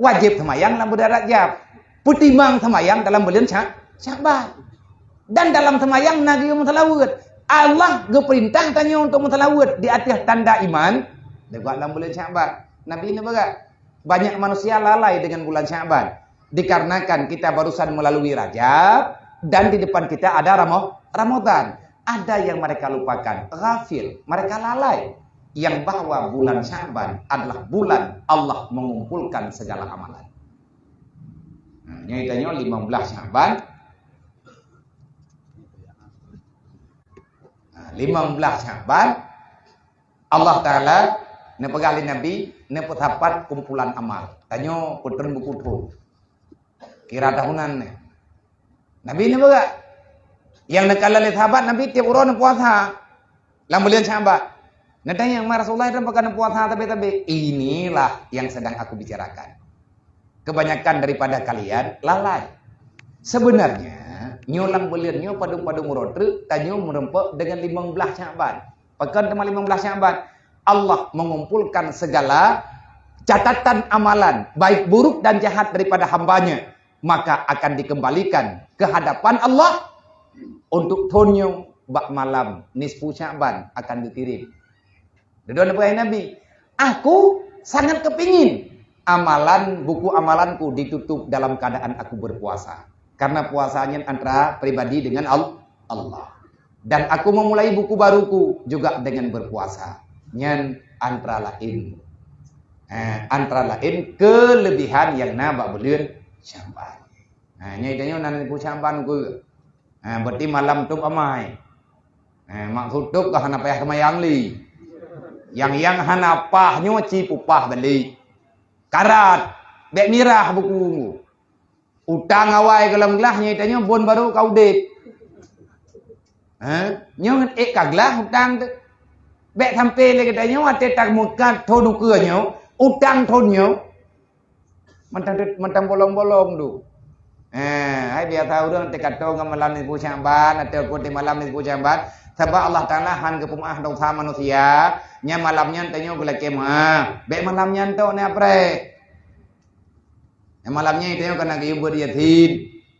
Wajéb seumayang lam buleuen Rajab. Peutimang seumayang dalam buleuen Sya-, Sya'ban. Dan dalam seumayang na geuyue meuseulaweuet. Allah geupeurintah tanyoe untuk meuseulaweuet di ateueh tanda iman. Deungon lam buleuen Sya'ban. Nabi neupeugah, banyak manusia lalai dengan bulan Sya'ban. Dikarenakan kita barusan melalui Rajab dan di depan kita ada Ramo-, Ramadan. Ada yang mereka lupakan, ghafil, mereka lalai yang bahwa bulan Sya'ban adalah bulan Allah mengumpulkan segala amalan. Nah, nyoe tanyoe lima belas Sya'ban. Nah, lima belas Sya'ban Allah Taala neupeugah lé Nabi, neupeusapat kumpulan amal. Tanyoe peutreun buku thon. Kira tahunan nyoe. Nabi neupeugah. Nyang neukalon lé sahabat Nabi tiep uroe neupuasa. Lam buleuen Sya'ban. Neutanyong, "Ma Rasulullah, pakon neupuasa tabe-tabe?" Inilah yang sedang aku bicarakan. Kebanyakan daripada kalian lalai. Sebenarnya, nyoe lam buleuen nyoe padum-padum uroe treuk, tanyoe meureumpok deungon lima belas Sya'ban. Pakon teuma lima belas Sya'ban? Allah mengumpulkan segala catatan amalan, baik buruk dan jahat daripada hamba-Nya, maka akan dikembalikan ke hadapan Allah untuk thon nyoe bak malam nisfu Sya'ban akan geukirém. Dudoe neupeugah Nabi, "Aku sangat kepingin amalan, buku amalanku ditutup dalam keadaan aku berpuasa. Karena puasa nyan antara pribadi dengan Al-, Allah. Dan aku memulai buku baruku juga dengan berpuasa." Nyan antara lain. Eh, antara lain kelebihan yang na bak buleuen Sya'ban. Eh, nyan tanyoe nan buleuen Sya'ban ku. Ha, berarti malam tu amai. Ha, maksud tu ka hana payah seumayang lé. Nyang, nyang hana pah nyoe ci pupah balik. Karat, bék mirah buku. Utang awai golom glah nyoe tanyoe bon baru ka udeb. Ha? Nyoe ngon ék ka glah utang tu. Bék sampai lé geutanyoe watée tameukat thon ukeue nyoe, utang thon nyoe. Mantong, mantong bolong-bolong tu. Eh, hai biasa ureuëng teukato ngon malam nisfu Sya'ban, atau kon di malam nisfu Sya'ban, sabab Allah Taala han geupeumaah dosa manusia, nyan malam nyan tanyoe geulakée meuah. Bék malam nyan tok na apreh. Nyan malam nyan tanyoe kana geuyue buet Yasin.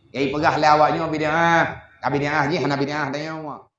Yai peugah lé awak nyoe bid'ah. Ka bid'ah jih hana bid'ah tanyoe.